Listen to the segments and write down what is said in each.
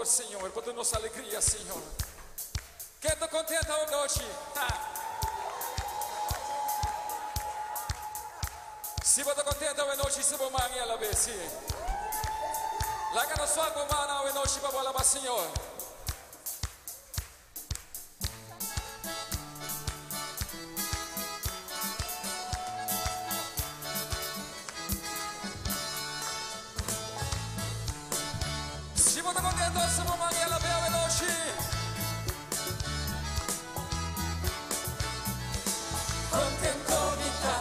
amor, Señor. Bo ta nos alegria, Señor. Ken ta contento awe nochi? Ha. Si bo ta contento awe nochi, hisa bo man i alab'é, sí. Laga nos wak bo man awe nochi pa bo alabá Señor. Si bo ta contento, hisa bo man i alab'é awe nochi. Contento mi ta,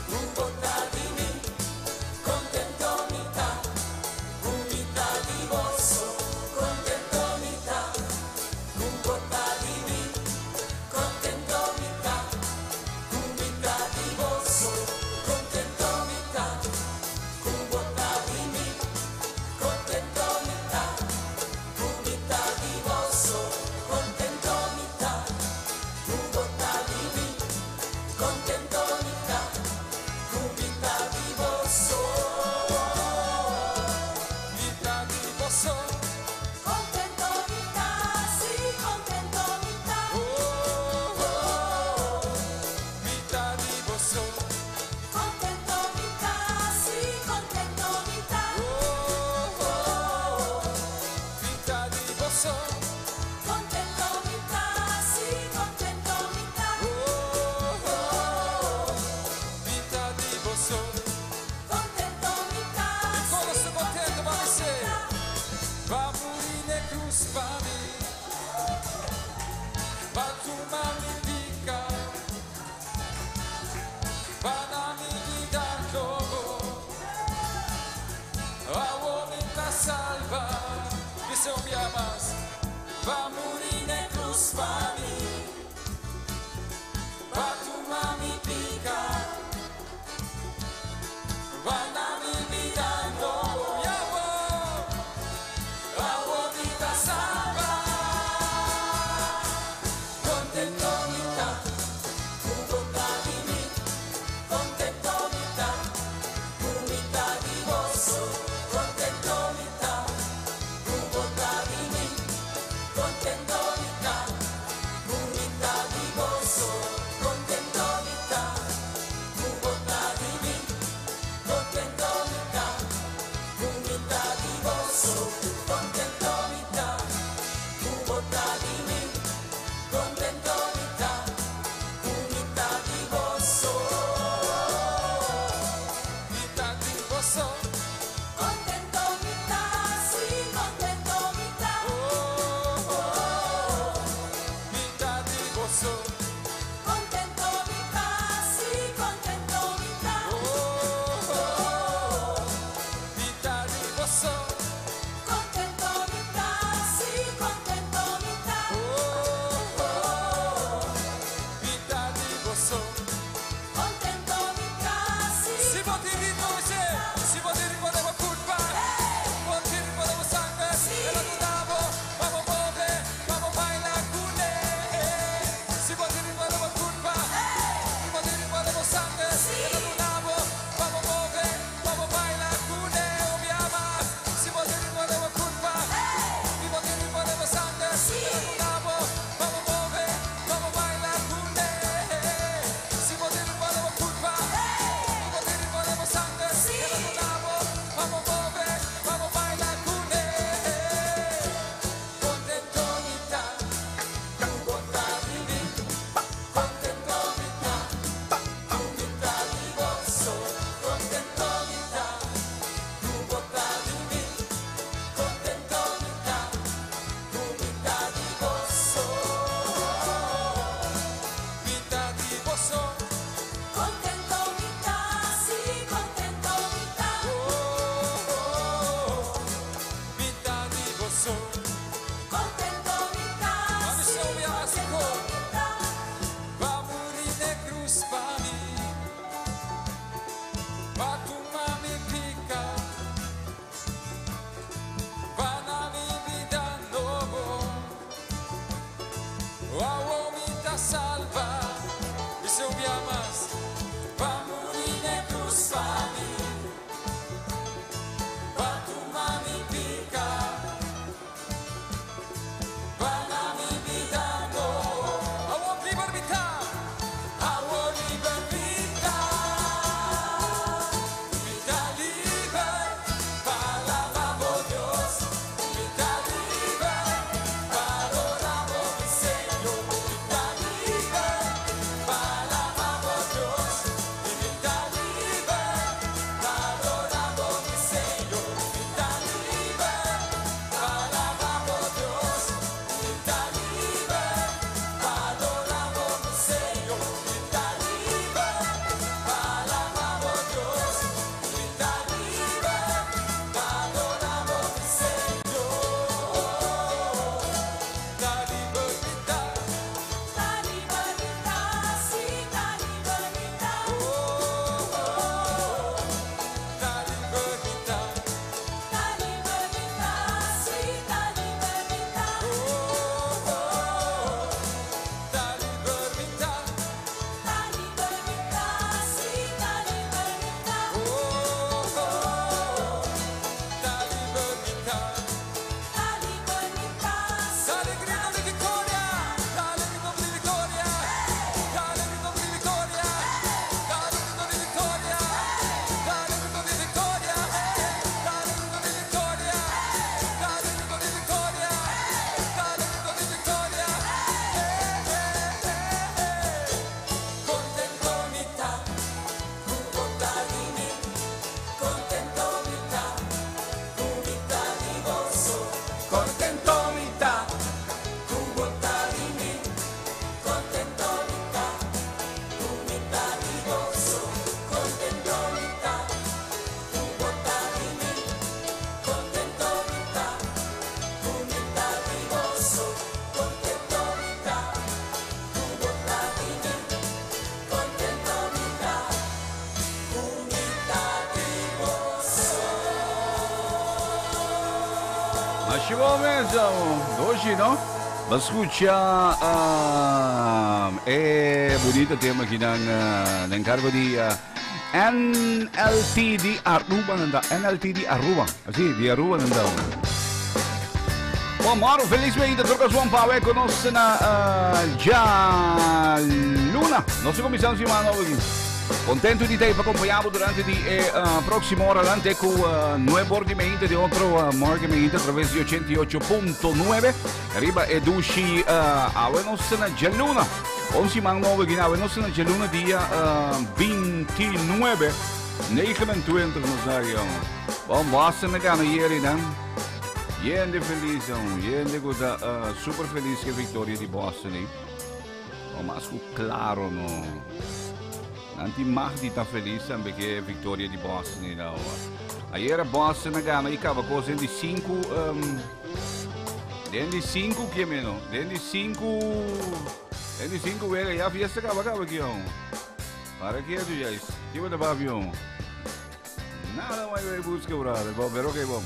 cu bo ta di mi. Contento mi ta, cu mi ta di boso. Contento mi ta, cu bo ta di mi. Contento mi ta, cu mi ta di boso. Contento mi ta, cu bo ta di mi. Contento mi ta, cu mi ta di boso. Contento mi ta, cu bo ta di mi. Contento mi ta, cu mi ta di boso. Mi ta di boso. Contento mi ta, sí, contento mi ta. Oh, oh, mi ta di boso. Contento mi ta, sí, contento mi ta. Oh, oh, mi ta di boso. Contento mi ta, sí, contento mi ta. Oh, oh, mi ta di boso. Contento mi ta, E como sí, sta contento, contento va mi ser. ta. B'a muri na cruz pa mi. B'a tuma mi pica. B'a duna mi bida nobo. Awor mi ta salva. Bisa un bia mas. B'a muri na cruz pa mi. B'a tuma mi pica. B'a duna mi bida nobo. Yabo. Awor mi ta salva. Contento mi ta, cu bo ta di mi. Contento mi ta, cu mi ta di boso. Contento mi ta, cu bo ta di mi. Contento mi ta, cu mi ta di boso. Contento mi ta, cu bo ta di mi. Contento mi ta, cu mi ta di boso. Contento mi ta, cu bo ta di mi. Contento mi ta, cu mi ta di boso. Mi ta di boso. Contento mi ta, sí, contento mi ta. Oh, oh, mi ta di boso. Contento mi ta, sí, contento mi ta. Oh, oh, mi ta di boso. Contento mi ta, sí, contento mi ta. Oh, oh, mi ta di boso. Contento mi ta, sí. Si bo tin ritmo, si bo tin ritmo den bo curpa, bo tin ritmo den bo sanger, el a duna bo, ban move, ban baila cu ne. Si bo tin ritmo den bo curpa, bo tin ritmo den bo sanger, el a duna bo, ban move, ban baila cu ne. Un bia mas, si bo tin ritmo den bo curpa, bo tin ritmo den bo sanger, el a duna bo, ban move, ban baila cu ne. Si bo tin ritmo den bo curpa, bo tin ritmo den bo sanger, el a duna bo, ban move, ban baila cu ne. Contento mi ta, cu bo ta di mi. Contento mi ta, cu mi ta di boso. Contento mi ta, cu bo ta di mi. Contento mi ta, cu mi ta di boso. Mi ta di boso. Contento mi ta, sí, contento mi ta. Oh, oh, mi ta di boso. Contento mi ta, Vamos sí, ouvir a contento mi ta. B'a muri na cruz pa mi. B'a tuma mi pica. B'a duna mi bida nobo. Awor mi ta salva. Bisa un bia mas. B'a muri na cruz pa mi. B'a tuma mi pica. Masha bon mes, Doshi, no? Ba scucha e bonito tema aki nan na encargo di NLT di Aruba nan ta. NLT di Aruba. Así, di Aruba nan ta. Bon, moro, feliz week. Tur kasuan pawe con nos na ja luna. Nos comenzamos semana nobo aquí. Contento di te pa acompañabo durante di e próximo hora lante cu 9 or di meinte di otro morgen meinte a través di 88.9 riba e dushi awe nos na djaluna. Un siman nobo aquí awe nos na djaluna dia 29 29 nos na Bon, Boston na gana yeri nan. Yende feliz, yende ku ta super feliz ke victoria di Boston. Eh. O mas ku claro no. Nan tin mag di ta feliz tambe ke victoria di Boston eh, no. Ayer Boston a gana y caba cos den di 5 den di 5 ke meno den di 5 den di 5 wega ya fiesta caba caba ki Para ketu ya Kiba ta papio? Nada mai bay busca, brother. Bon, pero ok, bon.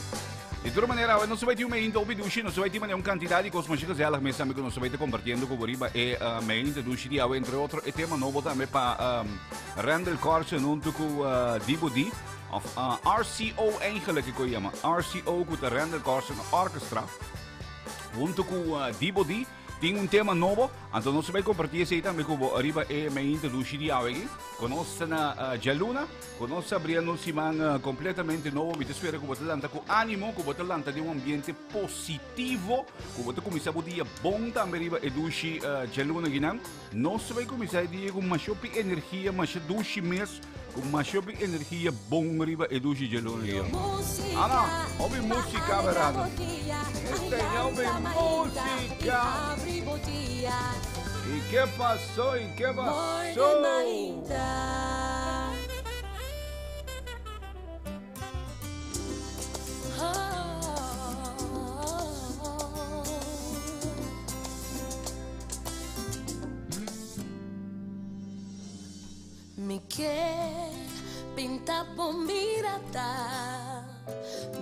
Di tur manera, awe nos bay tin un meinta hopi dushi, nos bay tin manera un cantidad di cos masha gezellig mes tambe cu nos bay ta compartiendo cu bo riba e meinta dushi di awe. Entre otro, e tema nobo tambe pa Randall Carson hunto cu Dibo D, of RCO eigenlijk cu e yama. RCO cu ta Randall Carson Orchestra hunto cu Dibo D. Tin un tema nobo, anto nos ta bai comparti esey tambe cu bo ariba e mainta dushi di awe aki. Cu nos ta na djaluna, cu nos ta abriendo un siman completamente nobo. Mi ta spera cu bo ta lanta cu animo, cu bo ta lanta den un ambiente positivo, cu bo ta cuminsa bo dia bon tambe riba e dushi djaluna akinan. Nos ta bai cuminsa e dia cu masha hopi energia, masha dushi mes. Ku masha hopi energia bon riba e dushi djelon ei. Ana, hopi músika berado. Este hopi músika. I ke pasó, i ke pasó? Mi ke pinta bo mirada,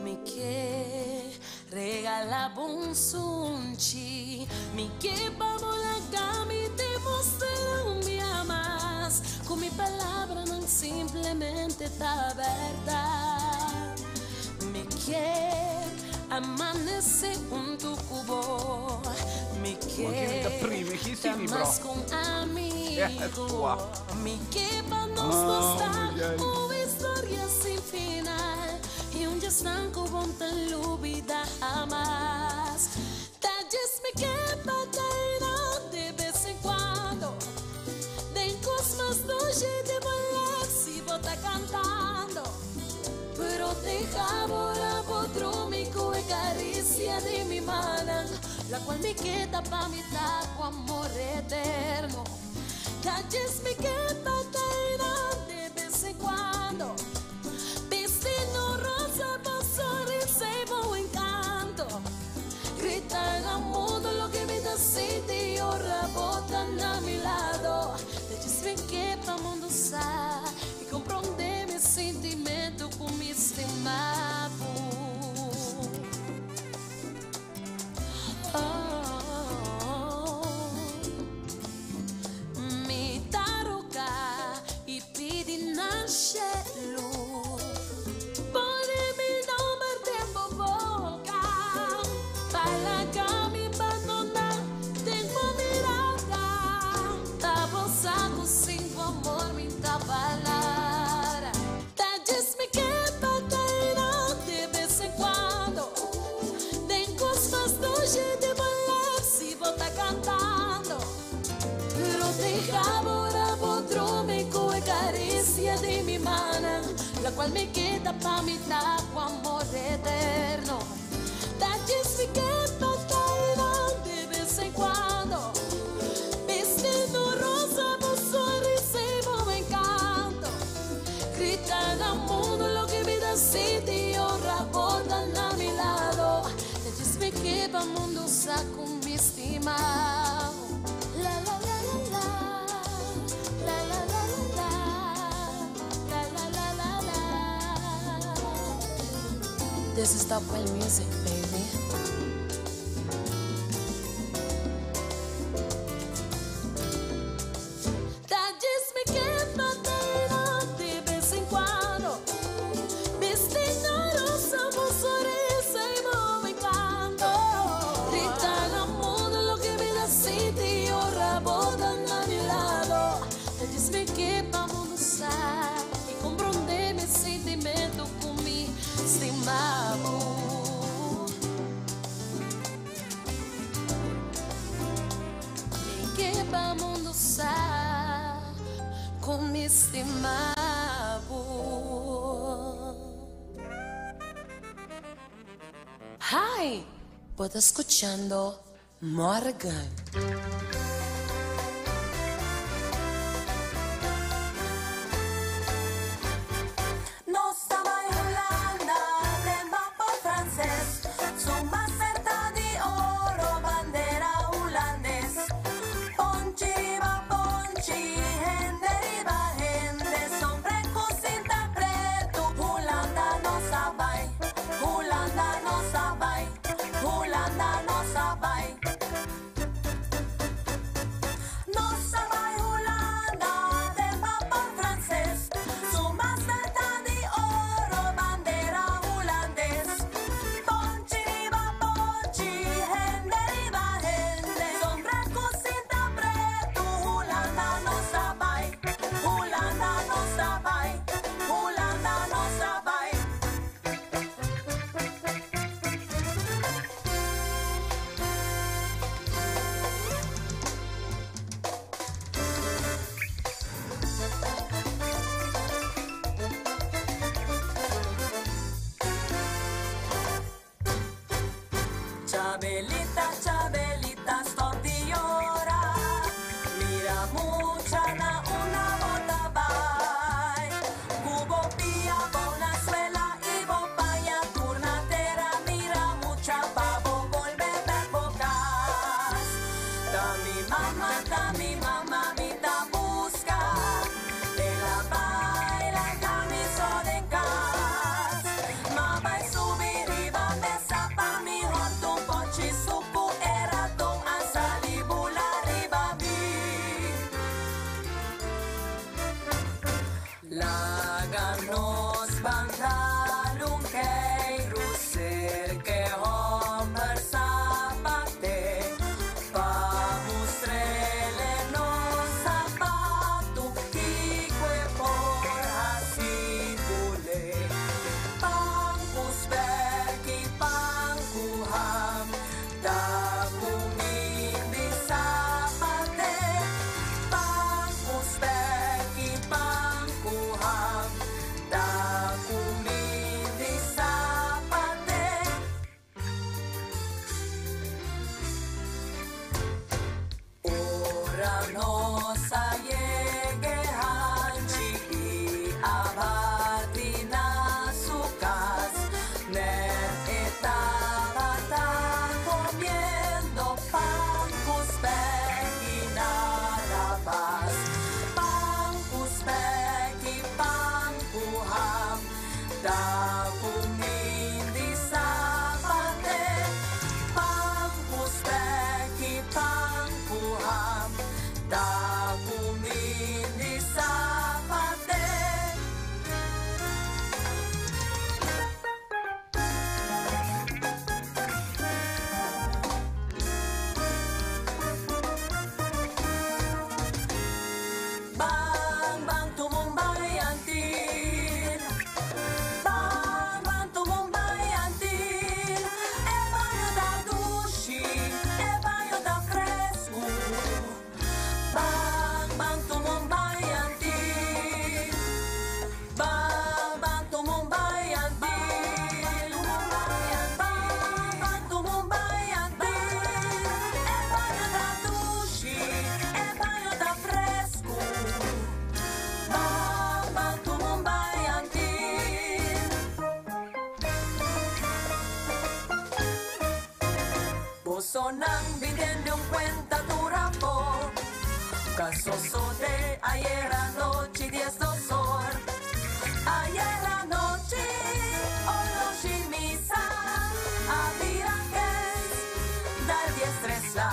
mi ke regala bo un sunchi, mi ke pa bo laga mi demostra un bia mas ku mi palabranan simplemente ta bèrdat. Mi ke amanece huntu ku bo, mi ke ta mas ku un amigo. Mi ke pa nos dos ta un historia sin final y un djasnan ku bon ta lubida hamas. Ta djis mi ke pa ta einan de bes en cuando den kos mas dushi di bo lep si bo ta cantando. Pero deja bo ra bo drumi ku e caricia di mi manan, la cual mi ke ta pa mi ta ku amor eterno. Calles mi ke pa teinan de bes en cuando Bistindo rosa bo sonrisa y bo encanto Gritan al mundo lo ke mi ta sinti ora bo ta na mi lado Calles mi ke pa mundo sa y compronde mi sintimento cu mi stima bo. Mi ta roga y pidi nan shelu. Pone mi nomber den bo boca. Pa laga mi bandona den bo mirada. Pa bo sa cu sin bo amor mi ta balara. Ta djis mi ke pa ta einan de bes en cuando. Den cos mas dushi di bo lep si bo ta cantando. Pero deja bora bo drumi cu e caricia di mi mannan, la cual mi kita pa mi ta cu amor eterno. Ta djis mi ke pa ta einan de bes en cuando. Bistindo rosa bo sonrisa y bo encanto. Grita na mundo loke mi ta sinti ora bo ta na mi lado. Ta djis mi ke pa mundo sa ku mi stima. La la la la la, la la la la la, la la la la la. This is Top Well Music, baby. mi stima bo. Hi, bo ta scuchando Morgan. Nos ta bai Hulanda den bapor frances. Su master ta di oro, bandera hulandes. Ponchi riba ponchi, hende riba hende. Sombre cu cinta preto. Hulanda nos a bai, Hulanda nos a bai, Hulanda nos a bai. Nos a bai Hulanda den bapor frances. Su master ta di oro, bandera hulandes. Ponchi riba ponchi, hende riba hende. Sombre cu cinta preto. Hulanda nos a bai, Hulanda nos a bai, Hulanda nos a bai. Chabelita, Chabelita, stop di yora. Mira mucha na unda bo ta bai. Cu bo pia bou na suela y bo paña tur na tera. Mira mucha pa bo bolbe bek bo cas. Ta mi mama, ta mi mama, mi ta busca. El a bai laga mi so den cas. M'a bai subi riba mesa pa mi horta un pochi sucu. E raton a sali bula riba mi. Laga nos ban dal un keiru serca e homber sapate pa mustr'e nos sapatu kico e por haci cune. Pan cu spek y pan cu ham ta cumind'i sapate. Pan cu spek y pan cu ham ta cumind'i sapate. Ora nos a yega hanchi y a bati na su cas. Net e tabata comiendo pan cu spek y nada mas. Pan cu spek y pan cu ham ta cumind'i sapate. Pan cu spek y pan cu ham ta cumind'i sapate. Ban, ban, tuma un bañantil. Ban, ban, tuma un bañantil. E baño ta dushi, e baño ta fresco. Ban, ban, tuma un bañantil. Ban, ban, tuma un bañantil. Ban, ban, tuma un bañantil. E baño ta dushi, e baño ta fresco. Ban, ban, tuma un bañantil. Bosonan bintende un cuenta durapo. Casoso de ayer anoche 12 or. Ayer anoche, oloshi misa, abira kes, dal 13 la.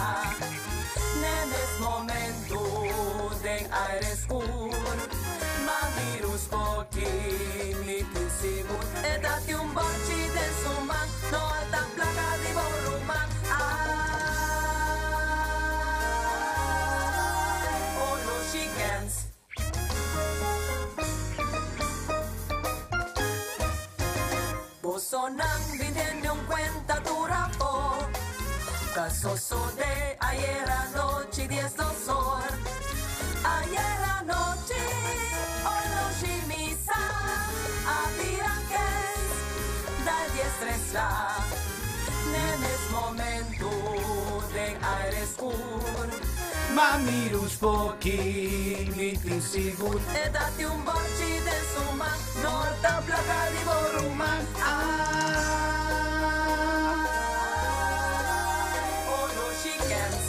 Ne mes momento den aire scur. M'a mira un spoki, mi tin sigur. E tatin un borchi den su man, no ta placa di bo ruman. Ai, oloshi kens. Bosonan bintende un cuenta durapo. Casoso de ayer anoche 12 or. Ayer anoche. isla. Nenes momento den aire scur. Mami spoki, mi sigur. E dati un borchi de suma, norta placa di boruma. Ah, oro chickens.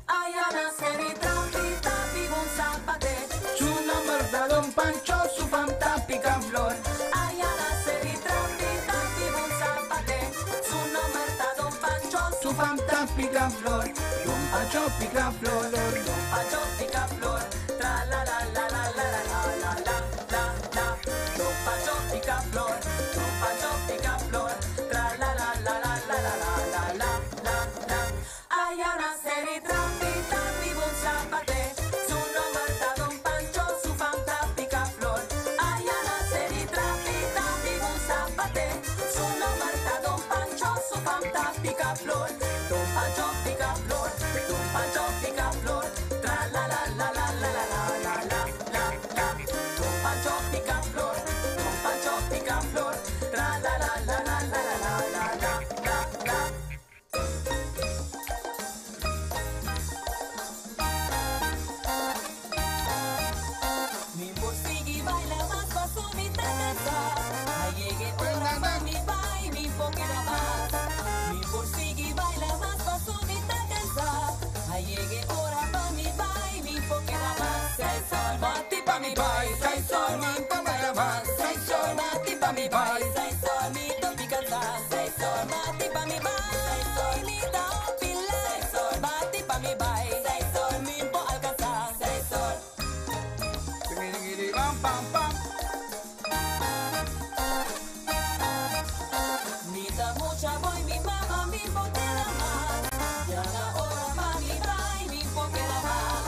Ayana seri trapi tapi un zapate. Su nombre da Don Pancho, su fantástica flor. Ayana seri trapi tapi un zapate. Su nombre da Don Pancho, Su fantástica flor. Don Pancho pica flor. Don Pancho pica flor. Tra la la la la la la la la la la la. Don Pancho pica flor. Don Pancho pica flor. Tra la la la la la la la la la la la. Ayana seri trapi tapi un zapate. Su nombre da Don Pancho, su fantástica flor. Ayana seri trapi tapi un zapate. Su nombre da Don Pancho, su fantástica flor. Don Pancho pica flor. Don Pancho pica flor. Tra la la la la la la la la la la la. Don Pancho pica flor. Don Pancho pica flor. Tra la la la la la la la la la la la. Mi bolsillo baila más paso mi tacanza. Ay llegué ora pa mi bai, mi poquera más. Mi bolsillo baila más paso mi tacanza. Ay llegué ora pa mi bai, mi poquera más. Sei sol, mati pa mi bai, sei sol, mi pa baila más. Sei sol, mati pa mi bai, sei sol, mi topi cansa. Sei sol, mati pa mi bai, sei sol, mi da pila. Sei sol, mati pa mi bai, sei sol, mi po alcanza. Sei sol. Pam, pam, pam. Mi da mucha voy, mi mamá, mi poquera más. Ya la hora pa' mi bai, mi poquera más.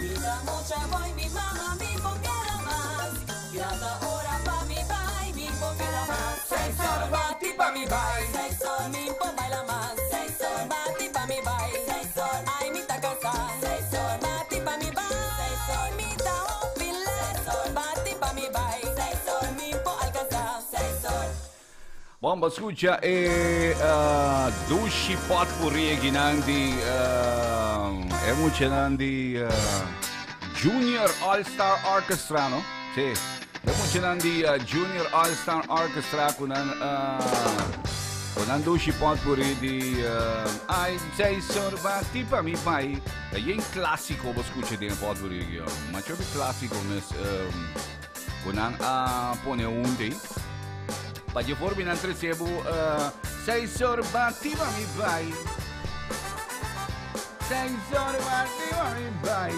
Mi da mucha voy, mi mamá, mi poquera más. Ya la hora pa' mi bai, mi poquera más. Sei sol, bati pa mi bai. Sei sol, mi po baila más. Sei sol, bati pa' mi bai. Sei sol, ay mi ta cansa. Sei sol, bati pa' mi bai. Sei sol, mi da opila. Sei sol, bati pa' mi bai. Sei sol, mi po alcanza. Sei sol. Bom, escucha, dushi potpourri akinan di, é mucho nan di Junior All Star Orchestra, no? Sí. É mucho nan di Junior All Star Orchestra kunan kunan dushi potpourri di ai sei sorbati pa mi pai. É um clássico, vos escucha de potpourri aqui, ó. Mas eu clássico, mas kunan a pone un day. Pa je voor binnen trecebu sei sorbati pa mi bai. Sei sorbati pa mi bai.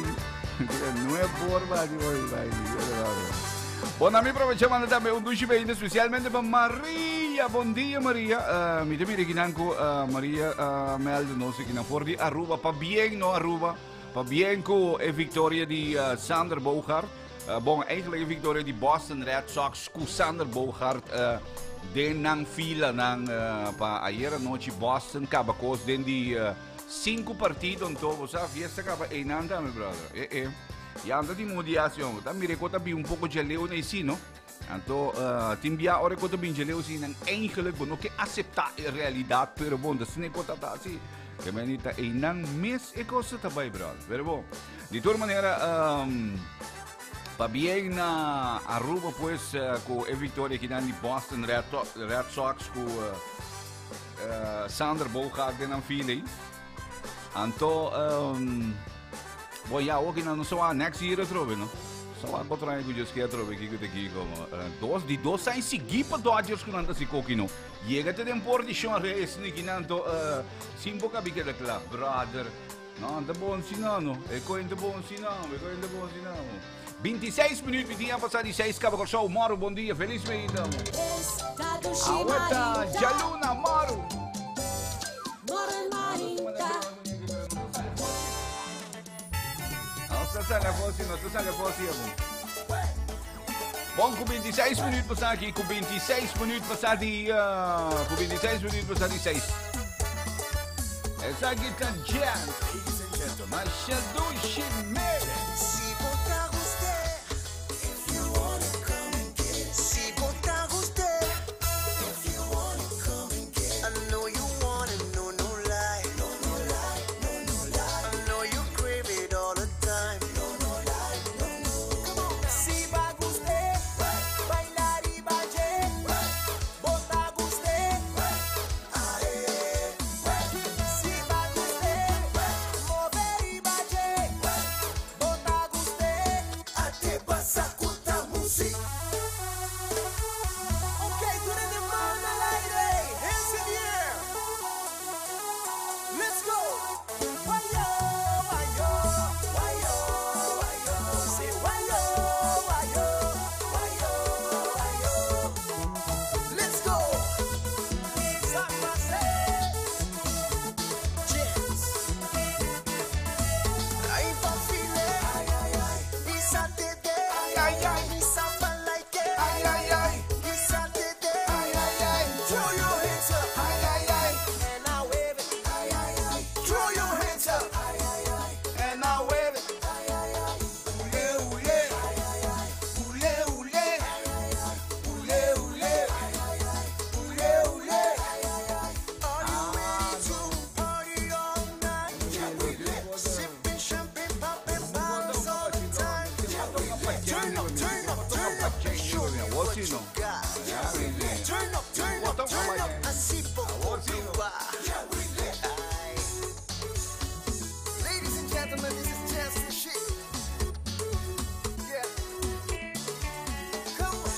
No es por bati pa mi bai. Bom, a mim aprovecha também um duche bem especialmente para Maria. Bom dia, Maria. Mi te mire kinanko Maria Meldo no sei kinan for di Aruba pa bien no Aruba. Pa bien ko e victoria di Sander Bogart. Bom, eigenlijk e victoria di Boston Red Sox ku Sander Bogart den nang fila nang pa ayer anoche Boston cabacos den di cinco partido en todo. O sea, fiesta caba enanda, mi brother. Ya anda di mundiación. Ta mire kota bi un poco geleo na sino. Anto timbia ore kota bin geleo sin en eigenlijk bueno que acepta e realidad, pero bom, da sine kota ta así. Que menita enang mes e cosa ta bay, brother. Pero bom, de toda manera pa bien na Aruba pues com e victoria que di Boston Red Sox com Sander Bogart den file. Anto bom, ja, ook in so next year trobe, no? So a botra aí just que trobe que que aqui como dos di dos sai seguir pa Dodgers com anda si kokino. Llega te den por di Sean Reyes ni kinanto simbo ka bike da brother. No, anda bom sinano. E ko anda bom sinano, e ko anda bom sinano. 26 minuten dia passar di 6 cabo show. Moro, bom dia, feliz mês. Aguanta, Jaluna, Moro. Não sale fosse, não sale fosse, Bom, com 26 minutos passar aqui, com 26 minutos passar de, com 26 minutos passar de 6. Essa aqui tá jazz. Mas Shadushi Mere. Si if you wanna ay, ay. Ay, ay, ay. Ay, ay, ay. Throw your hands up. Ay, ay, ay. And I wave it. Ay, ay, ay. Throw your hands up. Ay, ay, ay. And I wave it. Ay, ay, ay. Ule, ule. Ule, ule. Ule, ule. Ule, ule. Are you ready to party all night? Yeah, we lit. Sipping champagne, popping bottles all the time. Yeah, we lit. Turn up, turn up, turn up, and show me what you got. Yeah, we lit. Turn up, turn up, turn up, así poco probar. Yeah, we lit. Ladies and gentlemen, this is Chance and Shit. Yeah. Come on.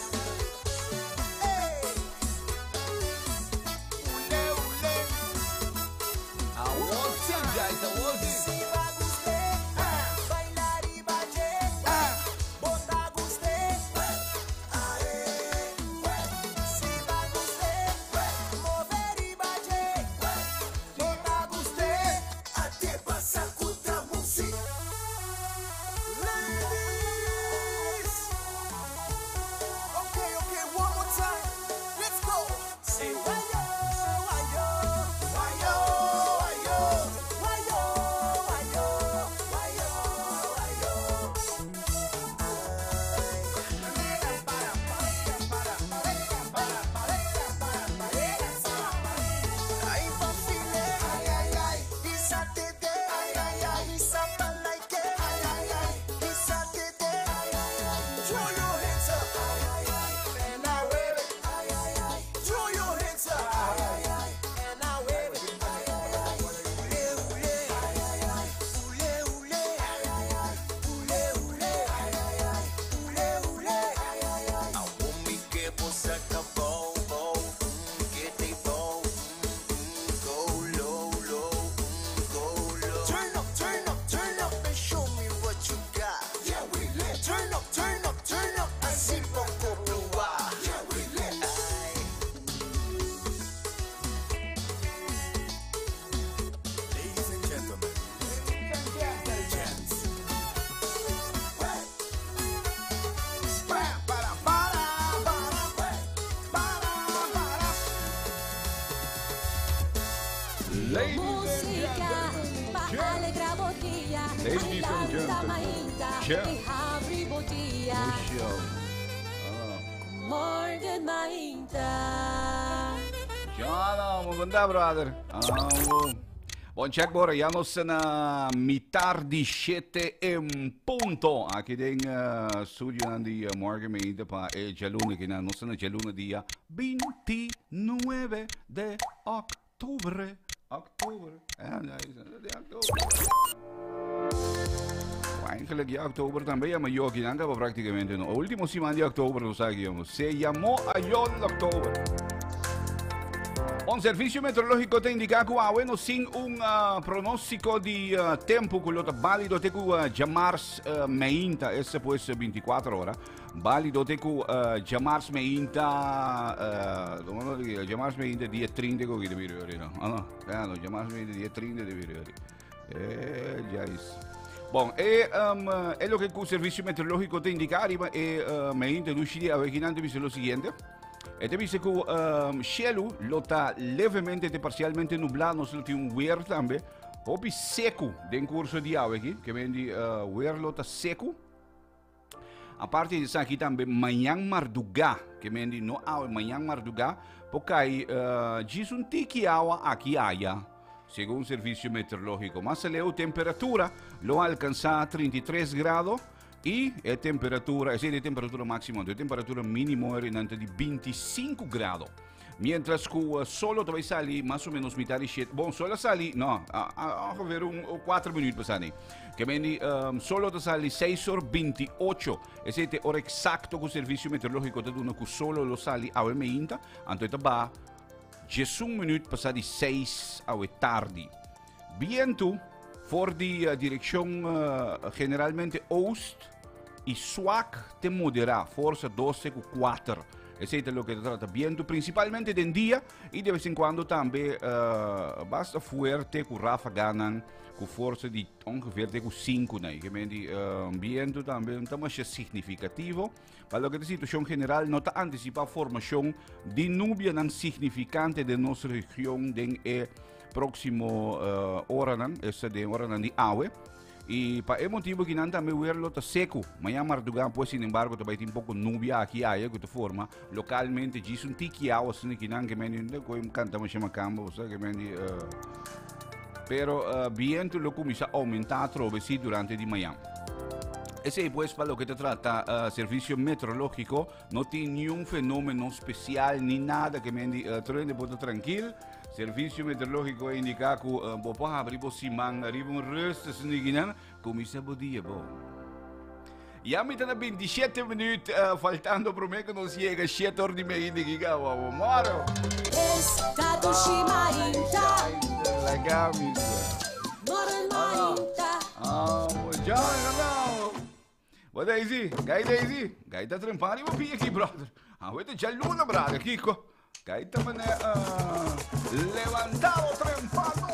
Hey. Ule, ule. Awor si, guys, awor si. Si bo gusta, baila riba dje, bo ta gusta, ae. Si bo gusta, move riba dje, bo ta gusta, ate pasa contra música. Ladies, okay, one more time, let's go. Say wayo, wayo, wayo, wayo, wayo, wayo, wayo, wayo. Ay, vacile, ay, ay, ay, isa tete, ay, ay, ay, isa palike, ay, ay, ay, isa tete, ay, ay, ay. Throw your hands up, ay, ay, ay, and I wave it, ay, ay, ay. Throw your hands up, ay, ay, ay, and I wave it, ay, ay, ay. Ule, ule, ay, ay, ay, ule, ule, ay, ay, ay, ule, ule, ay, ay, ay, ule, ule, ay, ay, ay. Awor mi ke bo saka bow, bow, get a bow, go low, low, go low. Turn up, turn up, turn up and show me what you got. Yeah, we lit. Turn up, turn up, turn up, así poco probar. Yeah, we lit. Ladies and gentlemen, gents. Para, para, para, para, para. Ladies and Música gentlemen, pa alegrá bo dia. Ladies and Lanta gentlemen, mainta, gents. i habri bo dia. Show. Ah. Morgan mainta. Ja, no, banda, brother. Ah, bom. Bon, check bora, ya nos na mitar di 7 en punto. Aki den studio di Morgan Mainta pa e djaluna, ku na nos na djaluna dia 29 di òktober. Òktober. Ja, nee, di òktober. Eigenlijk ja, òktober tambe, ma yo aki no práktikamente no. Último siman di òktober, nos aki, se yamó ayó di òktober. Un servisio meteorológiko ta indiká ku awe nos tin un pronóstiko di tempu ku ta válido te ku djamars mainta, esei pues 24 ora, válido te ku djamars mainta, djamars mainta dia 30 ku di no? Ah, no, ah, no, djamars mainta dia 30 di februari. Ya is. Bon, e loke e servisio meteorológiko ta indiká, e mainta dushi awe akinan ta bisa lo siguiente. E ta bisa ku shelu lo ta levemente te parsialmente nublá, nos tin un weer tambe. Hopi seku den kurso di awe aki, ke men di weer lo ta seku. Aparte di esaki tambe, mañan mardugá, ke men di no awe, mañan mardugá, por kai djis un tiki awa aki aya, segun servisio meteorológiko. Mas aleu, temperatura lo alkansá 33 grado i e temperatura, esei ta temperatura máksimo, e temperatura mínimo ta entre di 25 grado. Mientras ku solo ta bai sali mas o ménos mitar di 7. Bon, solo sali, no, ongeveer un 4 minüt pasá. Ke men solo ta sali 6 or 28. Esei ta ora eksakto ku servisio meteorológiko ta duna ku solo lo sali awe mainta, anto ta bai 11 minüt pasá di 6 awe tardi. Bientu for di direkshon generalmente oost i swak te moderá, forsa 12 ku 4. Esei ta loke ta trata bientu prinsipalmente den dia i de bes en kuando tambe basta fuerte ku ráfaganan ku forsa di ongeveer te ku sinku na. Ke men di bientu tambe no ta masha signifikativo. Pa loke ta situashon general no ta antisipá formashon di nubianan signifikante den nos region den e próksimo oranan, esta den oranan di awe. I pa e motibu ki nan tambe weer lo ta seku. Mañan mardugá pues sin embargo ta bai tin poko nubia aki aya ku ta forma lokalmente djis un tiki awa asina ki nan ke men di koe kanta masha makamba bo sa ke men di pero bientu lo kuminsá oumentá atrobe si durante di mañan. Esei pues pa loke ta trata servisio meteorológiko no tin niun fenomeno spesial ni nada ke men di tur hende por ta trankil. Servicio Meteorológico a indica cu bo por habri bo siman riba un rust sniginan, cuminsa bo dia bon. Ya mi ta na 27 minuut faltando prome cu nos yega 7 or di media di giga wawo moro. Esta dushi mainta. La camisa. Moro mainta. Ah, John, no. Bo Daisy, gai Daisy, gai ta trempa riba pia aki brother. Awe ta djaluna brother, kiko? Gai ta mane uh, levantado trempando.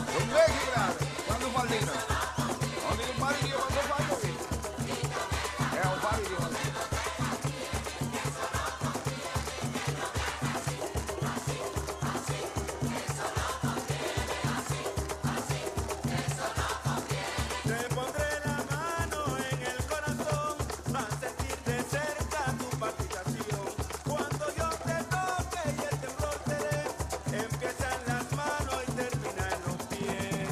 Don Becky brother, quando faldina? Onde il pari di quando falta qui? Eh, un pari di quando. Te pondré la mano en el corazón pa sentir de cerca tu palpitación. Cuando yo te toque y el temblor te dé, empieza en las manos y termina en los pies.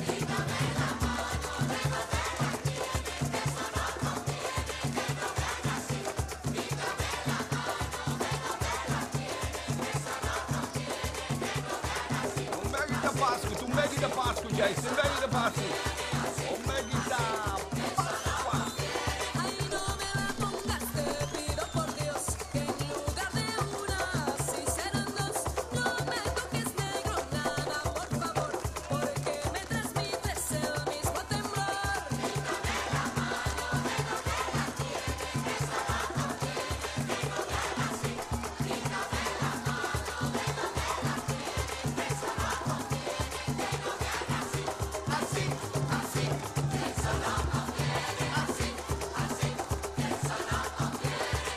Un begi ta Pascu, un begi ta Pascu, Jais, un begi ta Pascu. Un begi ta Pascua. Ay, no me la pongas, te pido por Dios, que en lugar de una, si serán dos. No me toques negro, nada, por favor, porque me transmites el mismo temblor.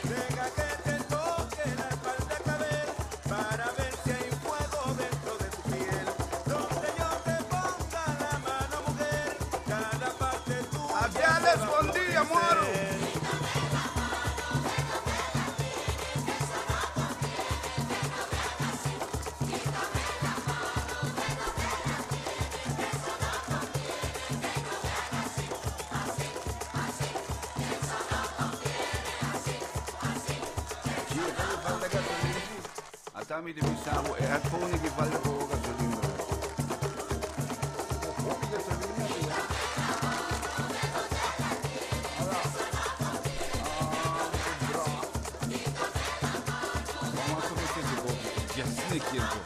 Deja que te toque la espalda caber para ver si hay fuego dentro de tu piel. Donde yo te ponga la mano, mujer, cada parte tuya Adiales, se va a buen día, moro. florecer. Gio, cuánto falta gasolina? Ata mi di bisa bo, e headphone ki falta poco gasolina. Hopi gasolina, ya. Ala. Ah, bro. Vamos a meter ese bobo. Ya sneak ito.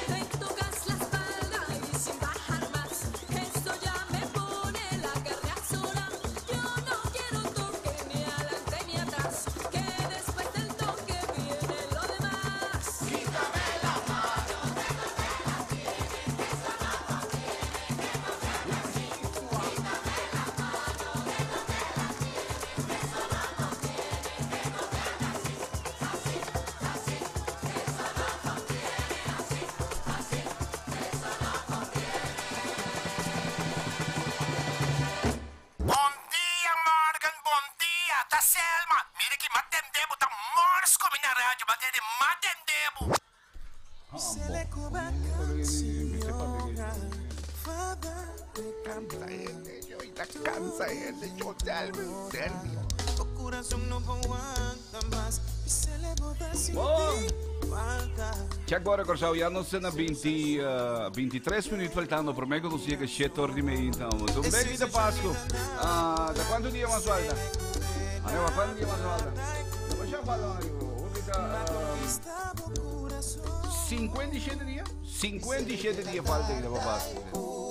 Te tocas la espalda y sin bajar más. Esto ya me pone la carne a sola. Yo no quiero toque ni adelante ni atrás. Que después del toque viene lo demás. Bon dia, Morgan, bon dia. Ta Selma. Mira ki m'a tende bo ta mors ku mi na radio, m'a tende m'a tende bo. Cansa hende, yo, ta cansa hende, yo, Selma, Selma. Bon. Check bora Kòrsou, ya nos ta na 20, 23 minuut faltando promé ku nos yega 7 or di meinta. Un beki ta Pasku. Ah, ta kuantu dia mas falta? Arewa, kuantu dia mas falta? No, ya falta, hopi ta, 57 dia? 57 dia falta ainda pa Pasku.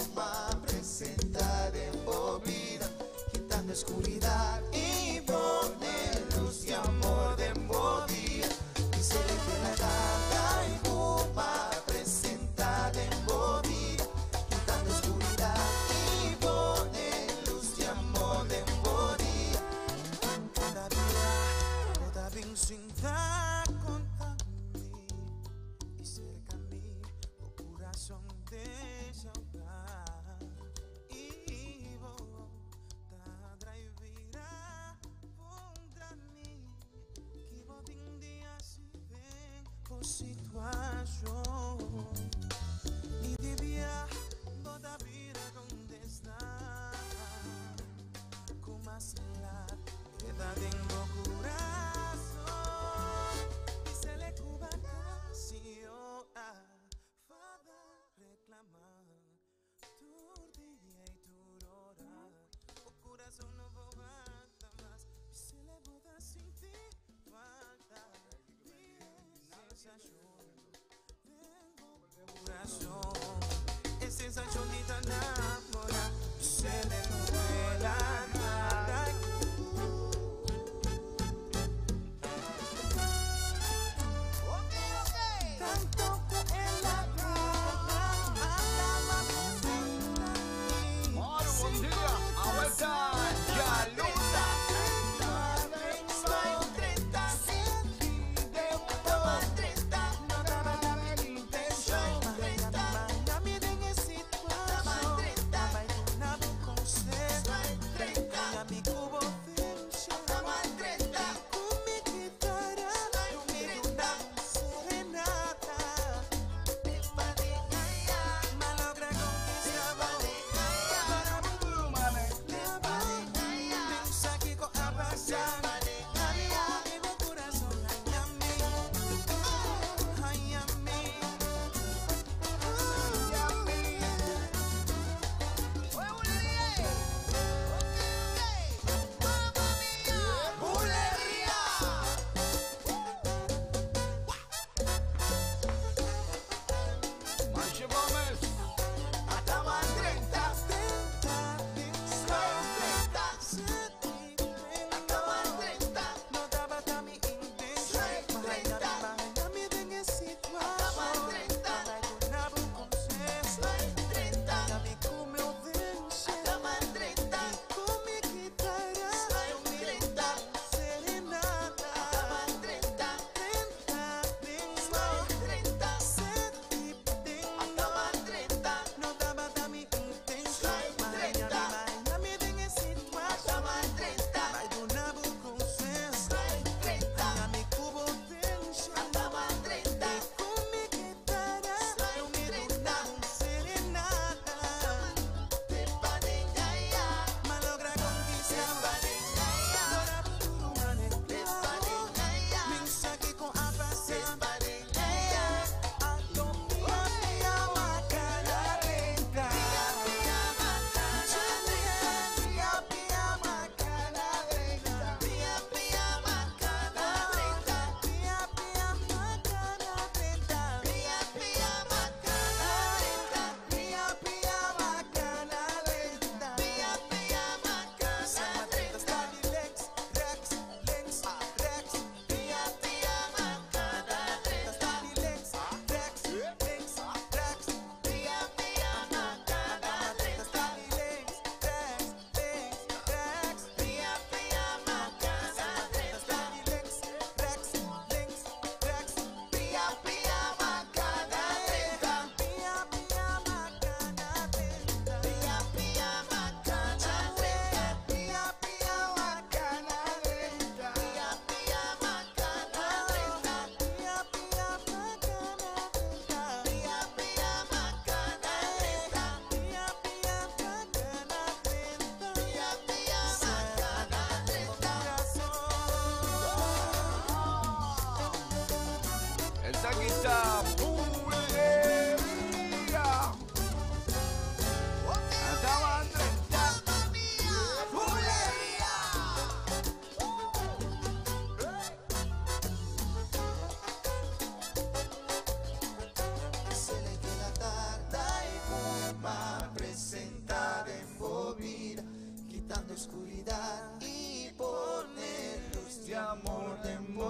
amor den bo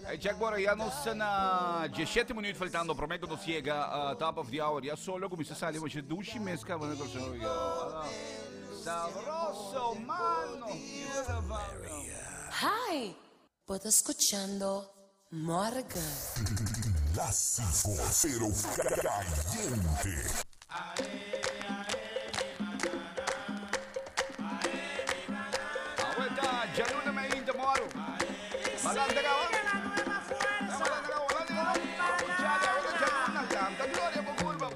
Hey, Jack Bora, ya nos na 17 minuut faltando, prome cu nos yega uh, top of the hour. Ya solo cuminsa sali, mas dushi mes caba na corazón. Sabroso, mano. Hi, bo ta scuchando Morgan. Clásico, pero caliente. Abuelita, Jaluna me inta moro. Malanda ka, Malanda ka, malanda ka. Chale, abuelita, Jaluna, tanta gloria por curva.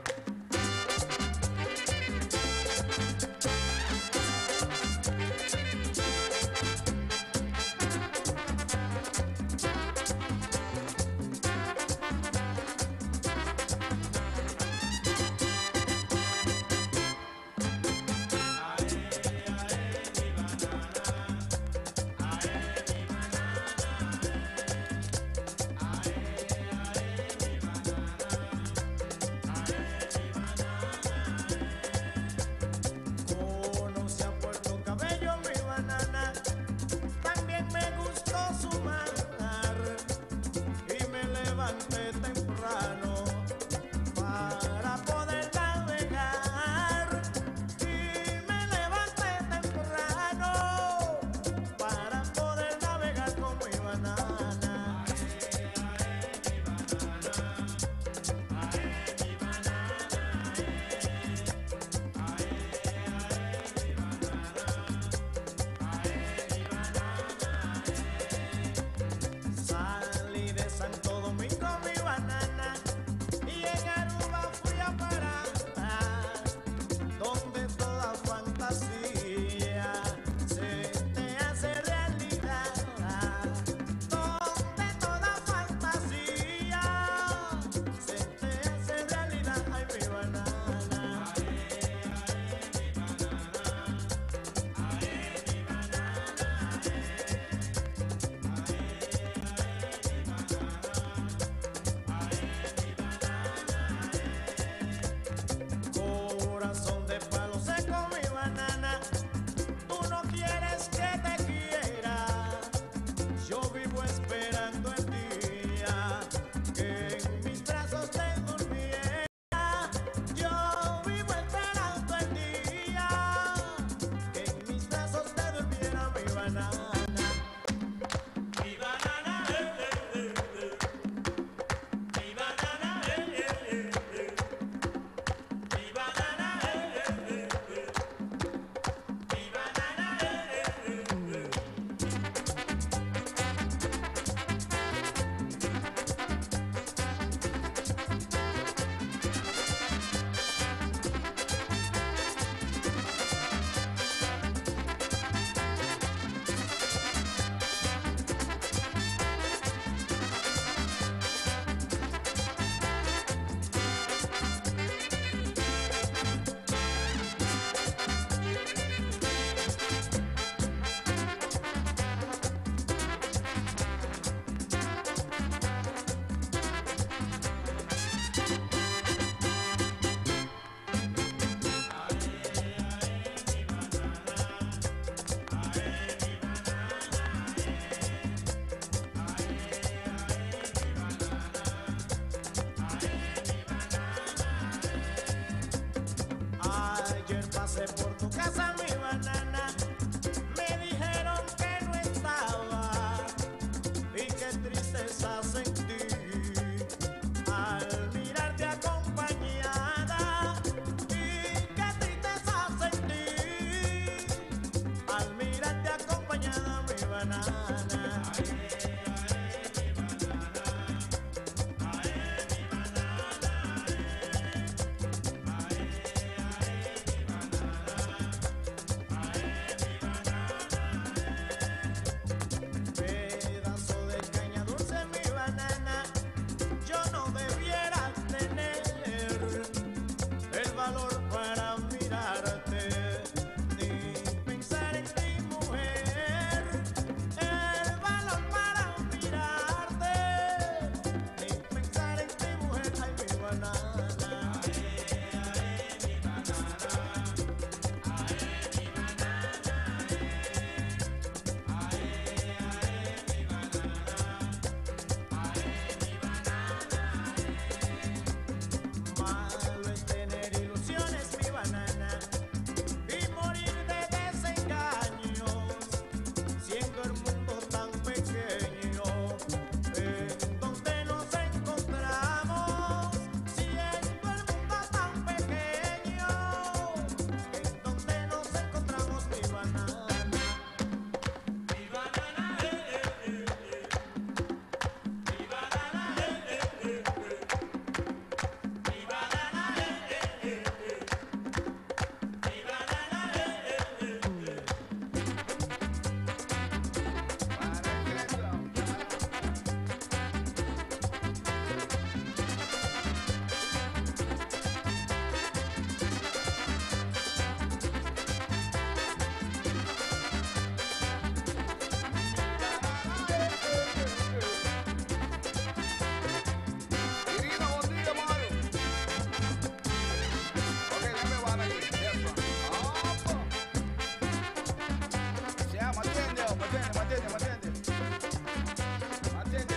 Mantene, mantene, mantene. Mantene.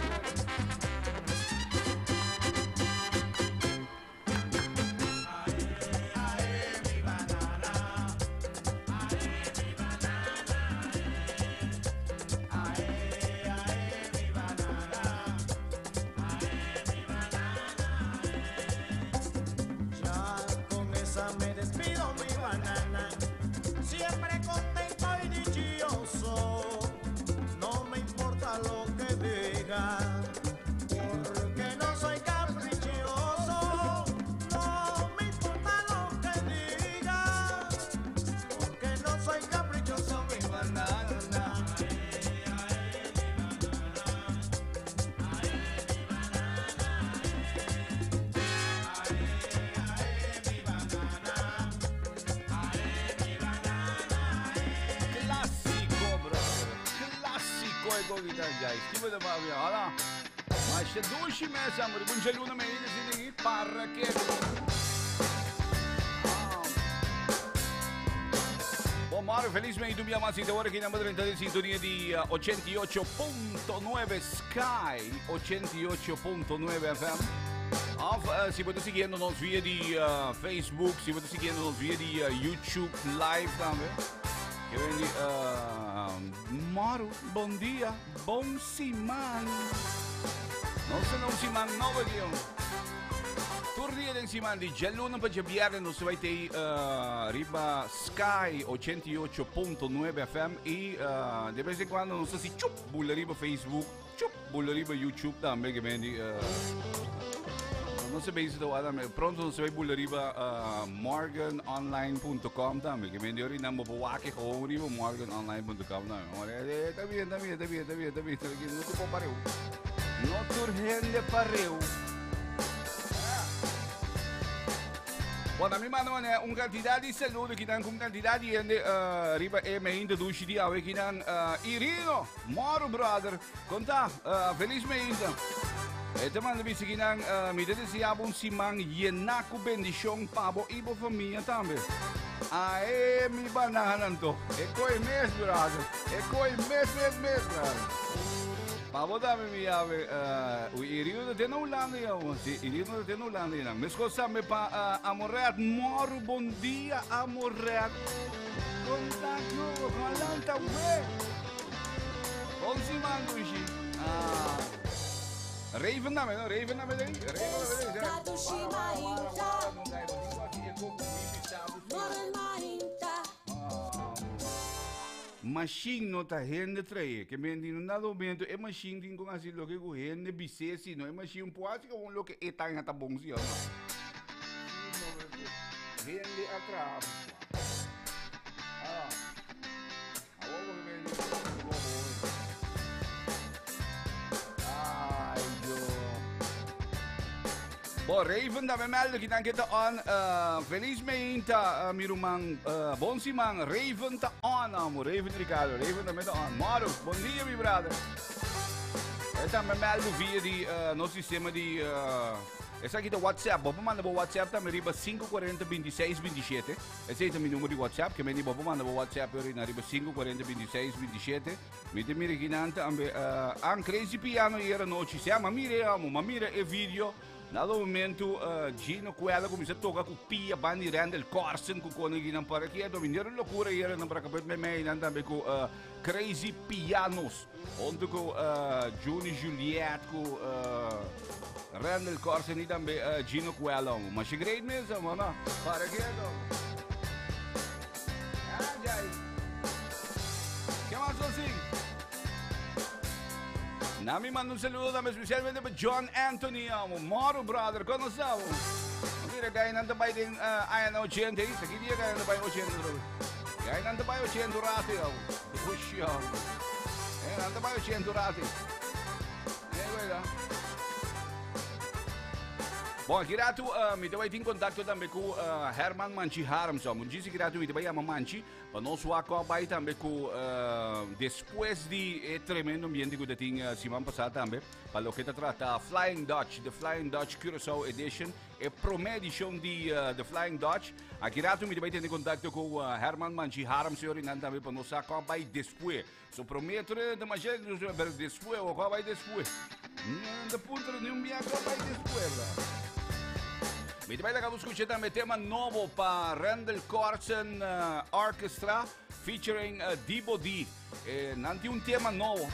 Ya con esa me despido mi banana, siempre contento y dichoso. No me importa lo que digan, porque no soy caprichoso. No me importa lo que digan, porque no soy caprichoso mi banana. Classico, brother. Classico e govita guys. Chi vede Fabio? Allora. Ma c'è duci messa, amore. Buongiorno, me dice di parra che. Bom, Mario, felizmente mi amasito ora che andiamo a in sintonia di 88.9 Sky 88.9 FM. Of si può siguiendo via di Facebook, si può siguiendo via di YouTube Live tambe. Che quindi, Mauro, bom dia, bom siman. Non se non siman nove io. Turnia den siman di djaluna pa djabièrnè nos bai tei riba Sky 88.9 FM i de bes en cuando nos hasi chup bula riba Facebook, chup bula riba YouTube tambe ke men di no se bezig ta wak tambe. Pronto nos bai bula riba morganonline.com tambe ke men di ora nan bo por wak e gewoon riba morganonline.com tambe. Ta bien, ta bien, ta bien, ta bien, ta bien, ta bien. No tur por pareu. No tur hende pareu. Bueno, a mi manda mané un cantidad di saludo ki nan con cantidad di hende uh, riba e meinta dushi di awe ki nan uh, Irino, moro brother, conta, uh, feliz meinta. E te manda bisi ki nan uh, mi te deseaba un siman llena cu bendicion pa bo y bo familia tambe. Ae mi banana anto. E koi mes brother. E koi mes mes mes brother. Pa bo dame mi yabe uh, Irino ta ten na Hulanda ya. Si, Irino ta ten na Hulanda ya. Meskos tambe pa uh, Amoret Moro. Bon dia Amoret. Contacto con Alanta we. Bon siman dushi. Ah. Raven dame, no? Raven dame dei. Raven dame dei. Machine no ta hende trae. Ke men di no dado momento e machine tin con haci loke cu hende bis'é si no e machine por haci gewoon loke e ta ta bon si o no. Hende a traha. Ah. Awor bo ke di Ay, yo. Bo Raven da me melden ki dan kita on. Feliz meinta, mi ruman. Bon siman. Raven ta on, amo. Raven Ricardo. Raven ta meta on. Moro, bon dia, mi brother. Eta me melden via di nos sistema di esaki ta WhatsApp. Bo por manda bo WhatsApp tambe riba 540 26 27. Esei ta mi numero di WhatsApp, ke meni bo por manda bo WhatsApp ori na riba 5 40 26 27. Mi te mira kinan tambe uh, an Crazy Piano ier anochi. Sea, ma mira e amo, ma mira e video. Dado momento uh, Gino Cuela comienza toca cu pia bandi Randall Carson cu kone kinan para quieto. Mi nero locura ier nan para kapet me me nan tambe cu uh, Crazy Pianos. Hunto cu uh, Juni Juliet cu uh, Randall Corsen y tambe uh, Gino Coelho. Maar she great mensen, man. Para quieto. Ah, jai. ¿Qué más así? Nami manda un saludo también especialmente para John Anthony, amo. Moro brother, ¿cómo estamos? Mira, kaya nanta bay din uh, ayan na 80. Sa dia kaya nanta bay 80. Kaya nanta bay 80 rati, amo. Push, amo. Eh, nanta bay 80 rati. Eh, verdad. Bon, aki ratu uh, mi te bai tin contacto tambe cu uh, Herman Manchi Harms. Mun disi ki ratu mi te bai yama Manchi, pa nos wak bai tambe cu uh, Despues di e tremendo ambiente ku tin siman pasá tambe, pa loke ta trata Flying Dutch, The Flying Dutch Curaçao Edition, e promé edishon di The Flying Dutch. Aki rato mi ta bai tene kontakto ku Herman Manchi Harms, señor, i nan tambe pa nos sa kon bai despues. So promé tur ta masha, pero despues, o kon bai despues. No ta puntra ni un bia kon bai despues, bra. Mi ta bai laga bo skucha tambe tema nobo pa Randall Corsen Orchestra. Featuring Dibo D. Nan tin un tema nobo.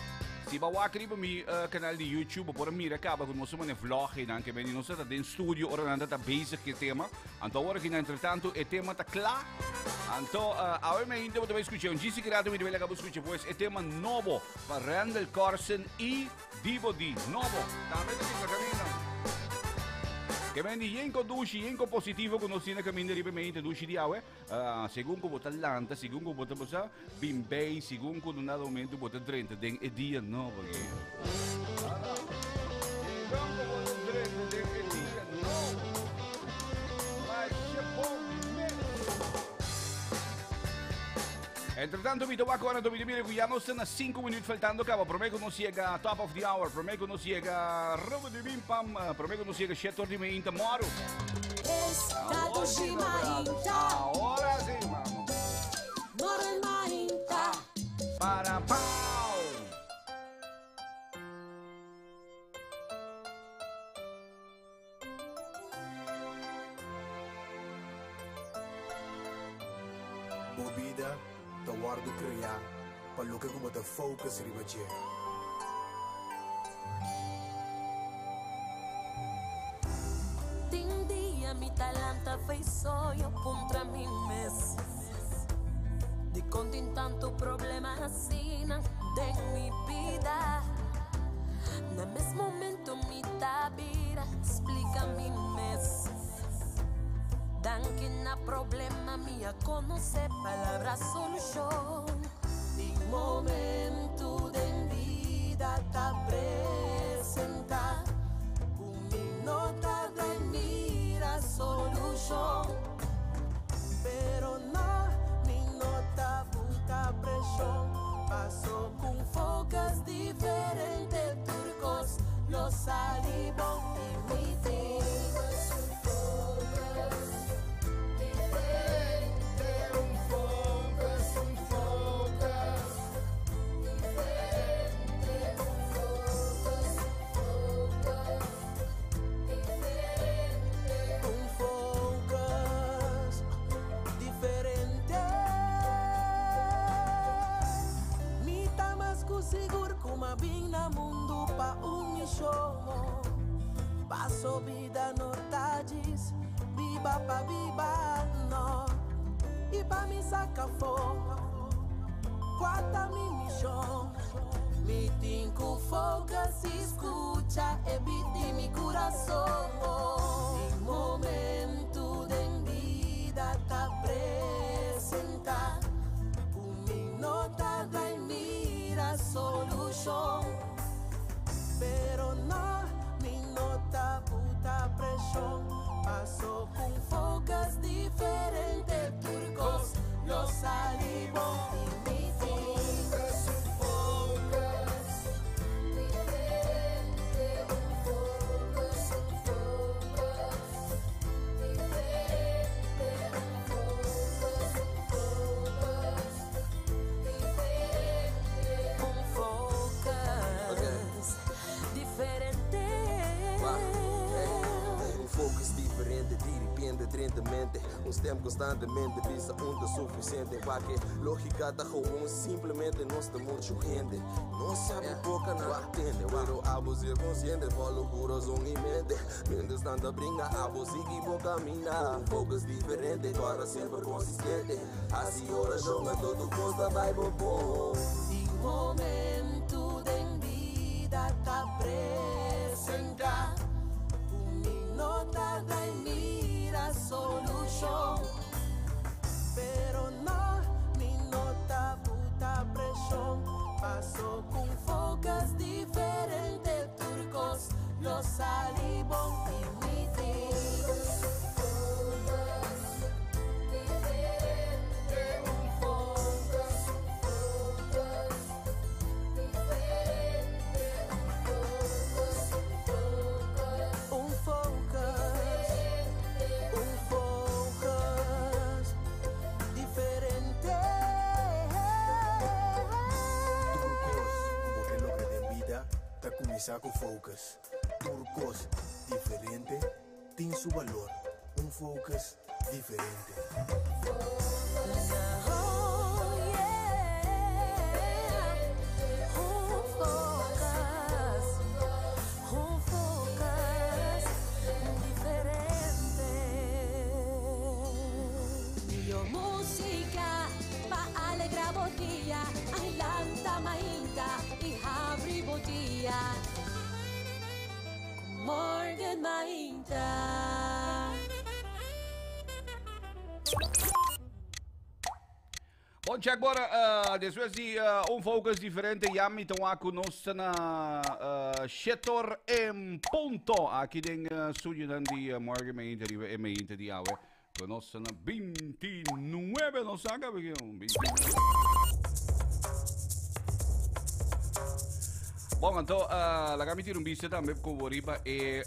Si bo wak riba mi canal di YouTube, bo por a mira caba cu nos a mane vlog y nan ke beni. Nos ta den studio ora nan ta bezig cu e tema. Anto awor aki na entretanto e tema ta cla. Anto awe mi ainda bo ta bay scucha. Un djisi ki rato mi ta bay laga bo scucha pues e tema nobo pa Randall Corsen y Dibo D. Nobo. Tambe ta bisa caminda. Ke beni yenko dushi, yenko positivo cu nos tin na caminda riba mi ainda dushi di awe. Segun ku bo ta lanta, segun ku bo ta bosa bin bei, segun ku duna momento bo ta drenta den e dia nobo aki. Segun ku bo ta drenta den e dia nobo. Masha bon mes. Entretanto mi ta wak ora mi ta mira ku ya nos ta na 5 minuut faltando kaba. Prome ku nos yega top of the hour, prome ku nos yega robo di bim pam, prome ku nos yega 7 or di meinta moro. Ahora sí, mamo. Para pau. Bo bida ta wòrdu kreá pa loke ku bo ta focus riba dje. Tin dia mi ta lanta fei soño puntra mi mes Dikon tin tantu problema asina den mi bida Na mes momento mi ta bira splika mi mes Danki na problema mi a konosé palabra solushon Tin momento den bida ta presentá Ku mi no ta dai mira solushon Pero no, mi no ta buta preshon Paso K'un focus diferente tur kos lo sali bon i mi tin un focus diferente un focus un focus diferente un focus un focus diferente Un focus diferente Mi ta mas ku sigur ku m'a bin na mundu pa un mishon Paso bida no ta djis biba pa biba no I pa mi saka afó kua ta mi mishon Mi tin ku focus i skucha e beat di mi kurason Tin momentu den bida ta presentá Ku mi no ta dai mira solushon Pero no, mi no ta buta preshon Paso k'un focus diferente tur kos lo sali bon I mi tin Un focus diferente un focus un focus diferente un focus un focus diferente Un focus diferente. Un focus diferente, di repente drenta mente Un stem constantemente bisa un ta suficiente Wak e logica ta gewoon simplemente nos ta mucho hende No sabi boca nan ta tende Pero abo ser consciente follow curazon y mente Mientras nan ta bringa abo sigui bo camina Un focus diferente, cora semper consistente Haci oracion anto tur cos ta bay bo bon. Tin momento den bida ta presenta Ku mi no ta dai mira solushon Pero no, mi no ta buta preshon Paso K'un focus diferente tur kos lo sali bon I mi tin Un focus diferente un focus un focus. Kuminsá ku focus. Tur kos diferente tin su balor. Un focus diferente. Oh yeah, un focus, un focus diferente. Mihor musica pa alegra bo dia, lanta mainta y habri bo dia. Morgan Mainta. Bon, check bora, despues di un focus diferente, ya mi ta wak ku nos ta na shetor en punto. Aki den studionan di Morgan Mainta riba e mainta di awe. Ku nos ta na 29, nos sa ka 29. Bon, anto, laga mi tira un bista tambe ku riba e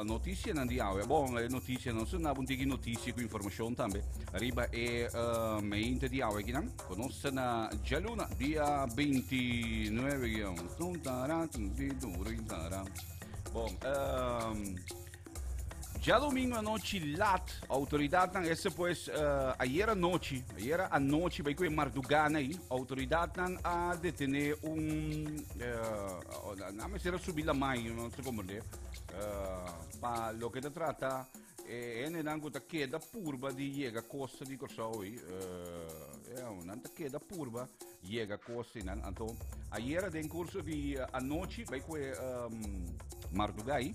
notisianan di awe. Bon, e notisianan, nos na un tiki notisia ku informashon tambe riba e meinte di awe kinan. Ku nos ta na djaluna, dia 29 guion. Bon, Djadomingo anochi lat, autoridadnan, ese pues ayer anochi, ayer anochi, bai ku e mardugana ei, autoridadnan a detene un, nan mester a subi la mai, no se comprende, pa loke ta trata e hendenan ku ta keda purba di yega kosta di Kòrsou ei, nan ta keda purba yega kosta einan. Anto ayera den kurso di anochi, bai ku e mardugai,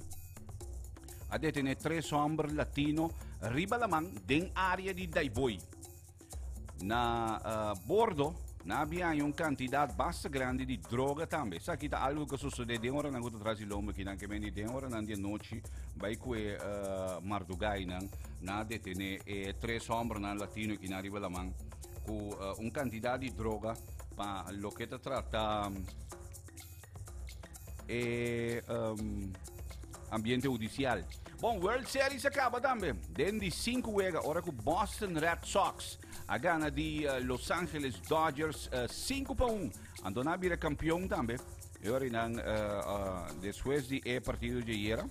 A detené tres hòmber latino riba laman den área di Daiboi. Na bordo nan a bin haña un kantidat basta grandi di droga tambe. Esaki ta algu ku a sosodé den oranan ku ta tras di lomba kinan ke mende den oranan di anochi bai ku e mardugainan. Nan a detené e tres hòmbernan latino kinan riba laman ku un kantidat di droga pa loke ta trata. E ambiente hudisial. Bon, World Series a kaba tambe. Den di sinku wega, ora ku Boston Red Sox a gana di Los Angeles Dodgers 5-1. Anto nan a bira kampion tambe. E ora nan despues di e partido di ayera.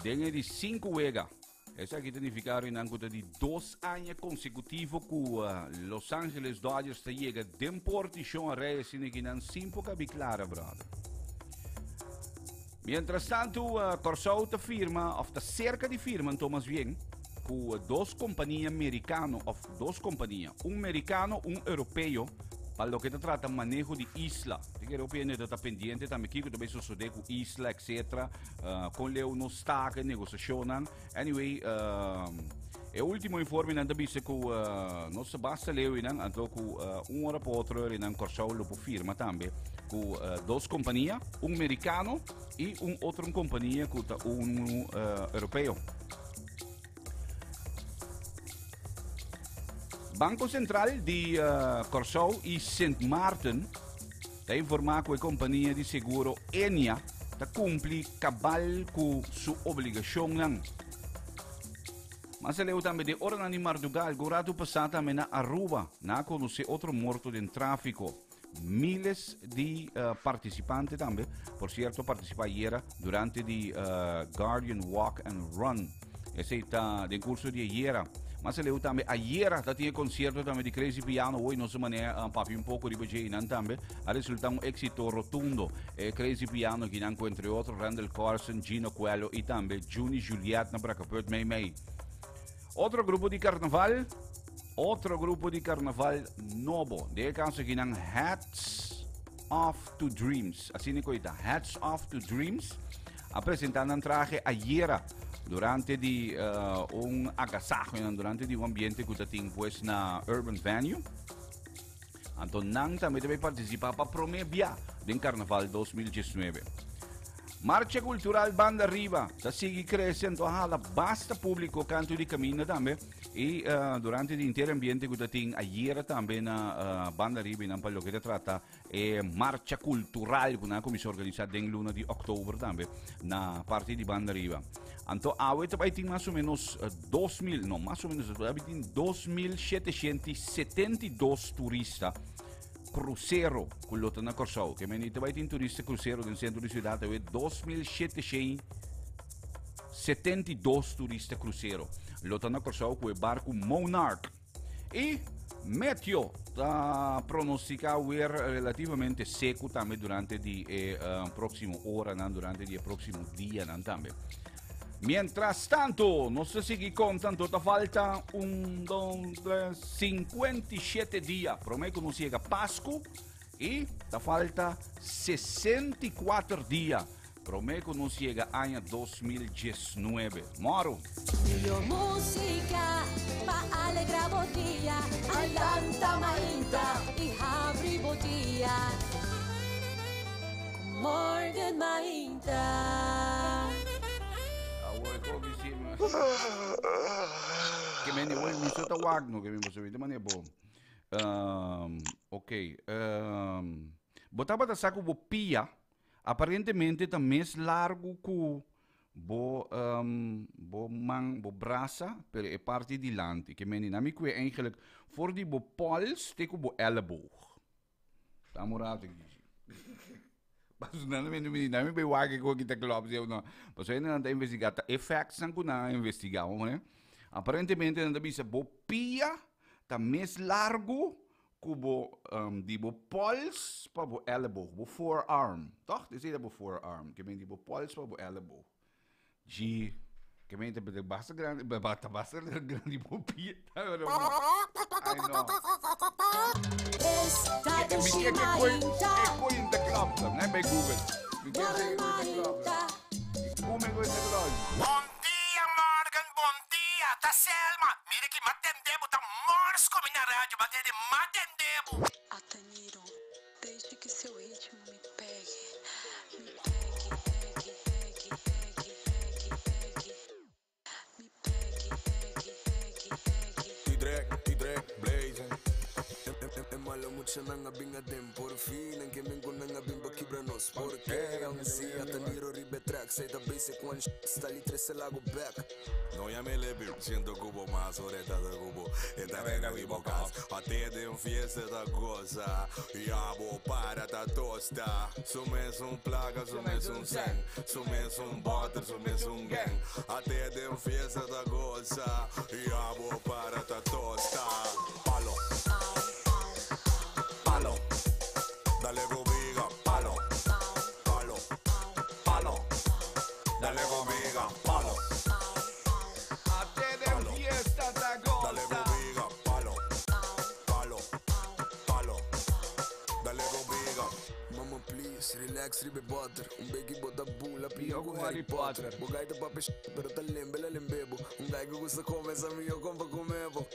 Den e di sinku wega. Esaki ta nifiká Renan ku ta di dos aña konsekutivo ku Los Angeles Dodgers ta yega den portishon a rei asina ki nan sin por kabi klara, brother. Mientras tantu Kòrsou ta firma òf ta serka di firma anto mas bien ku dos kompania merikano òf dos kompania, un merikano un europeo pa loke ta trata maneho di isla. Tin kere hopi hende ta ta pendiente tambe kiko ta bai sosodé ku isla etcetera. Kon leu nos sta ku e negosiashonnan. Anyway, e último informenan ta bisa ku nos ta basta leu einan, anto ku un ora pa otro einan Kòrsou lo por firma tambe ku dos kompania, un merikano i un otro kompania ku ta un europeo. Banko Sentral di Kòrsou i Sint Maarten ta informá ku e kompania di seguro Ennia ta kumpli kabal ku su obligashonnan. Mas aleu tambe den oranan di mardugá algun ratu pasá tambe na Aruba nan a konosé otro morto den tráfiko. Miles di partisipante tambe, por sierto, partisipá ayera durante di Guardian Walk and Run. Esei ta den kurso di ayera. Mas aleu tambe ayera ta tin e konsierto tambe di Crazy Piano. Hoy nos a manera papia un poko riba dje einan tambe. A resulta un éxito rotundo. E Crazy Piano kinan ku entre otro Randall Carlson, Gino Coelho i tambe Juni Juliet na Brakaput mei mei. Otro grupo di carnaval, otro grupo di carnaval nobo. Den e caso aki nan Hats Off to Dreams. Asina cu ta, Hats Off to Dreams a presenta nan traje ayera durante di un agasajo, durante di un ambiente cu ta tin pues na Urban Venue. Anto nan tambe ta bay participa pa prome bia den Carnaval 2019. Marcha Cultural Banda Riba ta sigui crece anto a hala basta publico canto di caminda tambe y durante di inter ambiente cu ta tin ayera tambe na Banda Riba y nan pa loke ta trata e Marcha Cultural cu nan a cuminsa organisa den luna di october tambe na parti di Banda Riba. Anto awe ta bay tin mas o menos 2000, no mas o menos, ta bay tin 2772 turista. krusero ku lo ta na Kòrsou. Ke men ta bai tin turista krusero den sentro di siudat awe 2772 turista krusero lo ta na Kòrsou ku e barku Monarch. I meteo ta pronostica weer relativamente seku tambe durante di e próximo oranan, durante di e próximo dianan tambe. Mientras tanto, nos ta sigui konta, anto ta falta un, dos, tres, 57 dia. Promé ku nos yega Pasku i ta falta 64 dia. Promé ku nos yega aña 2019. Mòru! Mihó músika pa alegrá bo dia. Alanta mainta i habri bo dia ku Morgan Mainta. Awor e koki si Ke men di mi so ta wak no ke mi pasobra mi ta manera bo. Ok, bo tabata sa ku bo pia Aparentemente ta mes largu ku bo bo man, bo brasa, pero e parti dilanti. Ke meni nan mi kue eigenlijk for di bo pols te ku bo elleboog. Ta un rato aki. Paso nan mi mi nan mi bai wak e koki ta klop si of no. Paso hende nan ta investiga ta e facts nan ku nan a investiga, hoor. Aparentemente nan ta bisa bo pia ta mes largu Ku bo di bo pols pa bo elleboog, bo forearm, toch? Esei ta bo forearm, ke men di bo pols pa bo elleboog. Ji, ke men ta basta grandi, ta basta grandi bo pia. Ai no. Mi ke ke koi, e koi in ta klop, ne bij Google. Mi ke ke koi in ta klop. Come koi in ta klop. Bon dia Morgan, bon dia, ta Selma. Mira ki m'a tende bo ta mors ku mi na radio, m'a tende m'a tende bo. Ataniro, deixe que seu ritmo me pegue, me pegue, pegue, pegue, pegue, pegue, pegue, me pegue, pegue, pegue, pegue. Iedereen, iedereen, blazing. E malo muchanan a bin aden por fin En ke men ku nan a bin pa kibra nos Porque aun si Ataniro riba e track Say ta basic one sh Stali trese lago back. No ya me le bi Siento cubo mas oreta de cubo Esta reina di bo cas Ate den fiesta ta goza Ya bo para ta tosta Su mes un placa su mes un cen Su mes un boter su mes un gang Ate den fiesta ta goza Ya bo para ta tosta Palo Palo Dale conmigo Palo Palo Palo Dale conmigo Palo Ate den fiesta ta goza. Dale conmigo Palo Palo Palo Dale conmigo Mama please relax riba e boter Un beki bo ta bula pio ku Harry Potter Bo gai ta papia sh pero ta lembe la lembebo Un gai ku gusta come sa mio kompa comebo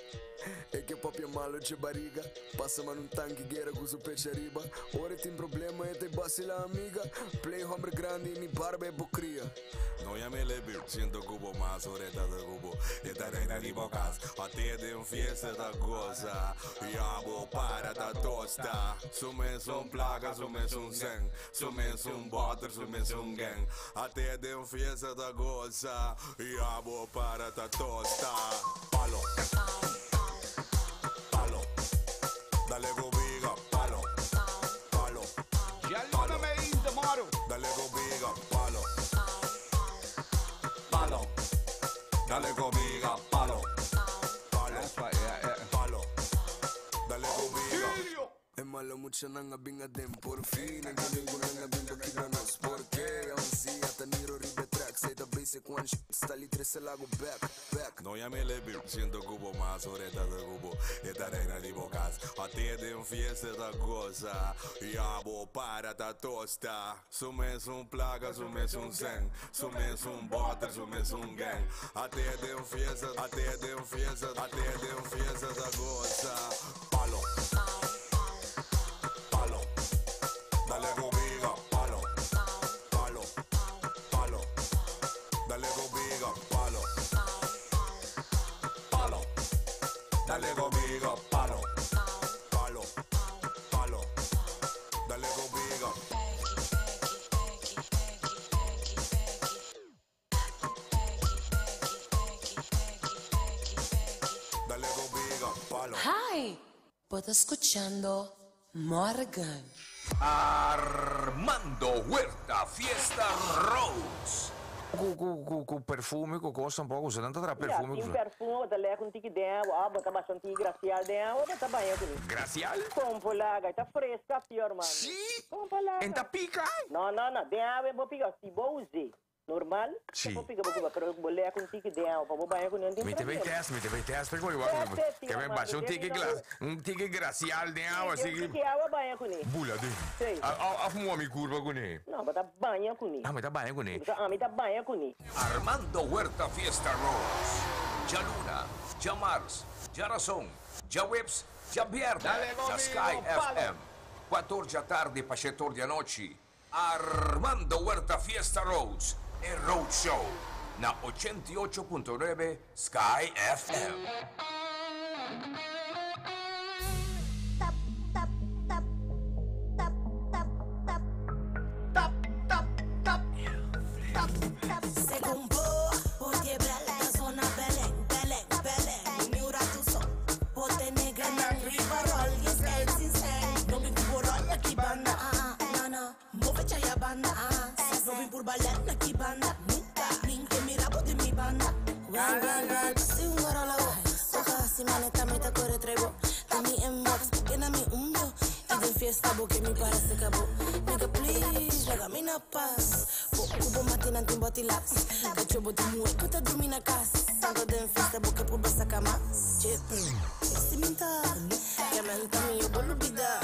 E ke papia malo dje bariga Pasa man un tanki guera ku su pecha riba Ora e tin problema e ta e basila amiga Play homber grandi ni barba e bo kria. No ya me le bi Siento ku bo mas ora e ta ta ku bo E ta reina di bo kas Ate den fiesta ta goza Ya bo para ta tosta Su mes un plaka su mes un sen Su mes un boter su mes un gang Ate den fiesta ta goza Ya bo para ta tosta Palo Palo Dale conmigo Palo Palo Djaluna meinta moro. Dale conmigo Palo Palo Dale conmigo Palo Palo Palo Dale conmigo E malo muchanan a bin aden por fin En ke ningun nan a bin pa kibra nos Porque aun si Ataniro riba e track Say ta basic one sh Stali trese lago back, back. No ya me le bi Siento ku bo mas ora e ta ta ku bo E ta reina di bo kas Ate den fiesta ta goza Ya bo para ta tosta Su mes un plaka su mes un sen Su mes un boter su mes un gang Ate den fiesta Ate den fiesta Ate den fiesta ta goza Palo Palo Dale conmigo Palo Palo Palo Dale conmigo Palo Palo Dale conmigo Palo Palo Palo Dale conmigo. Dale conmigo Palo. Hi! Bo ta skuchando Morgan. Armando Huerta Fiesta Rhodes. Ku ku ku ku perfume ku kos tampoco usa nan ta traha Ja, perfume tin perfume, bo ta leg un tiki den awa, bo ta basha un tiki gracial den awa, bo ta baña kuné. Gracial? Kompo laga, e ta fresca si Armando. Sí? Kompo laga. En ta pica? No, no, no, den awa e bo pica, si bo us'é normal, Sí. e por pica bo cuba, pero bo leg un tiki den awa pa bo baña kuné, no tin Mi te bay problema. test, mi te bay test, pero igual Test, test, que me Armando, basha un den tiki mi no glas, un tiki gracial den awa, Sí, así den un tiki awa baña kuné. Bula den. Sí. A a a fuma mi curva kuné. No, bo ta baña kuné. Ah, mi ta baña kuné. Bo ta, ami ta baña kuné. Armando Huerta Fiesta Rhodes. Djaluna, djamars, djarason, djaweps, djabièrnè Dale, na conmigo, Sky palo. FM. Kuator djatardi pa shetor di anochi. Armando Huerta Fiesta Rhodes, e Road Show na 88.9 Sky FM. Tap, tap, tap, tap, tap, tap. Tap, tap, tap, tap, tap. Según vos, por quebrar la zona Belén, Belén, Belén. Mi rato so, pote negra nan riba roll, yes el sin sen. No me cubo roll aquí banda, ah, ah, no, no. Move chaya banda, ah, no vi por bailar aquí banda, nunca. Nin que mi rabo de mi banda. Well, well, well, si un goro la voz. Oja, si maneta meta corre trego. De mi inbox, porque na mi hundo. Y de fiesta, porque mi para se acabó. Nigga, please, regame na paz. Bo cubo matina timbo tilas. Cacho bo tu muer, puta dormi na casa. Santo de fiesta, porque por saca más. Chip. Si minta, que menta mi yo bolo vida.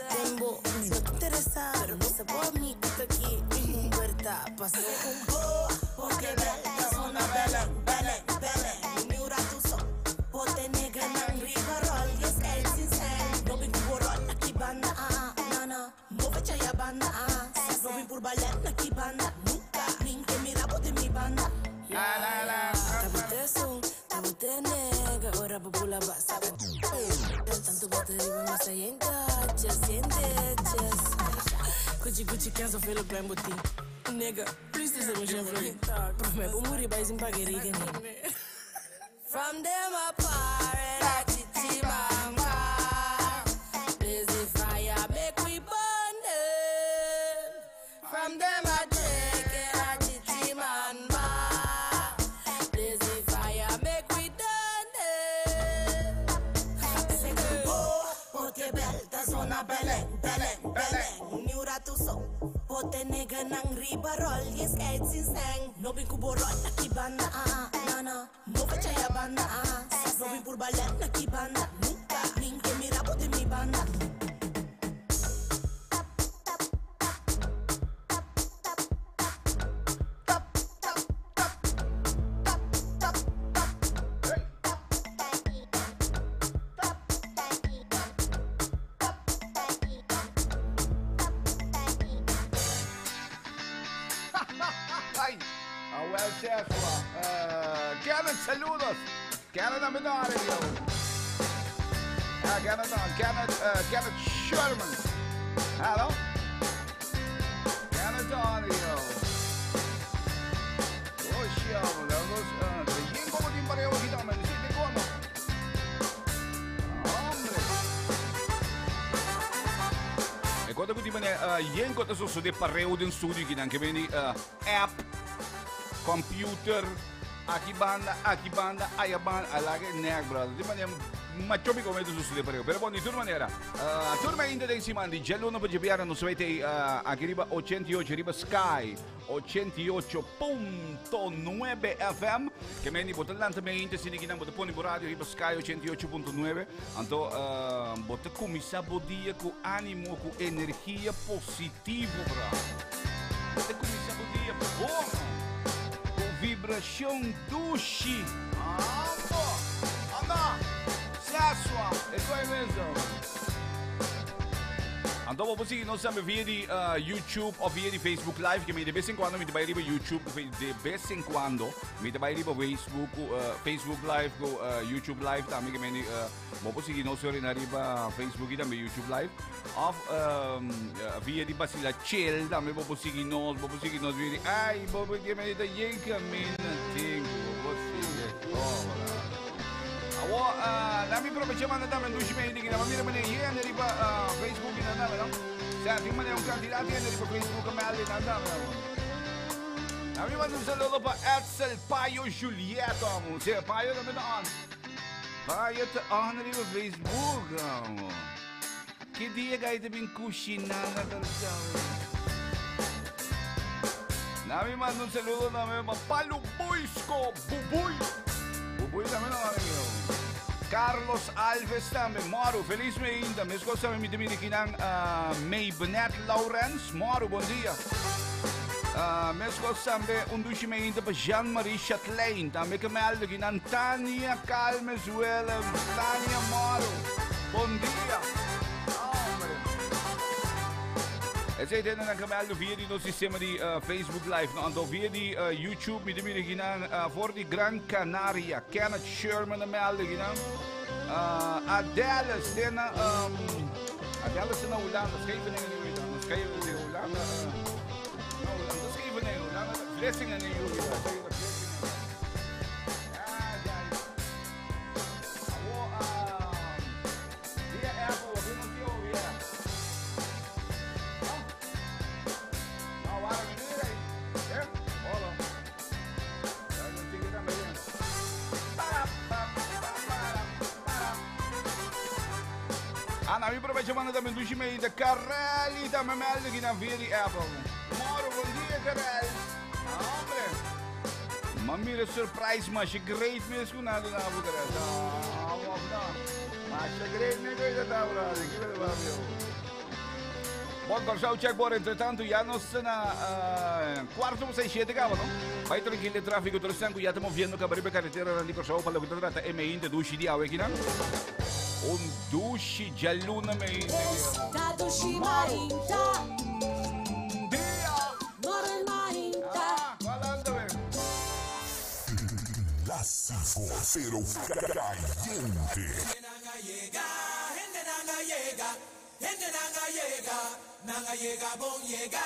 Tembo, no te interesa. Pero no se por mí, que te aquí. Puerta, pasó. Según vos, por quebrar la zona Belén, Belén, Belén. Mi rato so, pote negra nan riba roll, yes el sin sen. No vi cubo roll aquí banda, ah, ah, no, no. Move chaya banda, ah, no vi por bailar aquí banda, nunca. Nin que mi rabo de mi banda. Tabute son, tabute nega, ora popula basa. Tanto bote riba masa yenta, siente, chess. Gucci Gucci kenzo feel klein boti. Nigga, please this is mijn vlog. Proef mij bomuri bij zijn baggerige. From them apart, like chichi mama. Blaze the fire, make we burn them. From them I drink it, like chichi mama. Blaze the fire, make we done it. Según vos, porque belta zona Belén, Belén, Belén. Mi rato so, pote negra nan riba roll, yes el sin sen. No vi cubo roll aquí banda, ah, ah, no, no. Move chaya banda, ah, no vi por bailar aquí banda, nunca. Nin que mi rabo de mi banda. Ay, ah, wel, Cesua. Kenneth, saludos. Kenneth, I'm in audio. Ah, Kenneth, no, Kenneth, Kenneth Sherman. Hello. Kenneth audio. Oh, Sherman, dat was, de como de pareo aquí también. Sí, te como. Hombre. E quando que tipo yen kota so so de pareo den studio que dan que veni app computer aqui banda aqui banda aí banda alage nek brother di maneira macho mi come su de pareo pero bom di toda maneira turma ainda den cima di gello no pode no svete aqui riba 88 riba Sky 88.9 FM que meni botan lan também ainda se ninguém bota pone por rádio riba Sky 88.9 então bota começar o dia com ânimo com energia positiva bro bota começar o dia bom com vibração duche ando anda Sasua é coi mesmo Então, vou seguir nós também via de YouTube ou via de Facebook Live, que me de vez em quando me vai riba YouTube, de vez em quando me vai riba Facebook, Facebook Live, go, YouTube Live também que me vou seguir nós na riba Facebook e também YouTube Live. Of via de Basila Chill também vou seguir nós, vou seguir nós via de ai, vou que me da yenka mina tingo, vou seguir. Oh, Awo, laat me aprovecha manda tambe un dushi meeting. Na mira meneer hier en riba Facebook en dan no? Sa, tin meneer un cantidad en riba Facebook en mel en dan no? Na mi manda un saludo pa Edsel Payo Julieta, amo. Si, Payo tambe ta on. Payo ta on riba Facebook, amo. Ki dia gai te bin kushiná na Kòrsou? Na mi manda un saludo na mi pa Palu Buisco Bubuy. Bubuy tambe no amigo. Carlos Alves tambe. Moro, feliz meinta. Meskos tambe mi te mira kinan uh, Maybenet Laurens. Moro, bon dia. Meskos tambe un dushi meinta pa Jean-Marie Chatelain. Tambe ke melde kinan Tania Calmes Willems. Tania Moro, bon dia. Hombre. Esei ta nan ke melde via di nos sistema di Facebook Live. No, anto via di YouTube mi ta mira kinan for di Gran Canaria. Kenneth Sherman a melde kinan. Adele stena um, Adele stena Hulanda. Scheveningen nu weet dan. Scheveningen Hulanda. No, Hulanda Scheveningen. Hulanda Vlissingen nu weet dan. Ah, ja. Awo, via Apple, via no tio, via. No? No, waarom nu weer? Ja? Hola. Ja, dan zie ik het aan weer. Para, pa, pa, para, para. Ah, nou, mi aprovecha manda tambe dushi mei de Carelli tambe melde ki na via di Apple. Moro, bon dia Carelli. Ah, hombre. Ma mira surprise, masha great mes ku nada na bu Carelli. Ah, waf na. Masha great me ku ita ta brother. Ki bele babio. Bon, Kòrsou checkboard, entretanto ya nos ta na cuarto pa seis shete kaba, no? Bai trankil e tráfiko tur esnan ku ya ta moviendo kaba riba e kareteranan di Kòrsou pa loke ta trata e meinte dushi di awe akinan. Un dushi djaluna meinte. Ta dushi mainta. Bon dia! Morel mainta. Ah, cual anda we? Clásico, pero caliente. Nan a yega, hende nan a yega, hende nan a yega, nan a yega bon yega.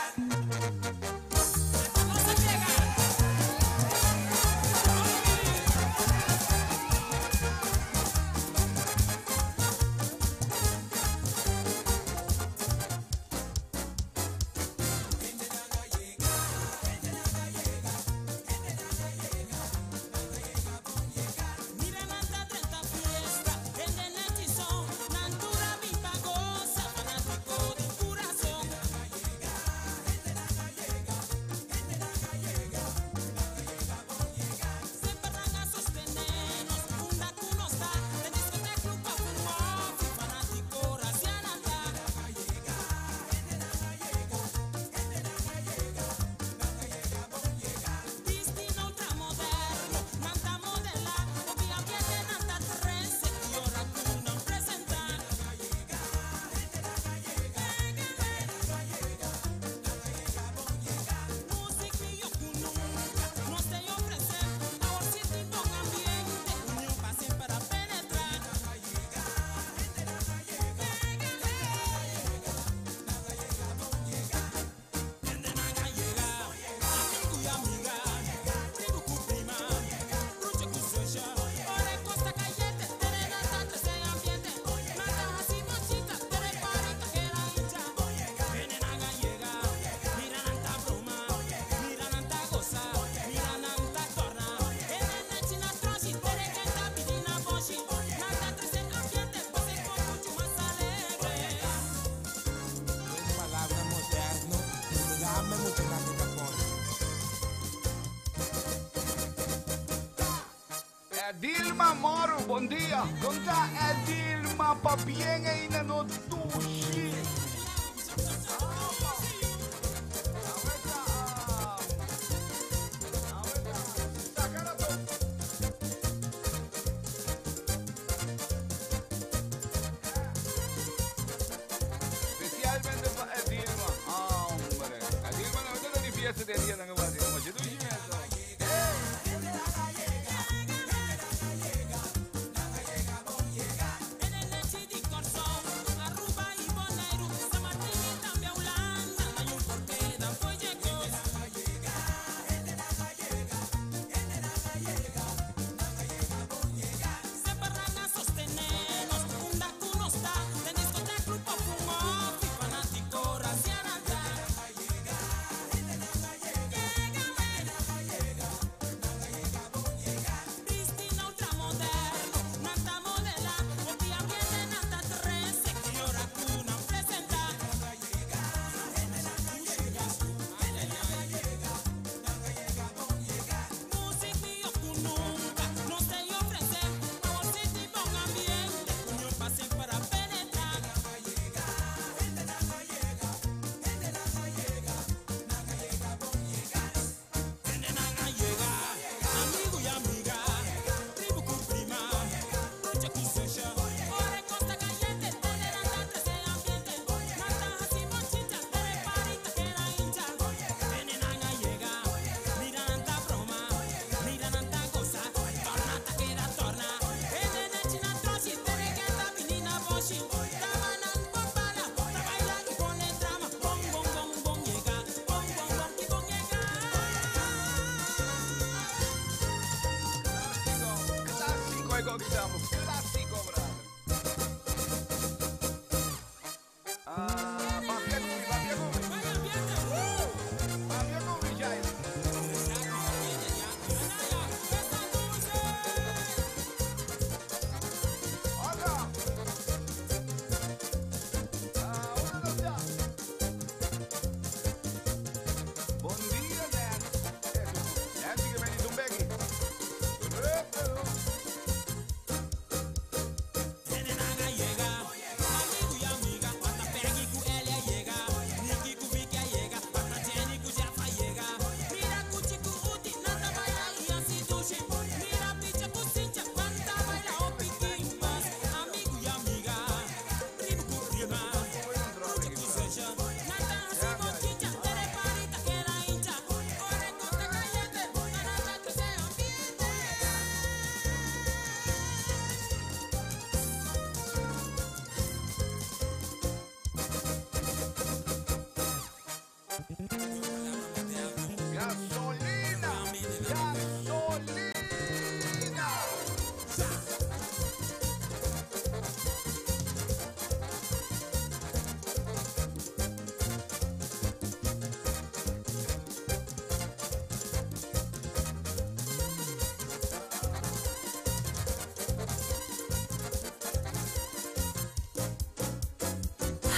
Mira nan ta drenta fiesta, hende nechi son, nan tur a bin pa gosa, fanátiko di kurason. Semper nan a sostené nos, unda ku nos ta, den diskotek, club òf un mòfi, fanátiko rasia nan ta. Bisti ultramoderno, nan ta modelá, hopi ambiente nan ta trese, i ora ku nan presentá. Músik mihó ku nunka, nos ta ofresé, awor si tin bon ambiente, union pa semper a penetrá. Hende nan a yega, amigu i amiga, primu ku prima, brucha ku zusha. Ora e kos ta kayente, tere nan ta trese ambiente. Nan ta hasi bochita, tere party ta keda hincha. Hende nan a yega, mira nan ta broma, mira nan ta gosa, mira nan ta torna. Hende nechi na troshi, tere ken ta pidi na boshi. Nan ta trese ambiente, pasa e kos muchu mas alegre. Un palabra moderno, dame mucho más que pone. Edilma Moro, bon dia. Kon ta Edilma? Pabien ainda no dushi. Especialmente pa Edilma. Hombre. Edilma no ta di fiesta den dia nan a basi. Masha dushi mes. Nechi di Kòrsou, Aruba i Boneiru, San Martin i tambe Hulanda, no hay un porke dan fo'i dje kos. Semper nan a Clásico, gritamos. Clásico, brother. Ah, papia gumi, papia gumi. Papia gumi, Jai. Hola. Ah, uno, dos, ya. Bon dia, Nancy. Nancy que me dice un bequi. Gasolina! Gasolina!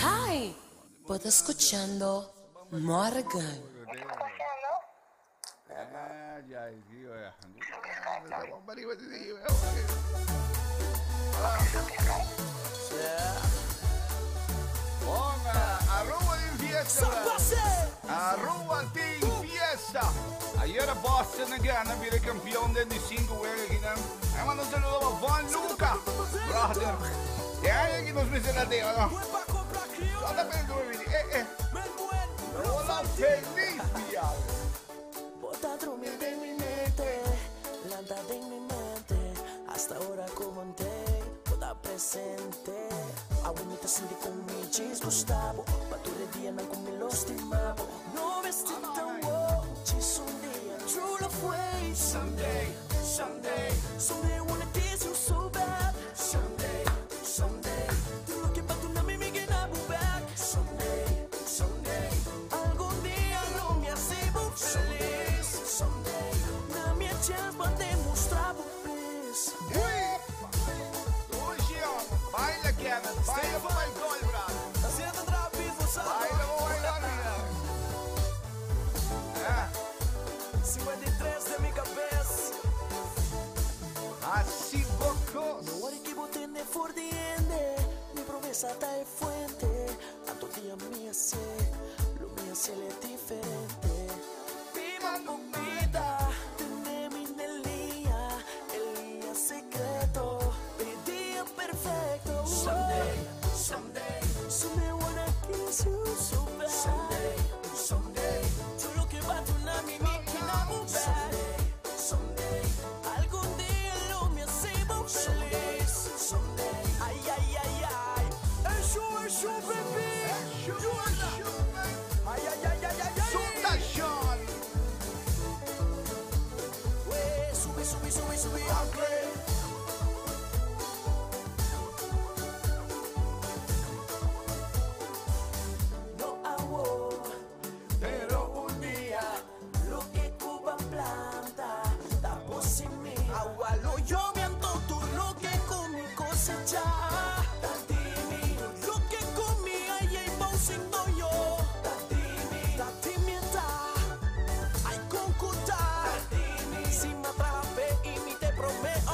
Hi, bo ta scuchando Morgan. Ah, ya, sí, oiga. Ponga, arroba de fiesta. Arroba Team Fiesta. Ayer Boston gana, vira campeón de 5 juegos aquí. Ahí mando un saludo a Juan Luca. Brother. Ya hay aquí nos mencionaste, ¿no? Só tá pensando, Hola, feliz día. Bota drumi de mi mente, lanta de mi mente. Hasta ahora como te, bota presente. Abuelita sentí con mi chis Gustavo. Pa tu día no con mi lastimabo. No viste tan wow, chis un día, true love way. Someday, someday, someday wanna kiss you so bad. Someday, someday, tú lo que pa tu nami me gonna back. Someday, someday, algún día no me hace feliz. Someday, na minha chance pa demostrar please. Baila, Kevin. Baila para el gol, brother. Haciendo trapismo, Baila, baila, Ah. 53 de mi cabeza. Así pocos. No worry que vos tenés for the end. Mi promesa está de fuente. Tanto día mía sé, lo mío se le es diferente. Viva vida, tené mi Nelía, el día secreto, el día perfecto. Someday, someday, someday wanna kiss you so bad. Someday, someday, tú lo que va a tu mi mi Someday, someday, algún día lo me hacemos feliz. Someday, ay, ay, ay, ay. Eso, eso, baby. Ay, ay, ay, ay, ay, ay. Sudación. Sube, sube, sube, sube, okay. No hago, pero un día lo que Cuba planta, tapo sin mí. Agua lo yo viento tú lo que comí cosecha. Tatimi, lo que comí ay ay bouncing no yo. Tatimi, tatimienta, ay concuta. Si me atrape y mi te prometo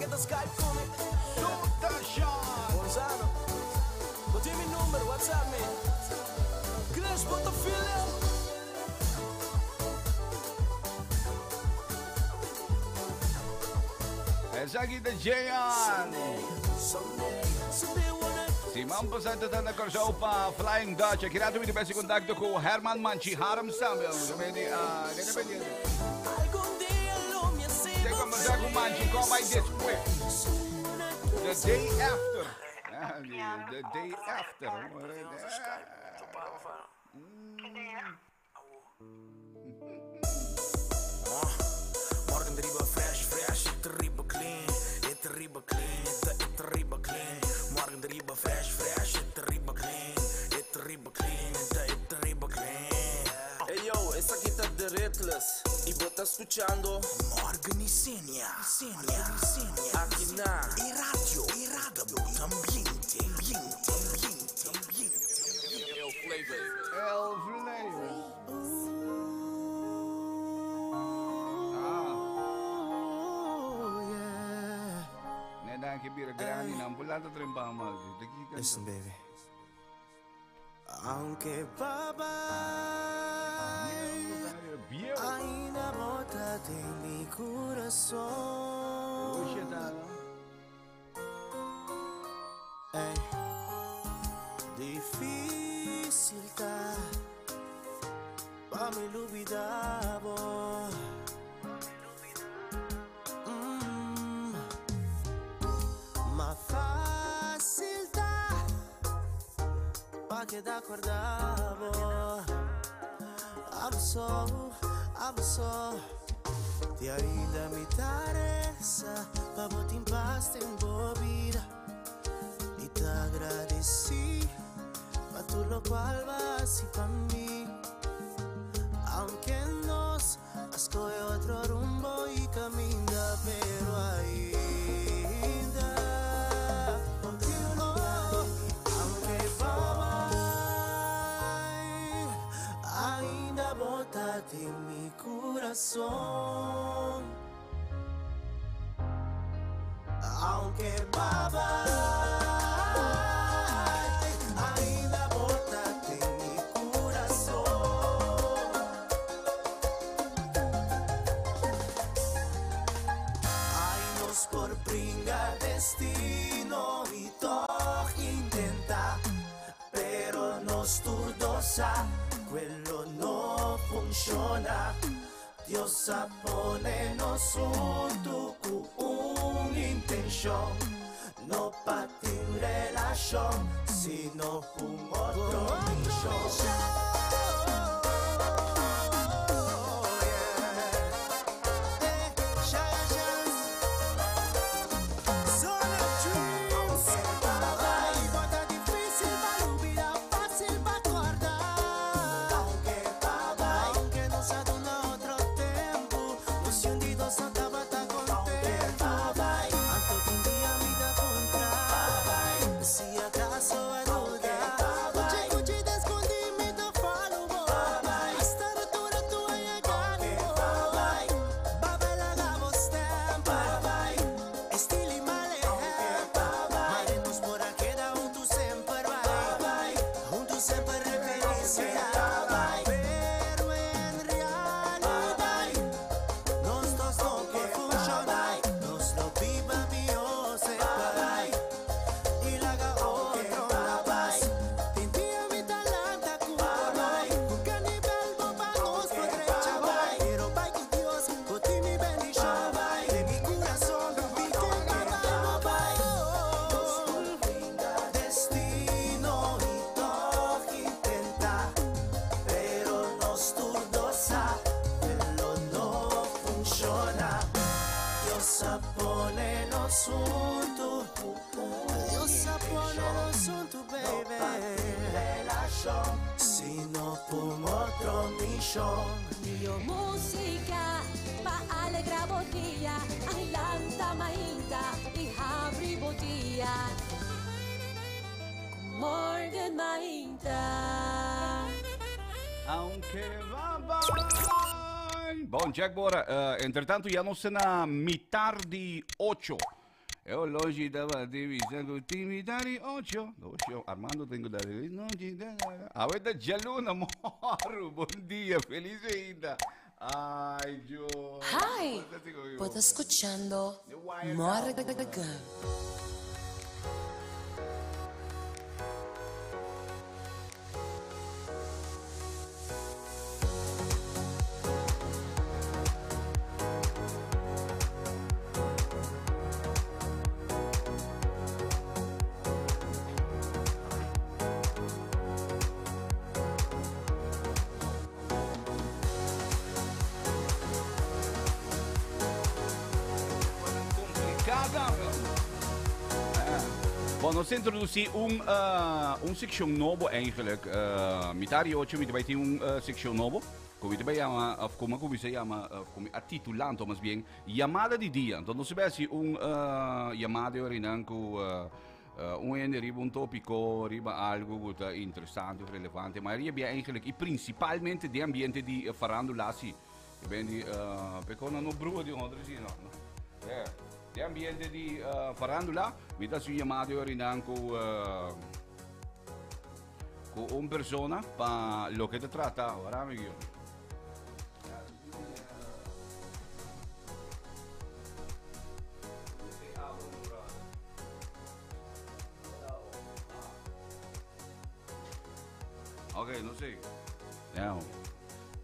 que Skype con mi. Tuta Gonzalo. Bo tin mi number, WhatsApp me. Chris, bo ta feel it? Esaki ta Jean. Siman pasá ta na Kòrsou pa Flying Dutch. Aki rato mi ta besi kontakto ku Herman Manchi Harms tambe. Te kombersá ku Manchi kon bai despues. The day after. The day after. Morgen riba fresh, fresh, it riba clean, it riba clean, it riba clean. Morgen riba fresh, fresh, it riba clean, it riba clean, it riba clean. Hey yo, esaki ta The Riddlers y bo ta scuchando Morgan y Senia, Senia, Senia. Aki na E radio, e radio, ambiente, ambiente, ambiente, ambiente. El Flavor. El Flavor. Net danki bira grandi nan por lanta trempa mas. Listen, baby. Aunke bye ainda bo ta den mi curason. Ey, dificil ta pa mi lubida bo. Ma facil ta pa keda corda bo. I'm so Te ainda mi ta resa pa bo tin paz den bo bida. Y ta agradeci pa tur locual b'a haci pa mi. Aunke nos a scoge otro rumbo y caminda, pero ainda oh, aunke bye ainda bo ta den mi curason. Aunke bye ainda bo ta den mi curason. Ay, nos por bringa destino y toch intenta, pero nos tur dos sa, quello no funciona. Dios a pone nos hunto cu un intencion, no pa tin relacion, sino cu otro mision. Aunke nos a duna otro tempo, nos un di dos no tabata contento. Anto tin dia mi ta puntra, si acaso a duda. Cuchi cuchi escondi mi ta follow bo. Hasta rotura tu a yega mi bo. Bye laga bo stamp. Estilo y mal ejemplo. Mare nos por a keda hunto semper bai. Hunto semper felicidad. Pero en realidad nos dos no por funciona. Nos lo biba mihor separa. Y laga otro na paz. Tin dia mi ta lanta cu dolor. Cu canibal bo pa nos por drecha bai. Pero bai cu Dios, bo tin mi bendicion. Den mi curason, mi ke bye bye. Destino y toch intenta, pero nos tur dos sa, pero no funciona. Dios a pone nos hunto, Dios a pone nos hunto, baby. Sino p'un otro mision. Mihor musica pa alegra bo dia, lanta mainta y habri bo dia. Morgan Mainta. Aunke bye bye. Bon, Jack Bora, entretanto ya nos ta na mitar di 8. E oloshi ta bati bisa ku tin mitar di ocho. Ocho, Armando tin ku ta di nochi. Awe ta djaluna, moru. Bon dia, felis ainda. Ay, Dios. Hi, bo ta skuchando Morgan. Bon, nos ta introduci un, uh, un seccion nobo eigenlijk. Uh, mitad di ocho, mi ta tin un uh, seccion nobo. Como mi ta yama, of como como se llama, of como a titulando más bien, llamada di dia. Entonces, nos ta haci un uh, llamada orinan cu uh, uh, un hende riba un tópico, riba algo cu ta interesante of relevante. Maar hier ben eigenlijk, y principalmente de ambiente di uh, farándula, sí. Ik ben di, uh, pecona no broer di otro, sí, no. no. Yeah. De ambiente di uh, farándula, mi ta haci un llamada orinan cu uh, cu un persona pa loke ta trata. Ora, amigo. Ok, no sé. Nou,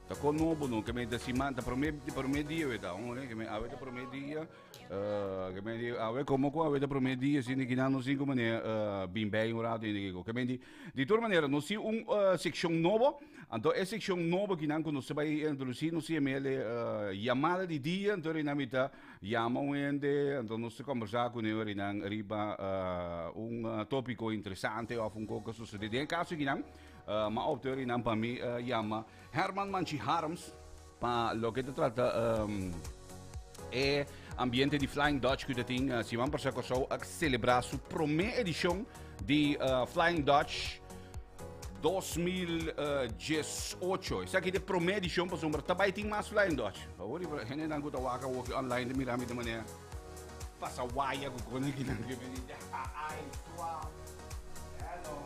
ta kon nobo no, ke me ta siman, ta prome, prome dia we ta, hombre, ke me awe ta prome dia. Uh, ke men di, awe como ku awe ta prome dia, sin di kinan no sin ku manera uh, bin bij un rato in di Ke men di, di tur manera, nos tin un uh, seccion nobo, anto e seccion nobo kinan ku nos ta bai introduci, nos yamele uh, llamada di dia, anto rinan mi ta yama un hende, anto nos ta conversa ku ne rinan riba uh, un uh, topico interesante of un koko sucede. Den caso kinan, uh, ma opto rinan pa mi uh, yama Herman Manchi Harms, Pa loke ta trata um, e ambiente di Flying Dutch ku ta tin uh, siman pasá Kòrsou a selebrá su promé edishon di uh, Flying Dutch 2018. Esaki de promé edishon pasobra ta bai tin mas Flying Dutch. Awor di hendenan ku ta wak awoki online ta mira mi di manera pasa waya ku kone kinan ke bini. Ai, suau. Hello.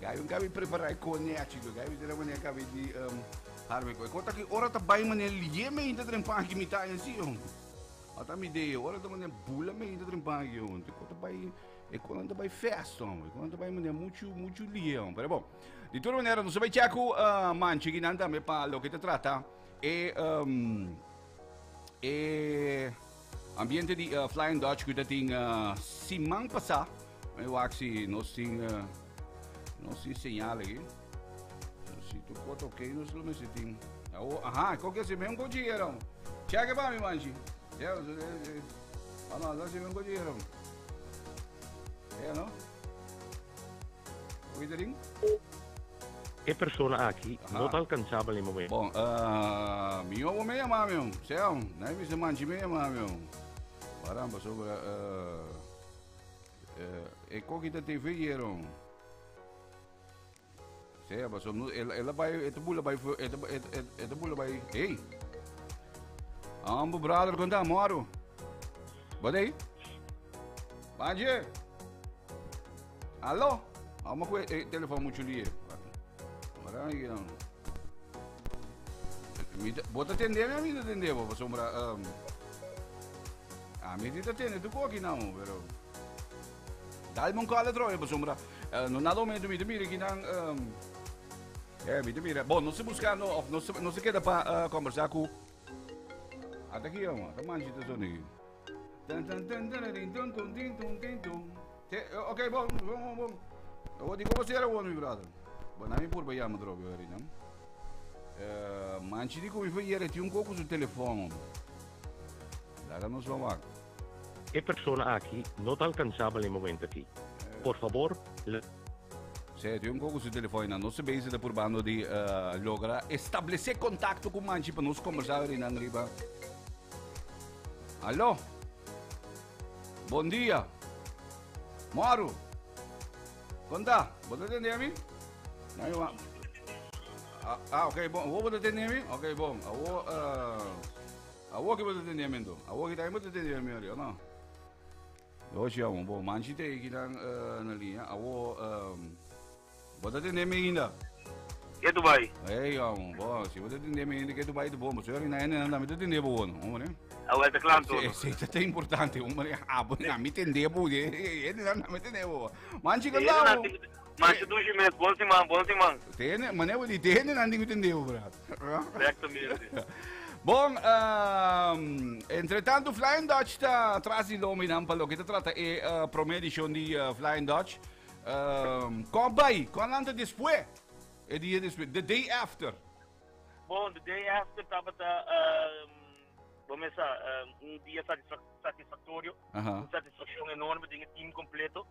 Gai un gabi prepará e kone achi, gai mi tene manera gabi di um, Harvey, e kota ki ora ta bai mane liye me inta tren panki mi ta en si hon. Ata mi de ora ta mane bula me inta tren panki hon. Te kota bai e kona ta bai fast hon. E kona ta bai mane mucho mucho liye hon. Pero bon. Di toda manera nos bai check ku uh, manchi ki nan tambe pa loke te trata e um, e ambiente di uh, Flying Dutch ku ta tin uh, siman pasá. Mi wak si nos tin uh, nos tin señal aki. Si tu kota ok, nos lo mester tin. Oh, aha, ko ke si men ko jieron. Check pa mi manchi. Ja, ah no, si men ko jieron. Ja, no? Oké, erin? E persona aki no ta alkansabel na e momento. Bon, uh, mi obo me yama mi, Seo, nai mi se manchi me yama mi. Caramba, sobre uh, uh, e koki ta TV hieron. Sea, paso no, el, el a bai, e ta bula bai, e ta, e, e, e ta bula bai, hey. Ambo brother, konta, moro. Wat ei? Banje. Allo? Amo ku e telefon mucho lie. Ora, yo. Mi ta, bo ta tende mi, mi ta tende bo, pasobra, um, a mi ta tende tu koki nou, pero Dal un call atrobe pasobra no nada momento mi ta mira kinan eh mi ta mira bon nos ta buscando of nos nos ta keda pa conversa cu ata ki amo ata manchi ta sona aki tan tan tan tararin tun tun tin tun tin tun te ok bon bon bon bon awor di como sera awor mi brother bon ami purba yama atrobe ahorita eh manchi di cu mi fayera tin un coco su telefon laga nos lo wak. E persona aki no ta alkansabel na e momento aki. Por fabor, la. Sí, tin un koko su telefon nan. Nos ta bezig ta purbando di logra establesé kontakto ku Manchi pa nos kombersá awe nan riba. Aló. Bon dia. Mòru. Kon ta? Bo ta tende mi? No, yo Ah, ok, bon. Awor bo ta tende mi? Ok, bon. Awor, Awor ki bo ta tende mi anto? Awor ki tambe bo ta tende mi ori, o no? Oshi amo, bo manchi te iki dan na linha. Awo, bo ta tende mi ainda? Ke tu bai? Hey, amo, bo, si bo ta tende mi ainda, ke tu bai tu bom. Sorry, na ene nanda mi ta tende bo no, hombre. Awel ta klam todo. Sí, sí, ta importante, hombre. Ah, bo, na mi tende bo, ene nanda mi tende bo. Manchi ka lao. Manchi dushi mes, bon siman, bon siman. Tene, mane bo di tene nandi mi tende bo, bra. Correctamente. Bon, entretanto Flying Dutch ta tras di lominan pa loke ta trata e prome edicion di Flying Dutch. Kon bai? Kon lanta despues? E dia despues, the day after. Bon, the day after tabata, bo mesa, un dia satisfactorio. Un satisfaccion enorme den e team completo.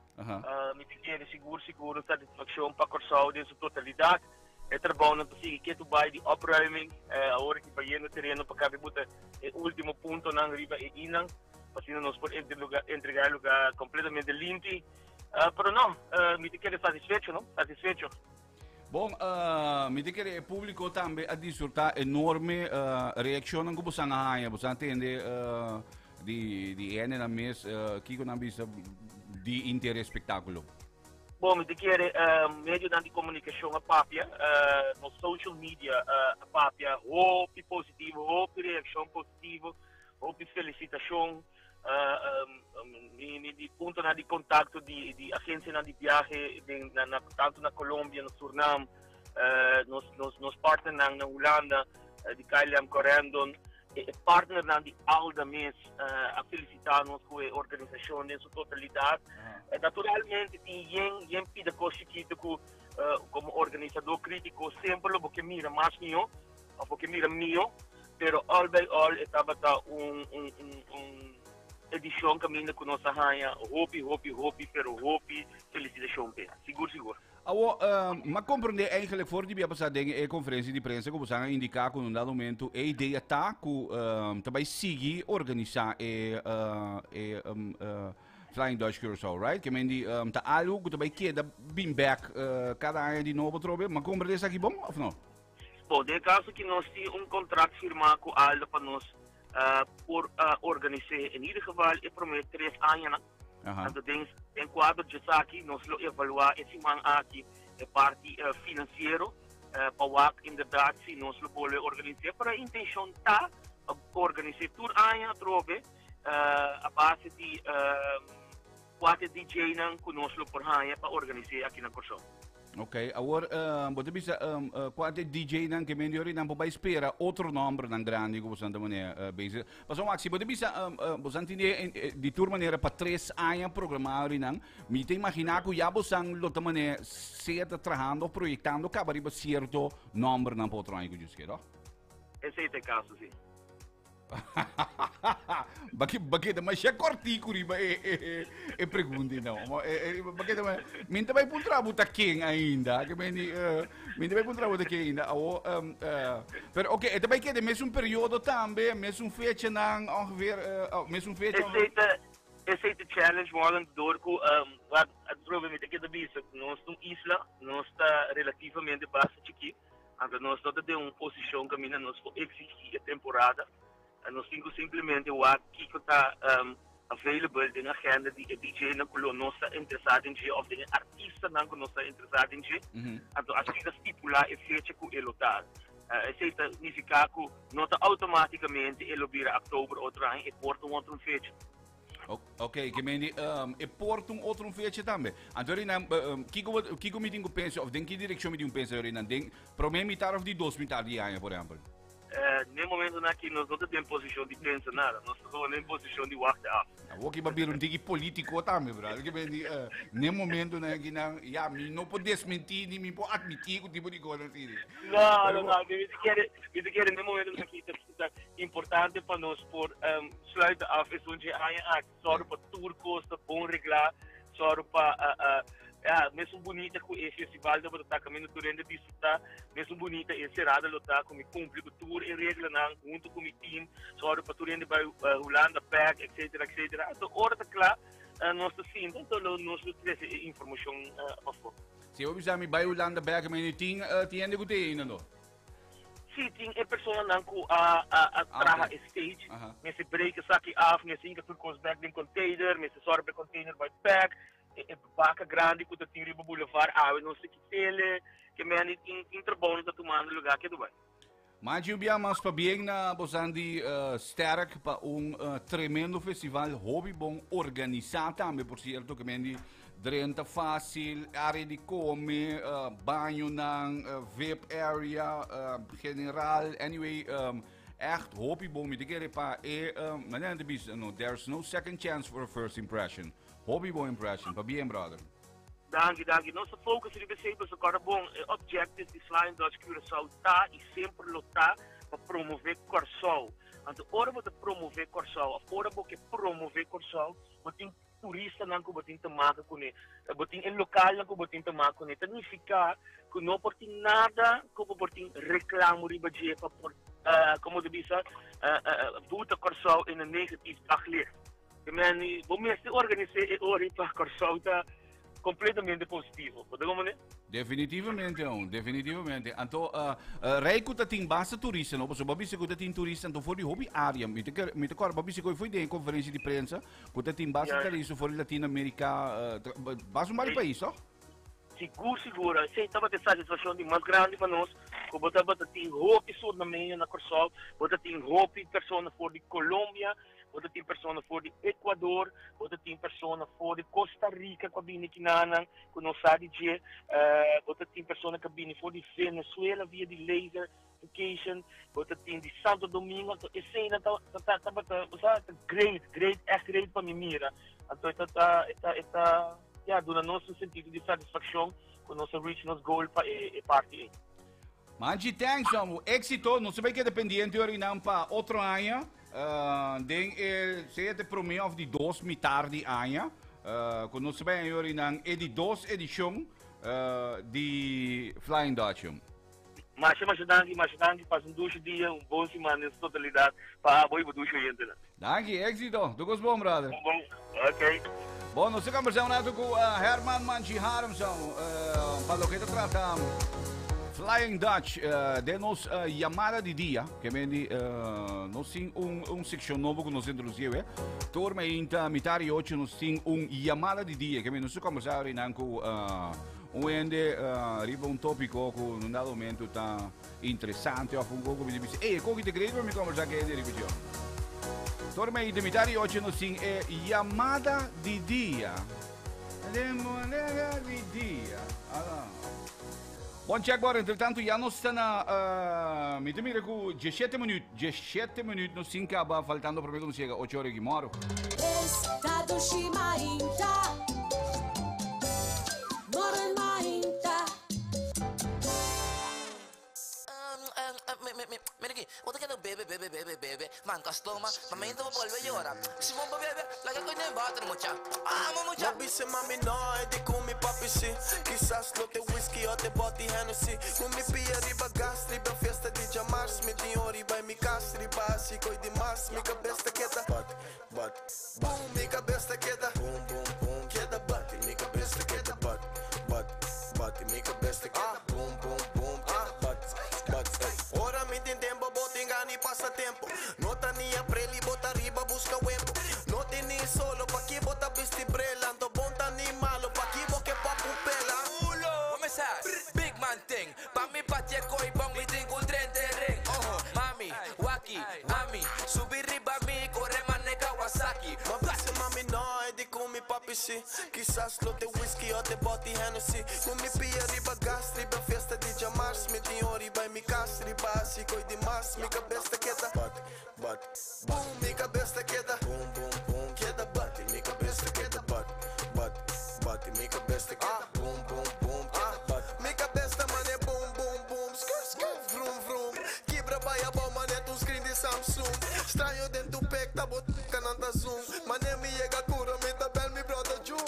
Mi ta kere sigur sigur un satisfaccion pa Corsou den su totalidad. E trabounan ta sigui ketu bai di opruiming. Awor aki bayendo tereno pa kabe buta e ultimo puntonan riba e inan pa asina nos por entrega e lugar completamente limpi. Pero no, mi ta kere satisfecho no, satisfecho. Bon, mi ta kere e publico tambe a disfruta enorme reaccionnan cu bosan a haña. Bosan a tende di hendenan mes kico nan bisa di inter e spectaculo. Bon, mi ta kere medionan di comunicacion a papia, nos social media a papia hopi positivo, hopi reaccion positivo, hopi felicitacion. Mi puntonan di contacto di agencianan di biahe den na na tanto na Colombia, na Surinam, nos nos nos partnernan na Hulanda di KLM Corendon, e partnernan di Alda mes a felicita nos cu e organisacion den su totalidad. Naturalmente tin yen yen pida cos chikito cu como organisador critico semper lo bo ke mira mas miho of bo ke mira miho. Pero all by all e tabata un un un un edicion caminda cu nos a haña hopi hopi hopi pero hopi felicitacion p'e. Sigur sigur. Awo, m'a comprende eigenlijk for di bia pasa den e conferencia di prensa cu bosan a indica cu na un dado momento e idea ta cu ta bay sigui organisa e e Flying Dutch Curaçao, right? Ke men di ta algo cu ta bay keda bin bek cada aña di nobo atrobe. M'a comprende esaki bon of no? Bon, den e kaso ki nos tin un kontrakt firmá ku Alda pa nos por organis'é en ieder geval e promé tres añanan. Anto den den kuadro djesaki nos lo evaluá e siman aki e parti finansiero pa wak inderdat si nos lo bolbe organis'é. Pero e intenshon ta pa organis'é tur aña atrobe a base di kuater DJ-nan ku nos lo por haña pa organis'é aki na Kòrsou. Ok, awor bo ta bisa kua ta e DJ-nan ke mendi ora nan por bai spera otro nombernan grandi ku boso ta manera bezig. Pasobra wak, si bo ta bisa boso tin di tur manera pa tres aña programá ori nan, mi ta imaginá ku ya boso lo ta manera sea ta trahando of proyektando kaba riba sierto nombernan pa otro aña ku Dios kier, toch? Esei ta e kaso, si. Baki baki ta masha kortiku riba e e e pregunta no. Baki ta min ta bai puntra bo ta ken ainda. Ke men di min ta bai puntra bo ta ken ainda. Awo pero oké, e ta bai keda mesun periodo tambe, mesun fechanan ongeveer, mesun fecha. Esei ta esei ta challenge morgen door ku wak atrobe mi ta keda bisa nos ta un isla, nos ta relativamente basta chikí. Anto nos no ta den un posishon kaminda nos por eksigí e temporada. Nos tin ku simplemente wak kiko ta available den agenda di e DJ-nan ku lo nos ta interesá den dje òf den e artistanan ku nos ta interesá den dje. Anto asina stipulá e fecha ku e lo ta. Esei ta nifiká ku no ta outomátikamente e lo bira òktober otro aña, e por ta un otro fecha. Ok, ke men di e por ta un otro un fecha tambe. Anto Rina, kiko kiko mi tin ku pensa of den ki direkshon mi tin ku pensa Rina? Den promé mitar of di dos mitar di aña, por ehèmpel? Den momentonan aki nos no ta den posishon di pensa nada, nos ta gewoon den posishon di wachta af. Awor ki bo a bira un tiki politico tambe, bro. Ke men di den momentonan aki nan, ya, mi no por desmentí ni mi por admití ku tipo di kosnan asina. No, no, no, mi ta kere, mi ta kere den momentonan aki ta Ta importante pa nos por sluiten af esun dje aña aki. Sòru pa tur kos ta bon reglá. Sòru pa ya mesun bunita ku e festival tabata ta kaminda tur hende disfrutá. Mesun bunita e serada lo ta ku mi kumpli ku tur e reglanan huntu ku mi team. Sòru pa tur hende bai Hulanda bèk etsetera etsetera. Anto ora ta kla nos ta sinta anto lo nos lo trese e informashon pafó. Si bo bisa mi bai Hulanda bèk mi tin hende ku ta ei no? Si tin e personanan ku a a traha e stage, mester break esaki af, mester hinka tur kos bek den container, mester sòru pa e container bai bek, e baka grandi ku ta tin riba boulevard awe nos ta kit'ele, ke mende tin tin trabou nan ta tumando lugá ke Dubai. Manchi un bia mas pabien na bosan di Sterk pa un tremendo festival hopi bon organisá tambe por cierto ke men di drenta fácil, área di come, bañonan, vip area, general, anyway, echt hopi bon. Mi ta kere pa e, manera nan ta bisa, no, there's no second chance for a first impression. Hopi bon impression. Pabien, brother. Danki, danki. Nos ta focus riba esei pasobra kòrda bon, e objective di Flying Dutch Curaçao ta i semper lo ta pa promove Kòrsou. Anto ora bo ta promove Kòrsou òf ora bo ke promove Kòrsou, bo tin turistanan ku bo tin te maka kuné, bo tin e lokalnan ku bo tin te maka kuné. Ta nifiká ku no por tin nada ku bo por tin reklamo riba dje pa por, komo ta bisa, buta Kòrsou in een negatief daglicht. Bo mester organis'é e ora pa Kòrsou ta kompletamente positivo. Bo ta komprendé? Definitivamente, aun, definitivamente. Anto, Rei ku ta tin basta turista, no? Pasobra bo a bisa ku ta tin turista anto for di hopi área. Mi ta kere, mi ta kòrda bo a bisa ku e foi den e konferensia di prensa ku ta tin basta turista for di Latinoamerika, basta un bari pais, tòg? Sigur, sigur. Esei tabata e satisfakshon di mas grandi pa nos, ku bo tabata tin hopi surnameño na Kòrsou, bo ta tin hopi persona for di Colombia, Bo ta tin persona for di Ecuador, bo ta tin persona for di Costa Rica ku a bini kinanan ku no sa di dje, bo ta tin persona ku a bini for di Venezuela via di Laser Vacation, bo ta tin di Santo Domingo, anto eseinan ta ta tabata bo sa ta great, great, ègt great pa mi mira. Anto e ta ta e ta e ta ya duna nos un sentido di satisfakshon ku nos a reach nos goal pa e parti ei. Manchi thanks amo. Éxito. Nos ta bay keda pendiente orinan pa otro aña. Den e sea te prome of di dos mitar di aña. Cu nos ta bay aña orinan e di dos edicion di Flying Dutch. Masha masha danki, masha danki. Pasa un dushi dia, un bon siman den su totalidad pa abo y bo dushi oyentenan. Danki, éxito. Tur cos bon, brother. Bon, bon. Ok. Bon, nos ta conversa un rato cu Herman Manchi Harmson pa loke ta trata Flying Dutch den nos yamada di dia. Ke men di nos tin un seccion nobo cu nos introduci awe. Tur meinta mitar y ocho nos tin un yamada di dia. Ke men nos ta conversa arinan cu un hende riba un topico cu en un dado momento ta Interesante of un koko mi ta bisa, ey e koki ta great pa mi kombersa ku hende riba dje. Tur mei di mitar di ocho nos tin e yamada di dia. Yamada di dia. Ala. Bon check bor, entre tanto ya nos ta na mi ta mira ku diesshete minuut, diesshete minuut nos tin kaba faltando prome ku nos yega ocho ora gimoro. Esta dushi mainta, morgen mainta. Mira aki, bo ta keda bebe, bebe, bebe, bebe, manka stoma, ma meinta bo bolbe yora. Si bo bebe, laga koe den water, mucha. Amo, mucha! No bisa mami no, e di ku mi papi si. Kisas lo te whisky o te boti Hennessy. Ku mi pia riba gas, riba fiesta di djamars. Mi tin ori bai mi kas, riba hasi koi di mas. Mi kabes ta keda bat, bat, boom. Mi kabes ta keda boom, boom, boom. Keda bati, mi kabes ta keda bat, bat, bati. Mi kabes ta keda boom, boom, boom. Keda bat, bat, ey. Ora mi tin tempo, bo tin gana i pasa tempo. No ta ni aprel i bo ta riba buska wempo. No tin ni solo, paki bo ta bisti bril? Anto bon ta ni malo, paki bo ke pop un pela? Ulo! Comenzá, big man ting. Pa mi patia koi bon mi tin ku drente ring. Oho, mami, waki, ami, subi riba mi, kore mane Kawasaki. Ma bisa mami no, e di ku mi papi si. Kisas lo te whisky o te boti Hennessy. Ku mi pia riba gas, riba fiesta di djamars. Mi tin ori bai mi kas, riba hasi koi di mas. Mi kabes ta keda bat, bat, boom. Mi kabes ta keda boom, boom, boom. Keda bati, mi kabes ta keda bat, bat, bati. Mi kabes ta keda boom, boom, boom. Keda bat. Mi kabes ta mane boom, boom, boom. Skrr, skrr, vroom, vroom. Kibra bai abou mane un screen di Samsung. Straño den tu pek ta bo kanan ta zoom. Mane mi yega kura mi ta bel mi brother Jun.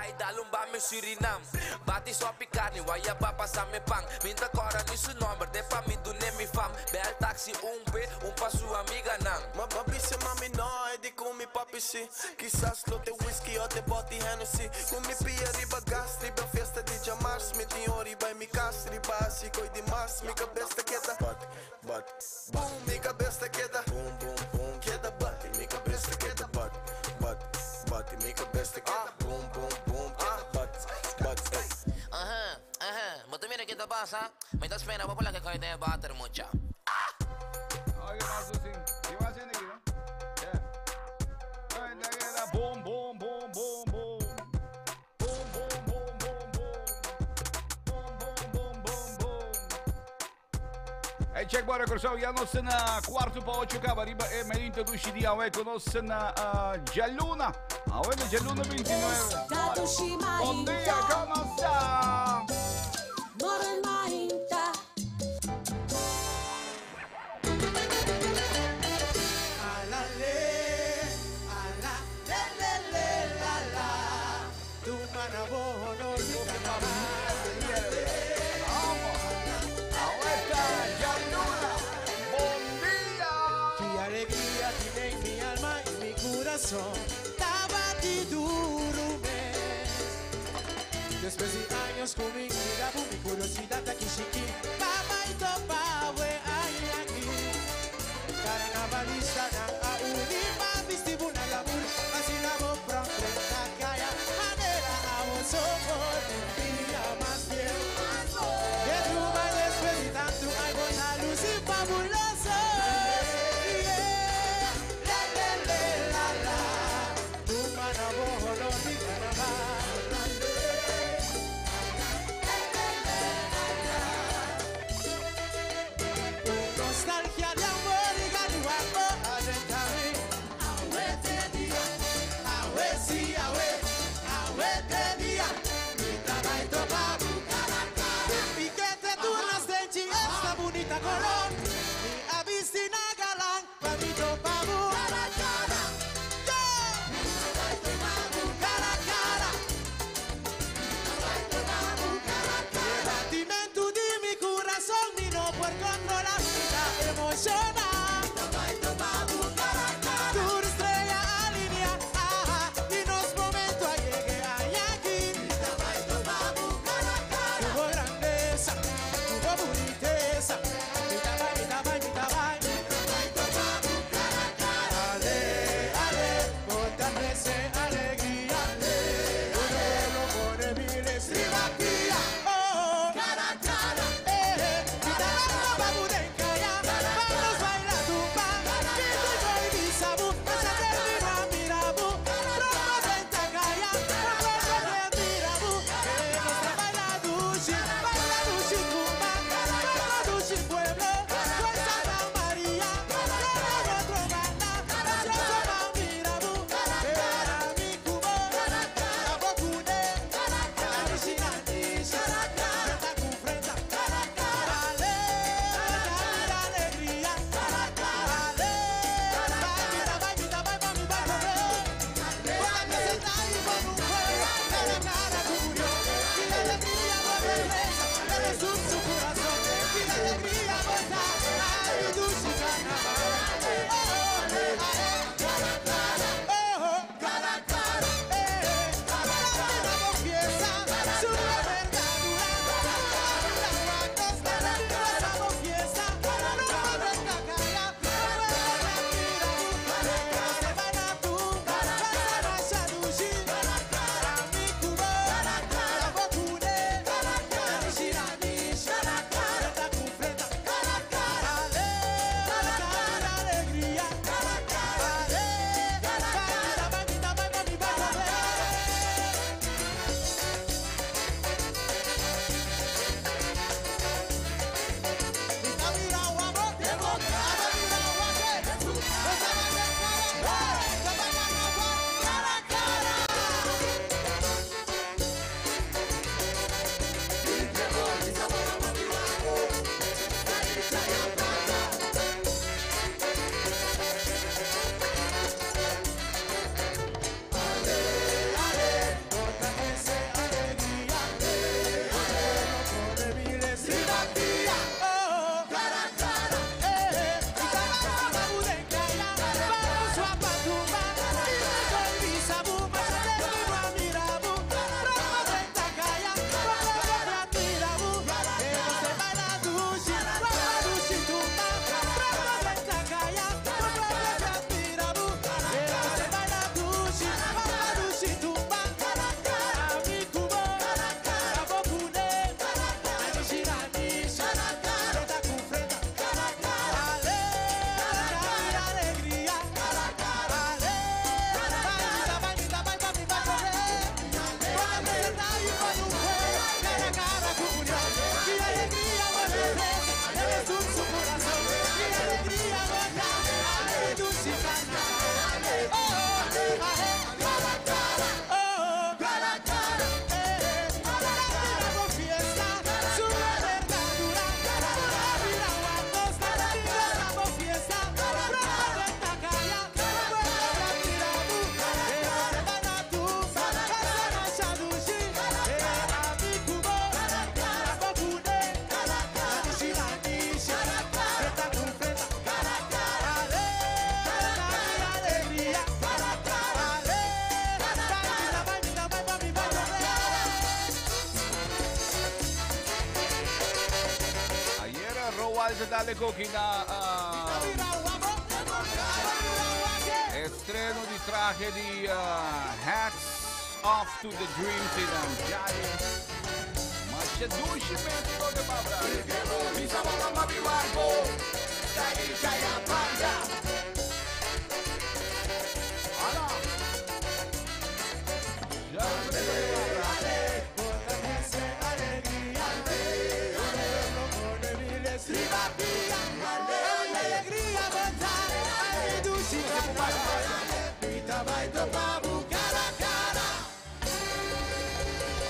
Ay, dal un ba mi Surinam. Bati sopi carni, wayaba pasa mi pan. Mi ta cora ni su nomber, de pa mi dune mi fam. Bel taxi un pe, un pa su amiganan. Ma bisa mami no, e di ku mi papi si. Kisas lo te whisky o te boti Hennessy. Ku mi pia riba gas, riba fiesta di djamars. Mi tin ori bai mi kas, riba hasi koi di mas. Mi kabes ta keda bat, bat. Bota mira que te pasa. Me estás esperando por la que cae de water mucha. Ay, ¿qué pasa, sí? ¿Qué va haciendo aquí, no? Yeah. Ay, la guerra, boom, boom, boom, boom, boom. Boom, boom, boom, boom, boom. Boom, boom, boom, boom, boom. Hey, check bora Corsau, ya nos na 7:45 caba riba e me introduci di awe nos na Jaluna. Awe na Jaluna 29. Bom dia, como está? Morgen mainta. A la le, a la le le le la la. Tu manabo no Bom dia. Qué alegría tiene en mi alma y mi corazón. Taba di duro mes. Después de años con mi vida, mi curiosidad aquí chiqui. Papá y topa, we ay aquí. Carnavalista na a unipa vestibuna glamour. Así la voz pronto en la calle. Manera a vos somos día más bien. Que tu después de tanto ay buena luz y fabuloso. Yeah. La, la, la, la, la. Tu manabo no mi carnaval. presentá e koki na estreno di trahe di Hats Off to the Dreams in Jai. Masha dushi mente koke babra. Bisa mama biwarbo. Jaya panda. Ala.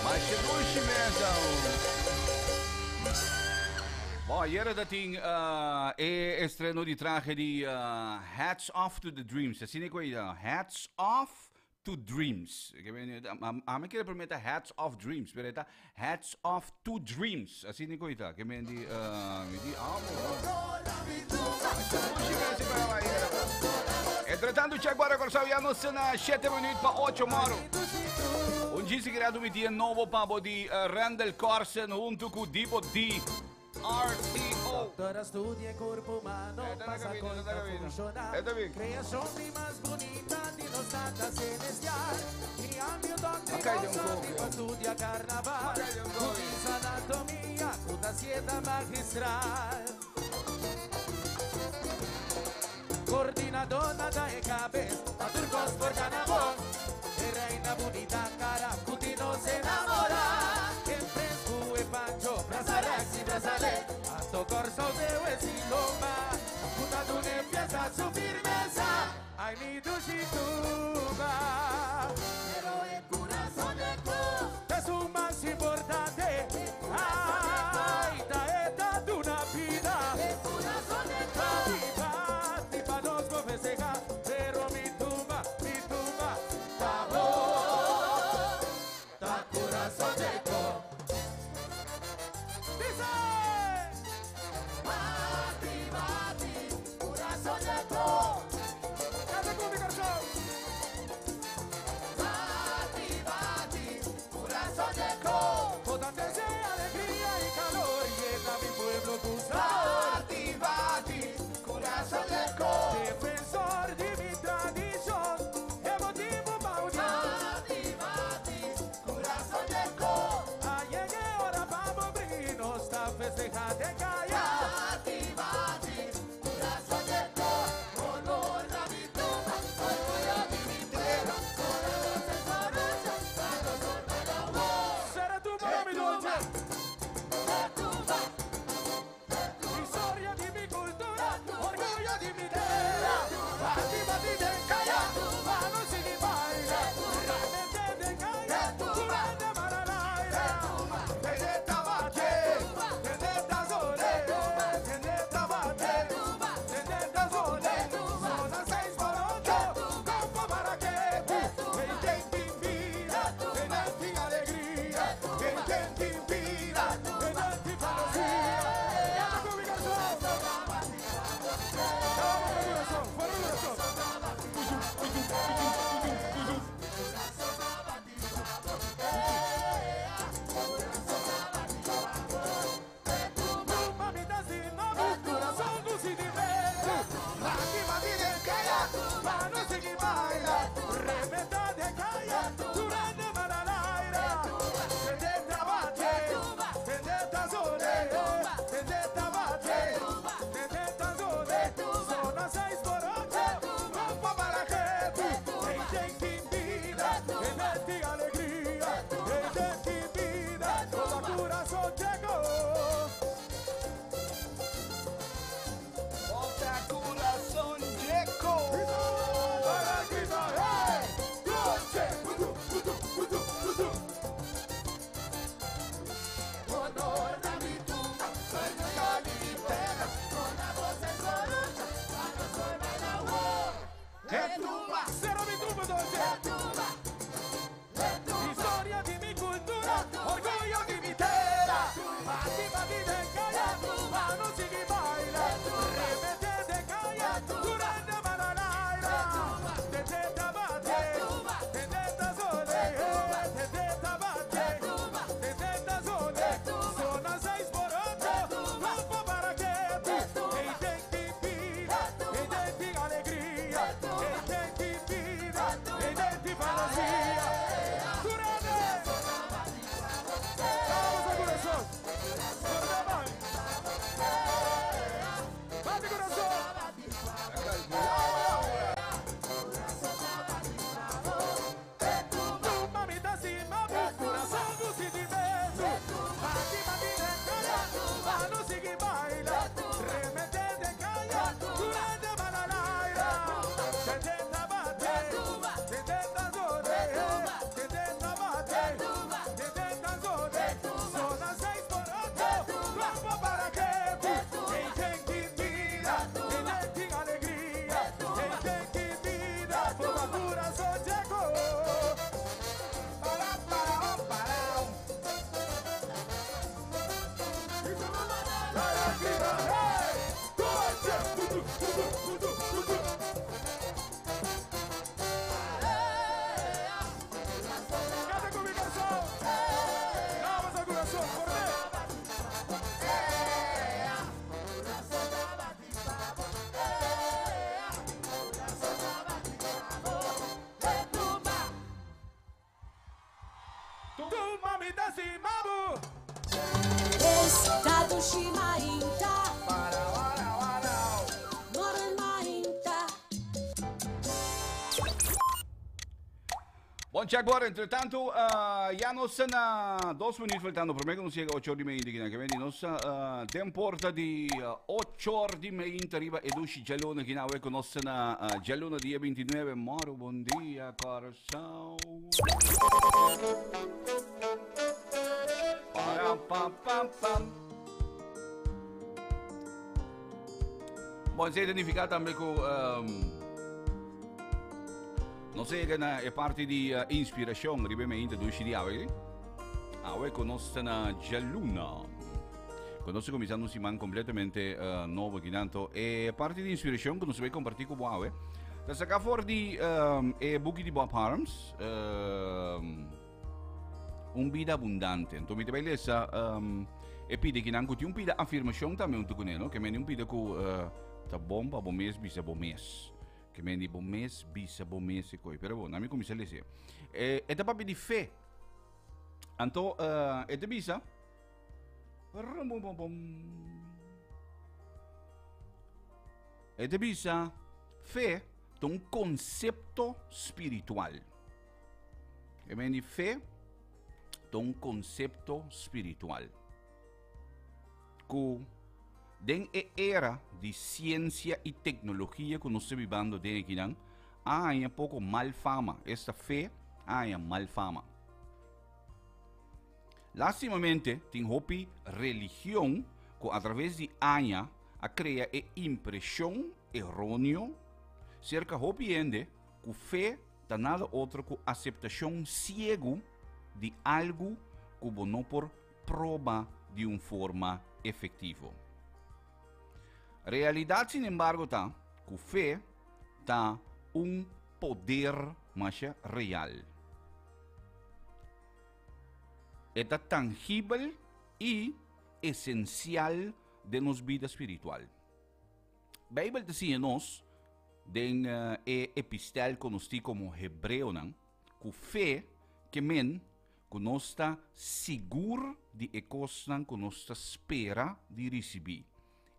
Masha dushi mesa. Bom, ayera tabatin e estreno di trahe di Hats Off to the Dreams. Asina ku Hats Off to Dreams. Ami a kere promé Hats Off Dreams, pero ta Hats Off to Dreams. Asina ku ta. Ke men di mi di amo. Entretantu, check para Kòrsou ya nos na 7 minüt pa 8 moro. Un djis kreado mi dia nobo pa bo di Randall Carson huntu ku Dibo D. RCO. Doctor studia kurpa humano pa sa kon ta funshoná. Kreashon di mas bunita di nos Tata Selestial. I ami doctor pa studia karnaval. Utiliza anatomia, una sieta magistral. Koordinadó ta e kabes, pa tur kos por kana bon. E reina bunita kara, ku di nos enamorá. En fresku e pancho, brasa rex i brasalet. Anto Kòrsou deu e siloma. Puta dune fiesta su firmeza. Ay mi dushi tumba. Pero e kurason di kos ta e mas importante. Ay, ta e ta duna bida. Bati, bati, pa nos festehá. Pero mi tumba, ta bon. Ta kurason di kos. Dice! Bati, bati, kurason di kos. Kanta ku mi, Kòrsou. check bora. Entretanto, ya nos ta na dos minuut faltando. Promé ku nos yega ocho or di meinti kinan. Ke men di nos uh, den porta di ocho or di meinti riba e dushi djaluna kinan. Awe ku nos ta na djaluna dia 29. Moro, bon dia, Kòrsou. Param, pam, pam, pam. Bon, esei ta nifiká tambe ku um, nos a yega na e parti di uh, inspirashon riba e meinta dushi di awe. Awe ku nos ta na djaluna. Ku nos ta kuminsando un siman kompletamente uh, nobo aki nanto. E parti di inspirashon ku nos ta bai kompartí ku bo awe ta saká for di um, e buki di Bob Harms, um, Un bida abundante. Anto mi ta bai lesa um, e pida kinan ku tin un pida afirmashon tambe huntu kuné, no? Ke meni un pida ku uh, ta bon pa bo mes bisa bo mes. Ke meni bo mes bisa bo mes e koi. Pero bon, na mi kuminsá lesa. E, e ta papia di fe. Anto uh, e ta bisa rum bum bum bum. E ta bisa fe ta un konsepto spiritual. E men di fe ta un konsepto spiritual ku den e era di siensia i teknologia ku nos ta bibando den akinan a haña poko mal fama. Esta fe a haña mal fama. Lastimamente tin hopi religion ku atraves di aña a krea e impreshon eróneo serka hopi hende ku fe ta nada otro ku aseptashon siegu di algu ku bo no por proba di un forma efektivo. Realidat sinembargo ta ku fe ta un poder masha real. E ta tangibel i esensial den nos bida spiritual. Beibel ta siña nos den e epistel konosí komo Hebreonan ku fe ke men ku nos ta sigur di e kosnan ku nos ta spera di risibí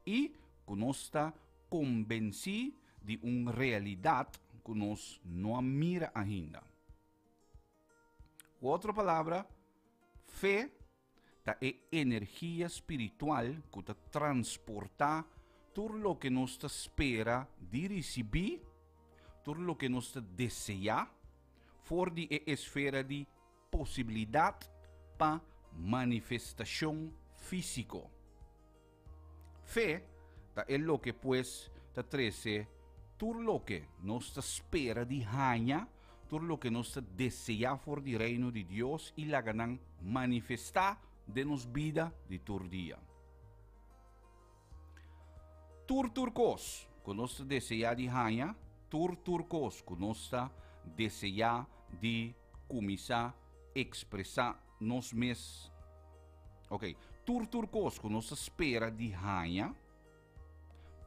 i ku nos ta kombensí di un realidat ku nos no a mira ainda. Ku otro palabra, fe ta e energia spiritual ku ta transportá tur loke nos ta spera di risibí, tur loke nos ta deseá, for di e esfera di posibilidat pa manifestashon físiko. Fe ta e loke pues ta trese tur loke nos ta spera di haña, tur loke nos ta deseá for di Reino di Dios i laga nan manifestá den nos bida di tur dia. Tur tur kos ku nos ta deseá di haña, tur tur kos ku nos ta deseá di kuminsá ekspresá nos mes. Ok, tur tur kos ku nos ta spera di haña,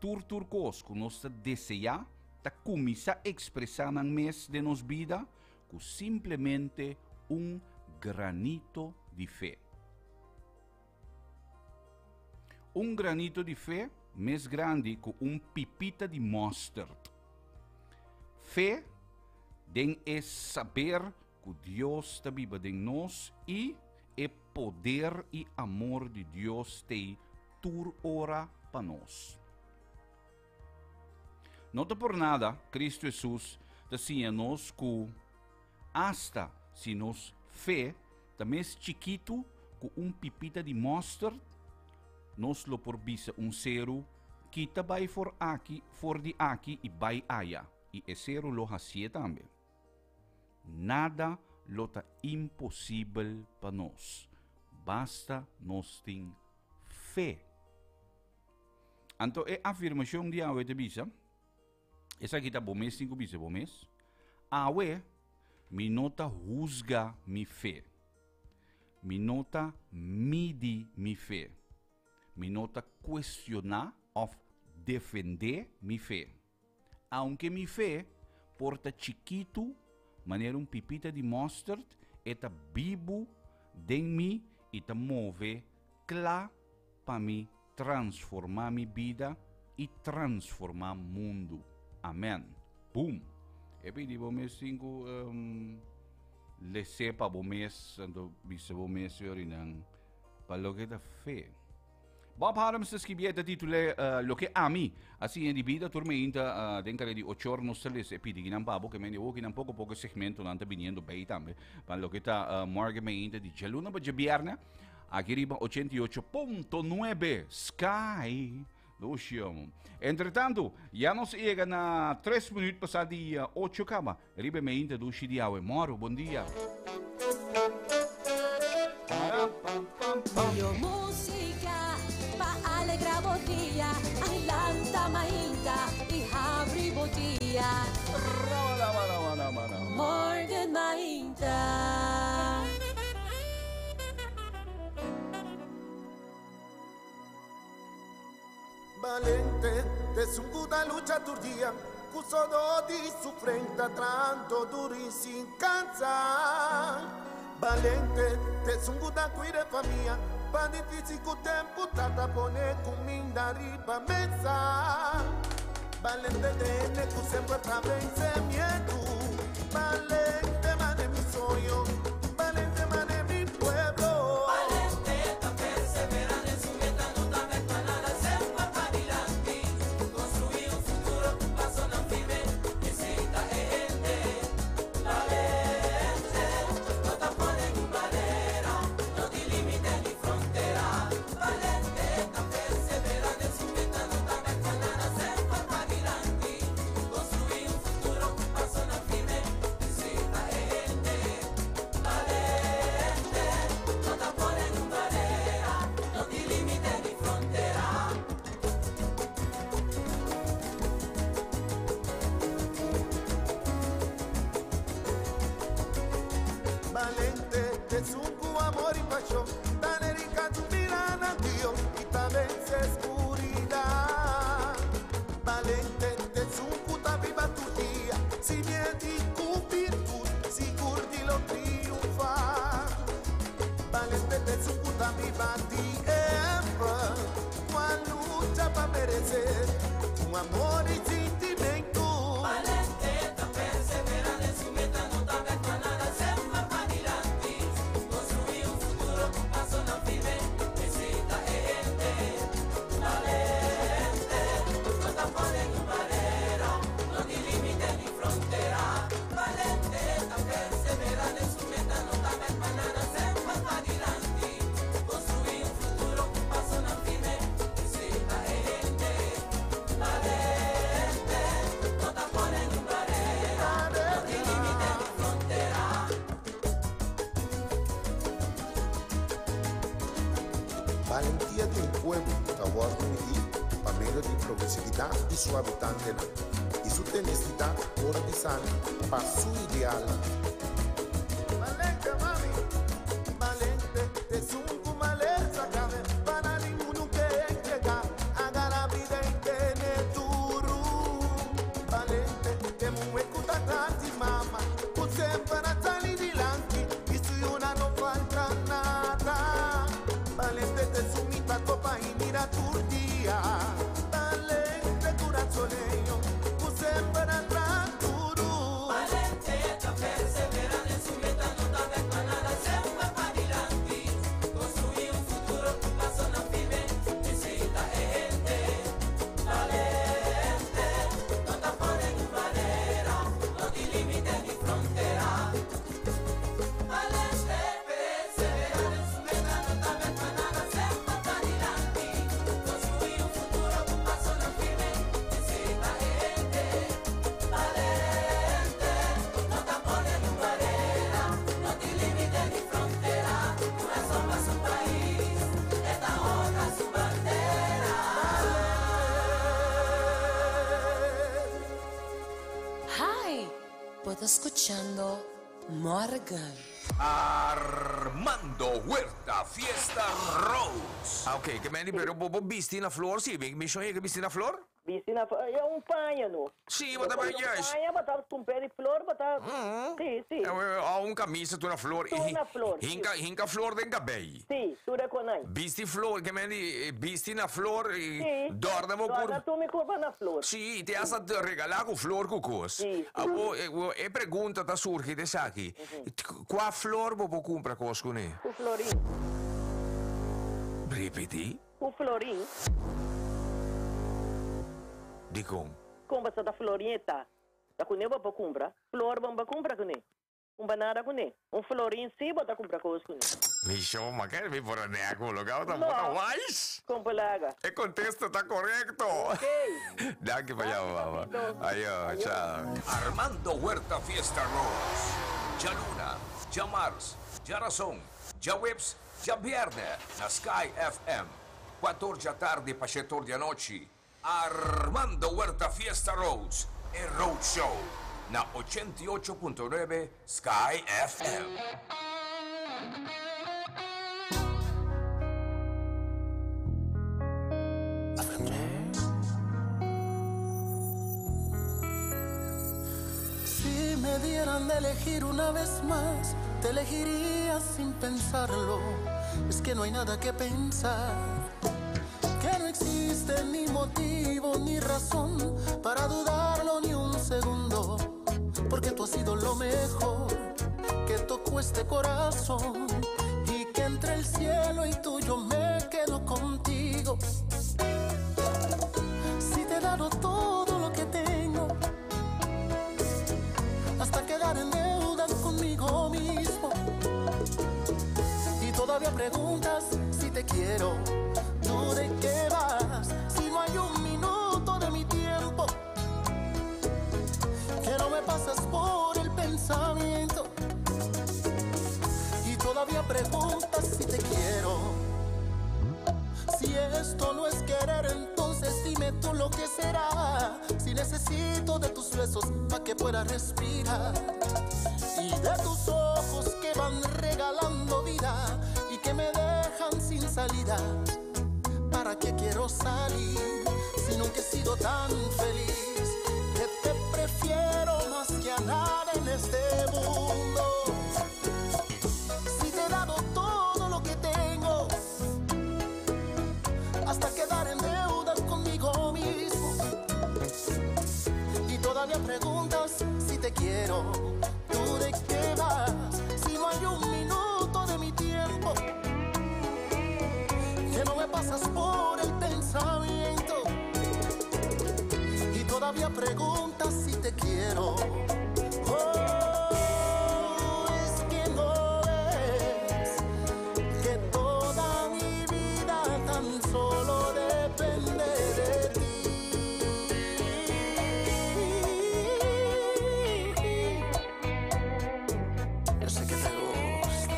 tur tur kos ku nos ta deseá, ta kuminsá ekspresá nan mes den nos bida ku simplemente un granito di fe. Un granito di fe mes grandi ku un pipita di mòstert. Fe den e saber Ku Dios ta biba den nos i e poder i amor di Dios t'ei tur ora pa nos. No ta por nada Cristo Hesus ta siña nos ku asta si nos fe ta mes chikitu ku un pipita di mòsterd, nos lo por bisa un seru, Kita bai for aki, for di aki i bai aya, i e seru lo hasié tambe. Nada lo ta imposibel pa nos, basta nos tin fe. Anto e afirmashon di awe ta bisa, esaki ta bo mes tin ku bisa bo mes, Awe mi no ta husga mi fe. Mi no ta midi mi fe. Mi no ta kuestioná òf defendé mi fe. Aunke mi fe por ta chikitu manera un pipita di mòsterd, e ta bibu den mi i ta move kla pa mi transformá mi bida i transformá mundu. Amèn. Boom! E pidi bo mes tin ku. Les'é pa bo mes, anto bisa bo mes yorinan pa loke ta fe. Bob Harms ta skibié, ta titul'é Loke Ami a Siña di Bida. Tur meinta den kare di ochor nos ta lesa e pidiginan pa bo, ke mende wokinan poko poko e segmentonan ta biniendo bei tambe pa loke ta morgen meinta di djaluna pa djabièrnè aki riba 88.9 Sky. Lucio. Entretanto, ya nos a yega na tres minuut pasá di ocho kaba. Riba e meinta dushi di awe. Moro, bon dia. Yo música pa alegra bo dia. Ay lanta mainta y habri bo dia. Morgen mainta. Balente t'esun ku ta lucha tur dia ku sodo di su frenta trahando duru i sin kansa. Balente t'esun ku ta kuida e famia pa difisil ku tempu ta ta pone kuminda riba mesa. Balente t'e hende ku semper ta vense miedu. Balente mane mi soño, balente mane mi pueblo. Balente ta persevera den su meta, no ta bek pa nada, semper pa dilanti. Construi un futuro cu pasonan firme, esey ta e hende. Balente no ta pone niun barera, no tin limite ni frontera. Balente ta persevera den su meta, no ta bek pa nada, semper pa dilanti. Construi un futuro cu pasonan firme, esey ta e hende. Balente no ta pone niun barera, no tin limite ni frontera. Balente t'esun cu amor y pasion ta dedica su bida na Dios y ta vence scuridad. Balente t'esun cu ta biba tur dia sin miedo y cu virtud sigur di lo triunfa. Balente t'esun cu ta biba di ehempel cu a lucha pa merece un amor y sintimento. Balente ta persevera den su meta, no ta bek pa nada, semper pa dilanti. Construi un futuro cu pasonan firme, esey ta e hende. Balente no ta pone niun barera, no tin limite ni frontera. Balente ta persevera den su meta, no ta bek pa nada, semper pa dilanti. Construi un futuro cu pasonan firme, esey ta e hende. Balente no ta pone niun barera, no tin limite ni frontera. Balentia di un pueblo ta wòrdu midí pa medio di progresividat di su habitantenan i su tenesidat ora di sali pa su idealnan. Balente mami, balente t'esun ku malesa kabe pa na ningun ke entrega agarra bida i tene duru. Balente t'e muhe ku ta tras di mama ku semper a sali dilanti i su yuna no falta nada. Balente t'esun mi ta topa i mira tur dia. Balente kurasoleño ku semper a traha duru. Balente ta persevera den su meta, no ta bek pa nada, semper pa dilanti. Construi un futuro cu pasonan firme, esey ta e hende. Balente no ta pone niun barera, no tin limite ni frontera. Balente persevera den su meta, no ta bek pa nada, semper pa dilanti. Construi un futuro cu pasonan firme, esey ta e hende. Balente no ta pone niun barera, no tin limite ni frontera. Curason pa su pais, e ta honra su bandera. Hi, bo ta scuchando Morgan. Armando Huerta Fiesta Rose. Ah ok, ke meni pero bo bo bisti na flor si, mi mi shon yega bisti na flor? Bisti na ja, un paña no. Sí, bo ta bai juist. Un paña, bo ta cumpra di flor, bo ta Sí, sí. O un camisa tur na flor. Tur na flor, sí. Hinca, hinca flor den cabey. Sí, tur e konai. Bisti flor, ke men di bisti na flor, Sí. dorna bo Dorna curpa. tur mi curpa na flor. Sí, te hasta regala cu flor cu cos. Sí. Awo, e pregunta ta surgi di esaki. Cua flor bo por cumpra cos cune? Cu florin. Ripiti. Cu florin. Dicon? Con bo sa ta florin e ta? Ta cune bo por cumpra? Flor bo no por cumpra cune. Un banana cune. Un florin si bo ta cumpra cos cune. Mi show ma kere mi por a nea cu lo gao ta bota wise. Con por laga. E contesta ta corecto. Ok. Danki pa yama mama. Ayo, chao. Armando Huerta Fiesta Rose. Djaluna, djamars, djarason, djaweps, Djabièrnè na Sky FM, kuator djatardi pa shetor di anochi, Armando Huerta Fiesta Roads, e Road Show, na 88.9 Sky FM. Si me dieran a elegir una vez más, te elegiría sin pensarlo. Es que no hay nada que pensar. Que no existe ni motivo ni razón para dudarlo ni un segundo. Porque tú has sido lo mejor que tocó este corazón. Y que entre el cielo y tú yo me quedo contigo. Si te he dado todo lo que tengo, hasta quedar en deuda conmigo mismo. Y todavía preguntas si te quiero, ¿tú de qué vas? Si no hay un minuto de mi tiempo que no me pasas por el pensamiento. Y todavía preguntas si te quiero. Si esto no es querer, entonces dime tú lo que será. Si necesito de tus besos pa' que pueda respirar. Y de tus ojos que van regalando vida y que me dejan sin salida. ¿Para qué quiero salir si nunca he sido tan feliz? Que te prefiero más que a nada en este mundo. Si te he dado todo lo que tengo, hasta quedar en deuda conmigo mismo. Y todavía preguntas si te quiero, ¿tú de qué vas? Si no hay un minuto de mi tiempo que no me pasas por el pensamiento. Y todavía preguntas si te quiero. Oh, es que no ves que toda mi vida tan solo depende de ti. Yo sé que te gusta.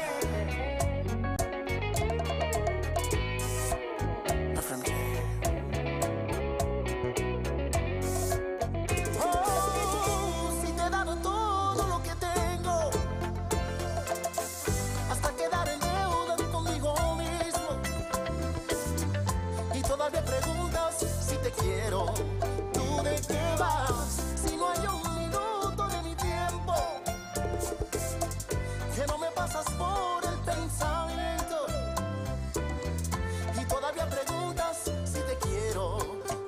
Ephraim J. Oh, si te he dado todo lo que tengo, hasta quedar en deuda conmigo mismo. Y todavía preguntas si te quiero, ¿tú de qué vas? Si no hay un minuto de mi tiempo que no me pasas por el pensamiento. Y todavía preguntas si te quiero,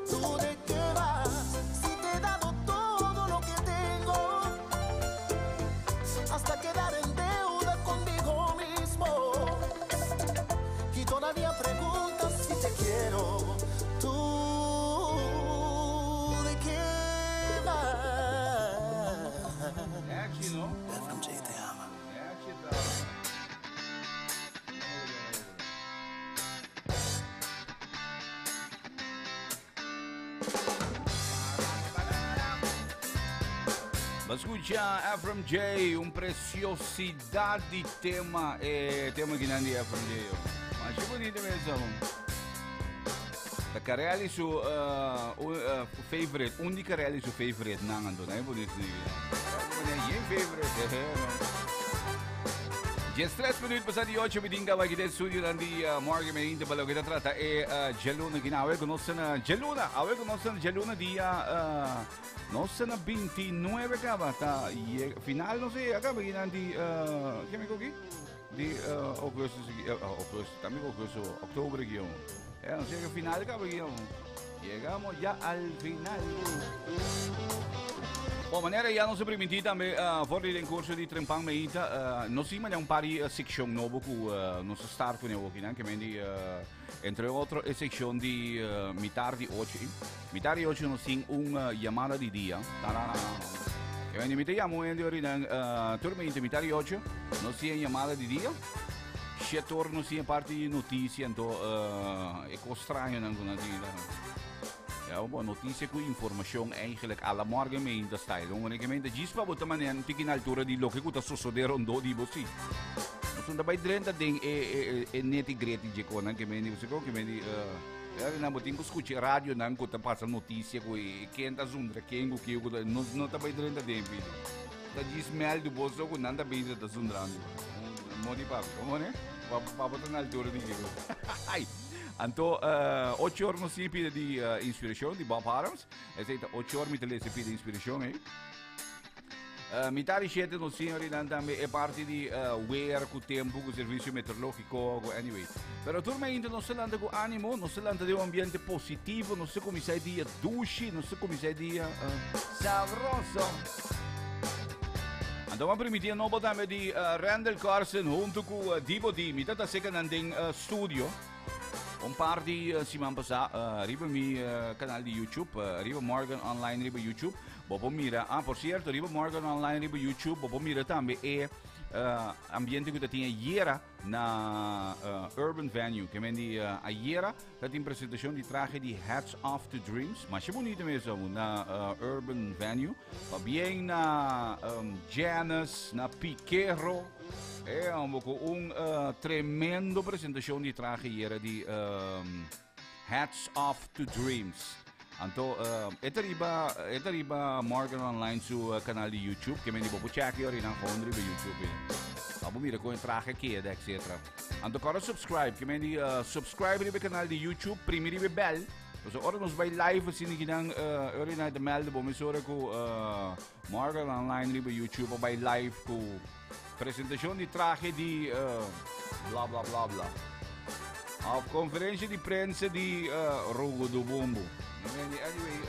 ¿tú de qué vas? Si te he dado todo lo que tengo, hasta quedar en deuda conmigo mismo. Y todavía preguntas si te quiero, ¿tú de qué vas? ¿no? J te ama. Va scucha Ephraim J, un preciosidad di tema, eh, tema que nandi Ephraim J. Ma che bonito mesmo. Da Carelli su favorite, un di Carelli su favorite nangando, né bonito ni. Geen favorite, eh. 13 minuut pasá di 8 mi tin kaba aki den studio dan di Morgan Merinte pa loke ta trata e djaluna aki. Awe ku nos ta na djaluna, awe ku nos ta na djaluna dia nos ta na 29 kaba ta final nos e akaba aki nan di ke mi koki? Di augustus aki, augustus, tambe augustus, oktober aki. E nos yega final kaba aki. Llegamos ya al final. Bon, manera ya nos a primintí tambe for di den curso di Trempan Meita, nos tin manera un par di seccion nobo cu nos a start cu newoki nan, que men di entre otro e seccion di mitar di ocho. Mitar di ocho nos tin un llamada di dia. Tarara. Que men di mi ta yama un hende ori nan tur meinte mitar di ocho nos tin e llamada di dia. Shete ora nos tin e parti di noticia, anto e cos strañonan cu nan tin ta. Ja, bo noticia cu informacion eigenlijk a la morgen meinta style. Un wanneer meinta djis pa bo ta manera un tiki na altura di loke cu ta sosode rondó di bo si. Nos no ta bay drenta den e e e neti greti dje conan ke men di bo ke men di ya nan bo tin cu scucha e radionan cu ta pasa noticia cu e ken ta zundra ken cu kico cu ta nos no ta bay drenta den pidi. Ta djis meldu bo so cu nan ta bezig ta zundrando. Moni papi, como ne? Papa ta na altura di kiko. Ai. Anto, ocho or nos tin pida di inspiracion di Bob Adams. Esei ta ocho or mi ta lesa pida inspiracion ei. Mitad di shete nos tin orinan tambe e parti di weer cu tempo, cu servicio meteorologico, cu anyway. Pero tur mainta nos ta lanta cu animo, nos ta lanta den un ambiente positivo, nos ta cuminsa e dia dushi, nos ta cuminsa e dia sabroso. Anto m'a primiti e nobo tambe di Randall Carson hunto cu Dibo D. Mi ta ta seca nan den studio un par di siman pasa riba mi canal di YouTube, riba Morgan Online riba YouTube. Bo por mira, ah por cierto, riba Morgan Online riba YouTube bo por mira tambe e ambiente cu ta tin ayera na Urban Venue. Ke men di ayera ta tin presentacion di trahe di Hats Off to Dreams. Masha bonito mes awo na Urban Venue. Pabien na Janice, na Piquero. E hombre cu un tremendo presentacion di trahe ayera di Hats Off to Dreams. Anto e ta riba e ta riba Morgan Online su canal di YouTube ke men di bo por check ori nan gewoon riba YouTube. Pa bo mira kon e trahe keda etc. Anto kòrda subscribe ke men di subscribe riba e canal di YouTube primi riba e bell. Pasobra ora nos bai live asina kinan ori nan ta melde bo mesora ku Morgan Online riba YouTube a bai live ku Presentacion di trahe di bla bla bla bla. Of conferencia di prensa di Rogo do Bombo. Anyway,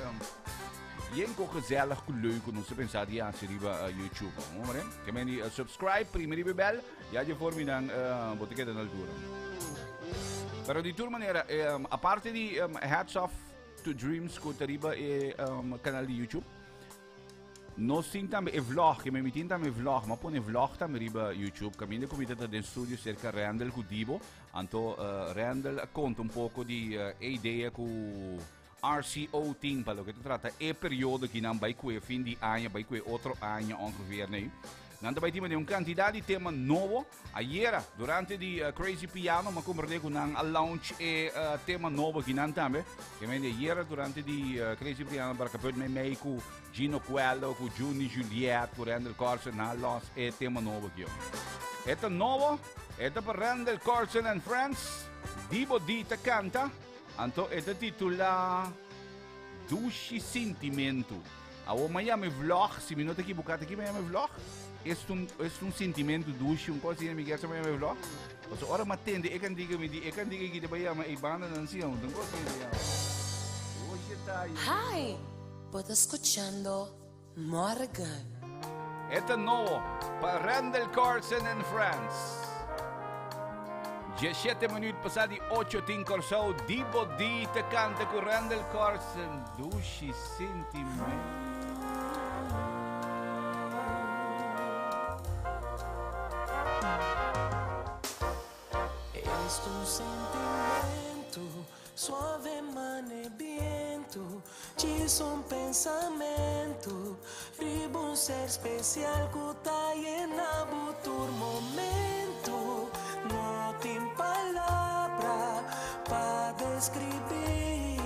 yen ko gezellig ku leuk ku nos ta pensa di hasi riba YouTube. Hoor hè? Ke men di subscribe, primi riba bel, ya je voor mi dan bo te keda na altura. Pero di tur manera, aparte di Hats Off to Dreams ku ta riba e kanal di YouTube, Nos tin tambe e vlog, ke mi tin tambe e vlog, m'a pone vlog tambe riba YouTube, kaminda ku mi ta ta den studio serka Randall ku Dibo, anto Randall a konta un poko di e idea ku RCO tin pa loke ta trata e periodo ki nan bai kue fin di aña, bai kue otro aña ongeveer nei. Nan ta bai tin un kantidat di tema nobo. Ayera, durante di Crazy Piano, m'a komprendé ku nan a launch e tema nobo akinan tambe. Ke men di ayera durante di Crazy Piano Barkaput meimei ku Gino Coelho, ku Juni Juliet, ku Randall Carlson, nan a launch e tema nobo aki. E ta nobo, e ta pa Randall Carlson and Friends, Dibo D ta kanta, anto e ta titulá Dushi Sintimentu. Awor mi a yama e vlog, si mi no ta ekiboká ta ki mi a yama e vlog? Esta un, esta un sintimentu dushi, un kos asina mi kier sa mi a yama e vlog. Pasobra ora mi a tende e kantika mi di e kantika aki ta bai yama e bandanan si un kos asina ta yama. Oye ta yo. Hi, bo ta skuchando Morgan. E ta nobo pa Randall Carlson and Friends. Diesshete minuut pasá di ocho tin Kòrsou Dibo D ta kanta ku Randall Carlson Dushi Sintimentu. Es tu sentimento, suave mane biento, djis un pensamento, riba un ser special cu ta yena bo tur momento. No tin palabra pa describi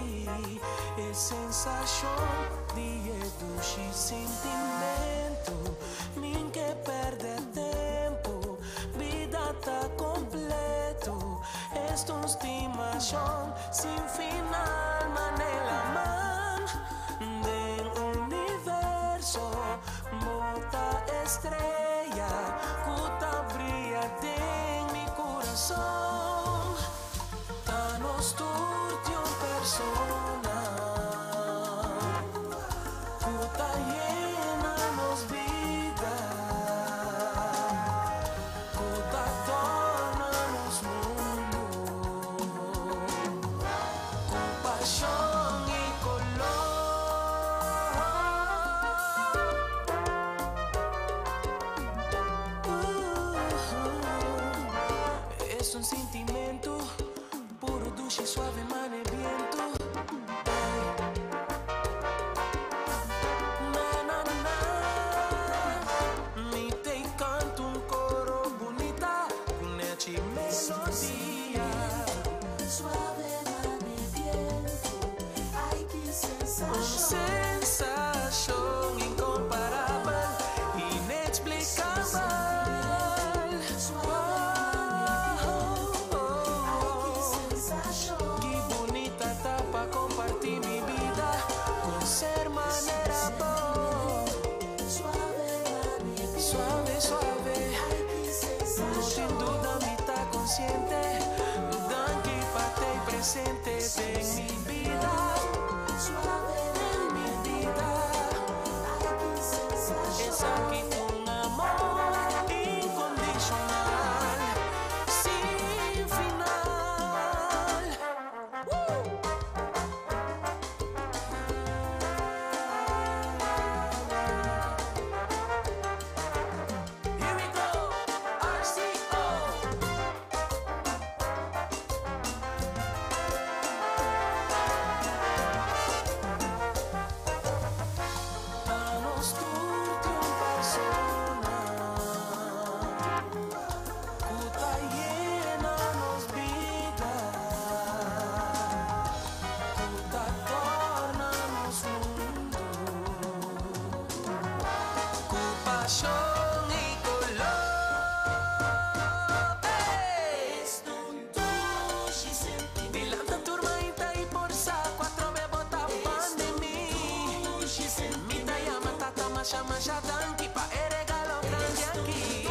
e sensacion di e dushi sintimento. Min ke perde tempo, bida. Sensación sin final, manela man del universo, bota estrella, cuta brilla en mi corazón. Danos turtión persona, cuta llena nos vida, cuta torna nos mundo, con pasión y color. Es un sentimiento puro, dulce, suave, mane viento. Na, na, na. Mi te canto un coro bonita con leche y melodía. Suave mane viento, ay que Un sensación incomparable, inexplicable. Oh, oh, oh. Qué bonita etapa compartir mi vida con ser manera bo. Suave, suave. No sin duda mi está consciente. Danke pa' te presente en mi vida. En mi vida. Es aquí un amor incondicional, sin final. Here we go, RCO. Danos turtión persona, cuta llena nos vida, cuta torna nos mundo, cu pasión y color. Dilanta turmaita y por sa cuatro bebota pandemia. Mita llama tata masha masha danki pa e regalo grande aquí.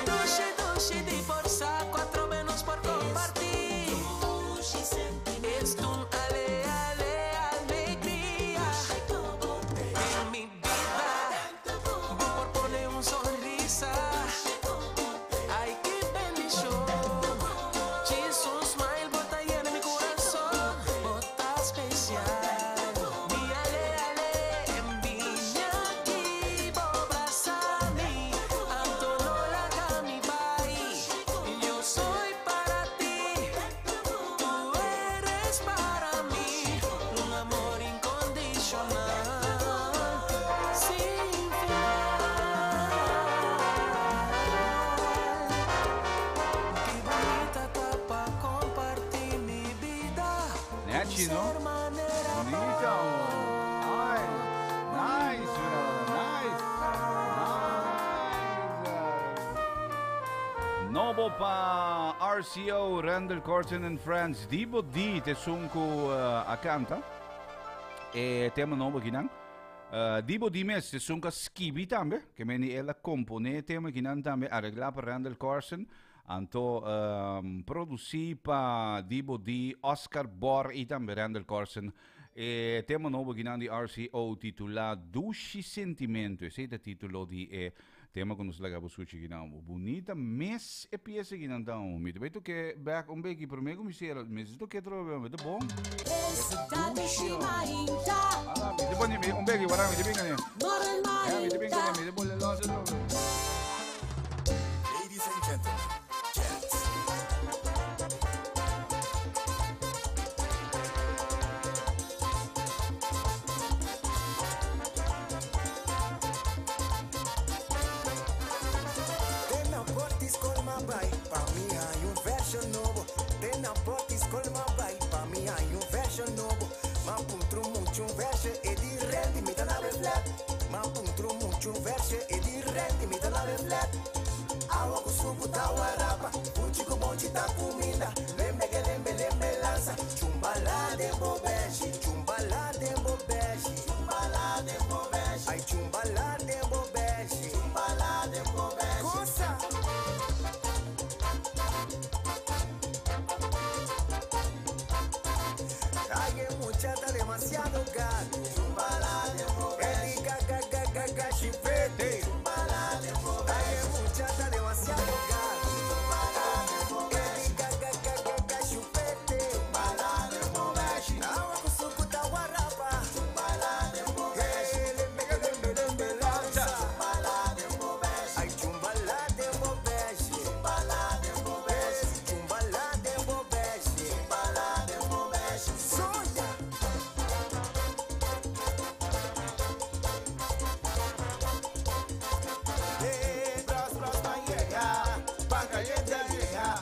Dushi dushi di por sa cuatro menos por compartir. Es un ale ale alegría en mi vida. Por poner un sonrisa. Ay, qué bendición. Jesus smile, bota llena mi corazón, bota especial. Mi ale ale, vine aquí, mi, Antono la mi bai. Yo soy para ti, tú eres para mí, un amor incondicional, sin final. Qué bonita etapa compartir mi vida. Nechi, no? Bonita. Ay, nice, brother, nice. Nice. Nobo pa RCO, Randall Corson and Friends. Dibo di te sunku a canta. E tema nobo kinan. Dibo di mes te sunka skibi tambe. Che meni ela compone tema kinan tambe arregla pa Randall Corson. Anto produci pa Dibo di Oscar Bor y tambe Randall Corson. E tema nobo kinan di RCO titula Dushi Sentimento. Ese é o título di e tema que nos lagabo suchi kinan. Bonita mes e pieza kinan tão. Mi te tu que back un beki per me come sera. Mes tu che trovo be bom. Ah, mi te poni un beki guarda mi te pinga ne. Eh, mi te pinga ne, mi te pone lo Ladies and gentlemen, gents. Tena portis colma bay, pa mi hay un version novo. Tena portis colma bay, pa mi hay un version novo. Ma puntro mucho un version e di rendi mi tan abre flat. Ma puntro mucho un version e di rendi mi tan abre brasa. Chumbala de bobeji, chumbala de bobeji, chumbala de bobeji. Ai chumbala de bobeji, chumbala de bobeji. Goza. Ay, muchacha demasiado gato. Chumbala de bobeji. Gaga, gaga, gaga, chipete. Chumbala de bobeji. Ay, muchacha demasiado gato. Chumbala de bobeji. Gaga, gaga, gaga, chupete. Chumbala de bobeji. Agua con su cuta guarrapa. Chumbala de bobeji. Lembe, lembe, lembe, lanza. Chumbala de bobeji. Ay, chumbala de bobeji. Chumbala de bobeji. Chumbala de bobeji. Chumbala de bobeji. Soya. Bros, bros, pa' llega, pa' caliente llega.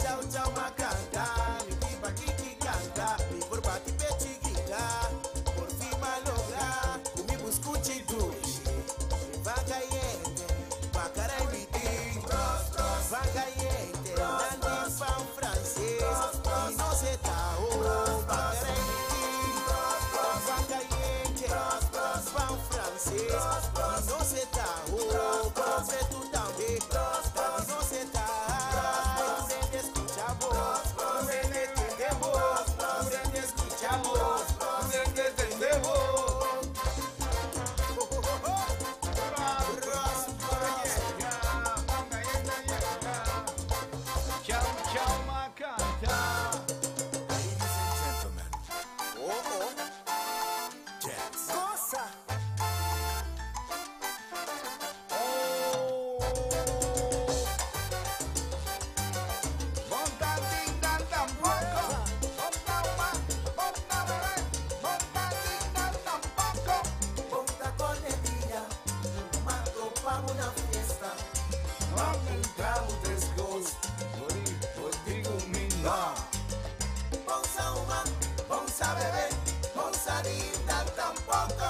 Chau, chau, ma canta, mi pipa kiki canta, mi por bati pechi grita, por fin ma logra, mi buscuchi dushi, va caliente, pa' caray mi tin. Bros, bros, va caliente, Nandi fan francés, y no se tao, pa' caray mi tin. Va caliente, fan francés, y no se tao, pobre tú también, no se tao. Prende, escucha voz, prende, tiende voz, prende, escucha voz, prende, tiende voz. Chau, chau, macanta. Ladies and gentlemen. Oh, oh. Jazz. Goza. Monta, tindan, tampoco. Monta, uma, monta, bebé. Monta, tindan, tampoco. Ponta cornetilla, mato pa' una fiesta. Entramos tres gols. Digo, minga. Ponza uma, ponza bebé, ponza linda tampoco.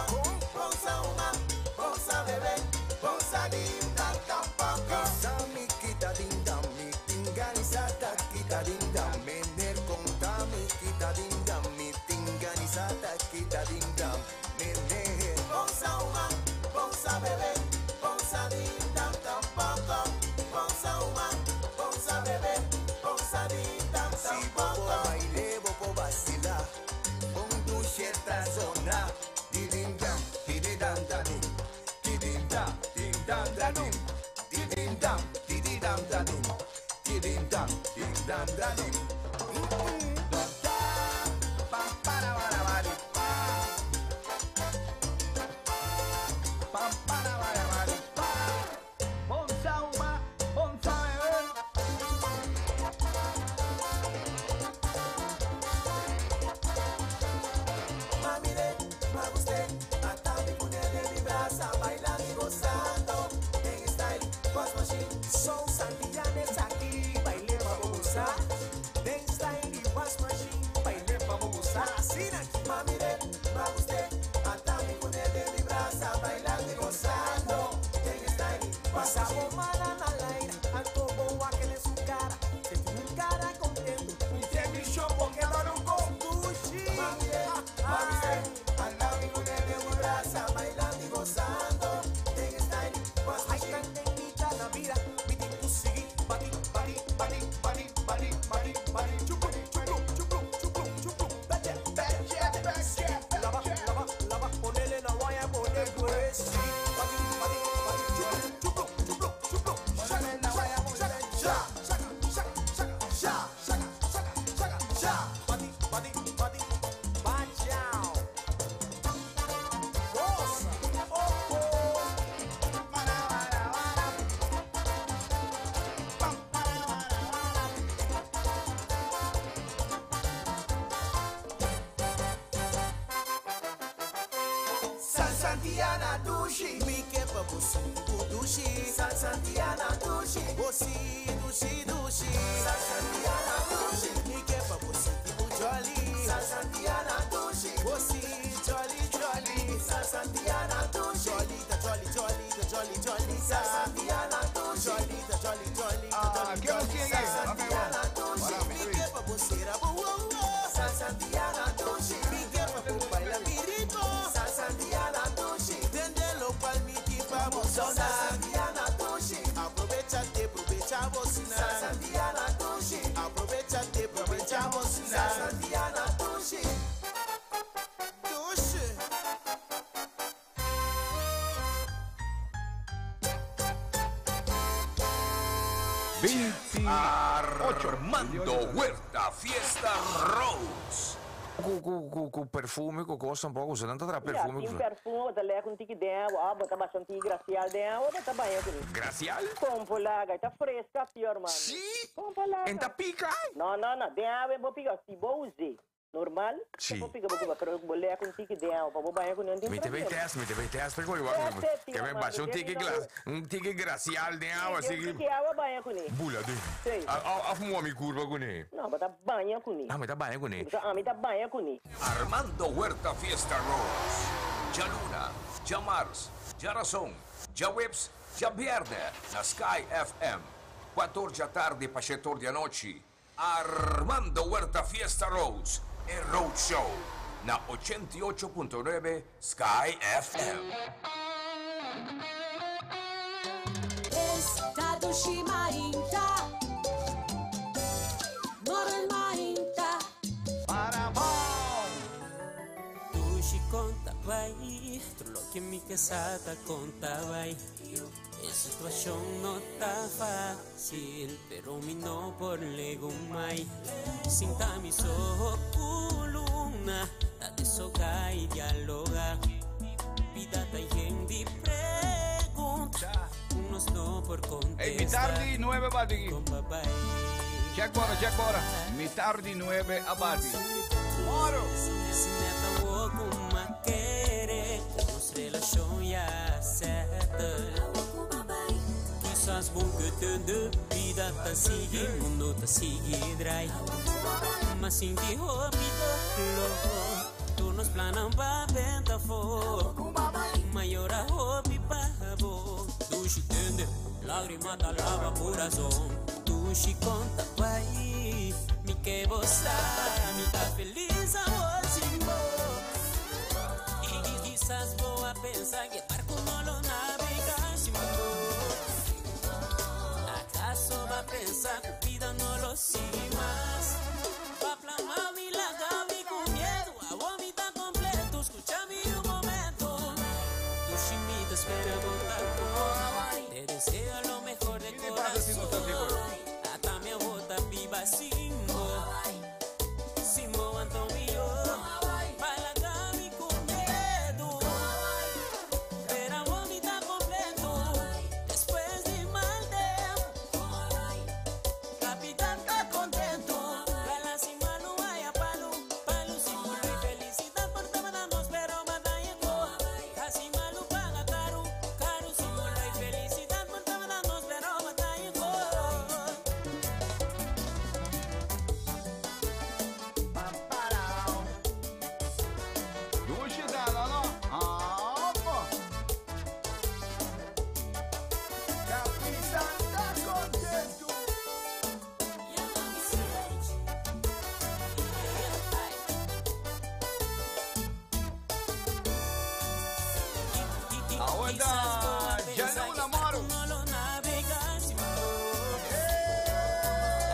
Ponza uma, ponza bebé, ponza linda tampoco. Sami kita dinda mi tinganisata kita dinda mener conta mi kita dinda mi tinganisata kita dinda mener. Ponza uma, ponza bebé, ponza linda tampoco. Ponza uma, ponza bebé, ponza linda Si tampoco. bobo baile, bobo vacila, con tu cierta zona. Didin dam, dididam dadum, didin dam, din dam dadum, didin dam, dididam dadum, didin dam, din dam dadum. Pam, para, para, para, pa. Pam, para, para, para, pa. Ponza, uma, ponza, bebé. Mami, de, me gusté, hasta mi cune de mi brasa, bailando y gozando. En style, Boss Machine, son santillanes aquí, baile pa' gozar. En style y Boss Machine, baile pa' gozar. Así aquí, mami, de, me gusté, hasta mi cune de mi brasa, bailando y gozando. En style, Boss Machine. Mala na laira, anto boa que le su cara, se tiene un cara contento, un semi show porque no un conduci. Mami, de, me gusté, hasta mi cune de mi brasa, bailando y gozando. En style, Boss Ay, Machine. cantengita la vida, mi tintu sigui, Bati, bati, bati, bati, bati, bati, bati. Chupu, chupu, chupu, chupu, chupu. Beche, beche, beche, lava, beche. lava, lava, ponele na guaya, ponele pues. Bati, bati, bati, chupu, chupu, chupu, chupu, Ponele na guaya, ponele shaka, shaka, shaka, shaka, shaka, shaka, shaka, shaka, shaka. Bati, bati, bati, bachao. Goza, oh, oh. Para, para, para. Pam, para, para, para. San Santiana dushi, Mi que pa bosi, dushi, San Santiana dushi, bosi, dushi, dushi. San Santiana dushi, Mi que pa bosi, jolly, San Santiana dushi, bosi, jolly, jolly. San Santiana dushi, Jolly, ta jolly, jolly, ta jolly, jolly. San Santiana dushi, Jolly, ta jolly, jolly, ta Ah, jolly, ¿qué nos jolly. sigue? San Santiana dushi, Para, Mi que pa bosi, ra, bo, wo, wo. Zona Santiana Tushi. Aprovechate, aprovechamos Santiana Tushi. Aprovechate, aprovechamos Santiana Tushi. Tushi. Armando Huerta Fiesta Rose. Ku ku ku ku perfume ku kos tampoco, usa nan ta traha perfume. Ja, tin perfume, bo ta lek un tiki den awa, bo ta basa un tiki gracial den awa, bo ta baña kuné. Gracial? Kompo laga, e ta fresca si, Armando. Sí? Kompo laga. En ta pica? No, no, no, den awa en bo pica, si bo us'é normal, Sí. bo pica bo cuba, pero bo lek un tiki den awa pa bo baña kuné, no tin Mi te bay problema. test, mi te bay test, pero igual Test e, tio que me Armando, basa un den tiki mi no- glas, un tiki gracial den awa, Sí, así den que un tiki awa baña kuné. bula den. Sí. A a mua mi curva kuné. No, bo ta baña kuné. Ah, mi ta baña kuné. Bo ta, ami ta baña kuné. Armando Huerta Fiesta Rose. Djaluna, djamars, djarason, djaweps, djabièrnè na Sky FM. Kuator djatardi pa shetor di anochi. Armando Huerta Fiesta Rose, e Road Show na 88.9 Sky FM. Esta dushi mainta, Morel mainta. Dushi conta vai, tur loke mi ke sa ta conta vai. E situacion no ta facil, pero mi no por legumai. Sinta mi so ku luna, ta desoga y dialoga. Bida ta yen di pregunta, unos no por Hey, contestar. mitar di nuebe bati. Check bora, check bora. Mitar di nuebe a bati. Moro. Si neta wo kere, nos relacion ya settle. Quizás bom que te de vida ta sigui, mundo ta sigui drai. Mas sinti hopi lo, tu nos planan pa venta fo. Mayora hopi pa bo, dushi tende, lágrima ta lava corazón. Dushi conta pai, mi que bosa, mi ta feliz awor sin bo. Y quizás voy a pensar que barco no lo navega sin bo. ¿Acaso va a pensar que vida no lo sigue más? Va a plamar mi la gabi con miedo a vomitar completo. Escúchame un momento. Tu chimita espera botar por. Te deseo lo mejor de corazón. Hasta mi bota viva sin bo. Sin bo, Antonio. Pa' la Gaby con miedo. Pero a vomitar completo. Después de mal tiempo. Capitán está contento. Gala sin malo, vaya palo. Palo sin culo y felicidad por tabanos, pero batalla con. Casi malo paga caro. Caro sin culo y felicidad por tabanos, pero batalla con. Dushi dala, no? Ah, opa. Capitán está contento. Aguanta, Djaluna, Moro. No lo navega sin vos.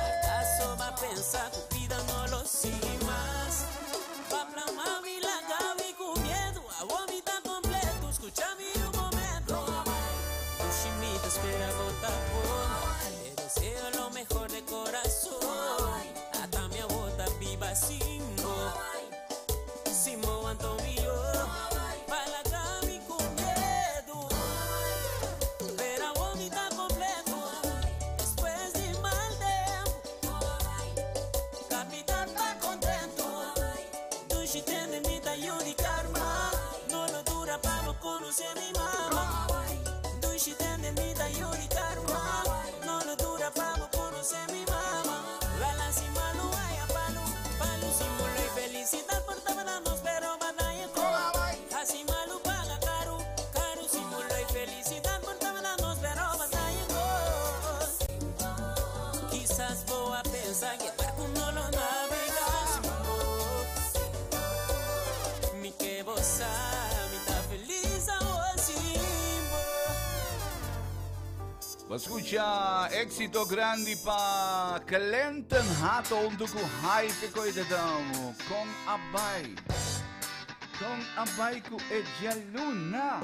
¿Acaso va a pensar que vida no lo sigue más? Va a plamar mi la Gaby con miedo a vomitar completo. Escúchame un momento. Tu chimita espera botar por. Te deseo lo mejor de corazón. Hasta mi bota viva sin vos. Sin vos, Antonio. Pa' la Gaby con miedo. Pero a vomitar completo. Después de mal tiempo. Capitán está contento. Tu chitende mi tayo di karma. No lo dura pa' no conocer mi mamá. Tu chitende mi tayo di karma. No lo dura pa' no conocer mi mamá. Gala sin malo, vaya palo. Palo sin mulo y felicidad por tabanos, pero batalla con. Así malo paga caro. Caro sin mulo y felicidad por tabanos, pero batalla con. Quizás voy a pensar que barco no lo navega sin vos. Mi que vos mi ta feliz ahora sin vos. Bo a scucha Exito Grandi pa Clinton Hato hunto cu Haike Koidedamo. Con a bai? Con a bai cu e djaluna?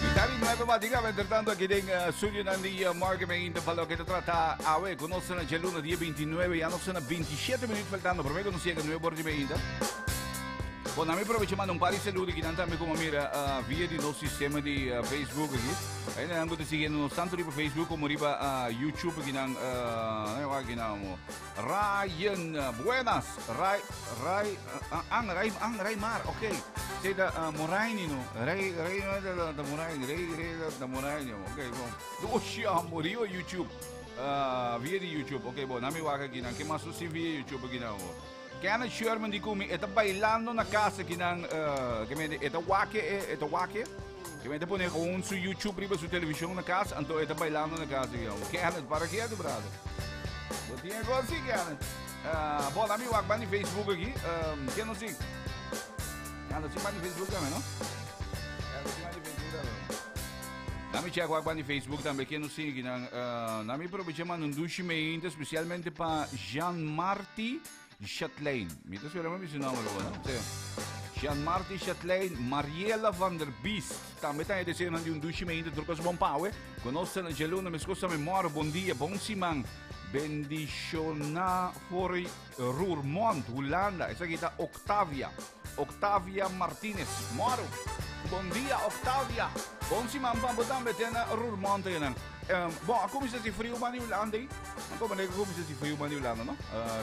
Mitad di nuebe bati caba, entretanto aki den studionan di Morgan Ainda pa loke ta trata awe cu nos ta na djaluna dia 29, ya nos ta na 27 minuut faltando prome cu nos yega nuebe ora di mainta. Bon, na mi aprovecha manda un par di saludo aki nan tambe como mira via di nos sistema di Facebook aki. Ainda nan cu ta siguiendo nos tanto riba Facebook como riba YouTube aki nan, aki nan amo. Ryan, buenas. Ray, Ray, ang, Ray, ang, Ray Mar, ok. Sei da Moraini no. Ray, Ray no da, da Moraini, Ray, Ray da, da Moraini, ok, bon. Doshi amo, riba YouTube. Via di YouTube, ok, bon. Nami wak aki nan, ke mas si via YouTube aki nan. Kenneth Sherman di ku mi e ta bailando na kas aki nan, ke mende e ta wak e, e ta wak e. Ke mende pone gewoon su YouTube riba su televishon na kas, anto e ta bailando na kas aki nan. Kenneth, para ketu, brother. Bo tin e kos si, Kenneth. Bon, ami wak ban di Facebook aki. Ken no si? Ya no si ban di Facebook tambe, no? Ya no si ban di Facebook tambe. Nami check wak ban di Facebook tambe, ken no si aki nan. Nami probecha manda un dushi meinta, especialmente pa Jean Marty Chatelain. Mi ta spera mi su nomber bo, no? Sí. Jean Marty Chatelain, Mariela van der Biest. Tambe ta e deseonan di un dushi meinta tur kos bon pawe. Konos na djaluna, mes kos tambe moro. Bon dia, bon siman. Bendiciona for Roermond, Hulanda. Esaki ta Octavia. Octavia Martinez. Moro. Bon dia, Octavia. Bon siman pa bo tambe te na Roermond einan. Bon, a kuminsá si friu ban di Hulanda ei. Nan komo a kuminsá si friu ban di Hulanda, no?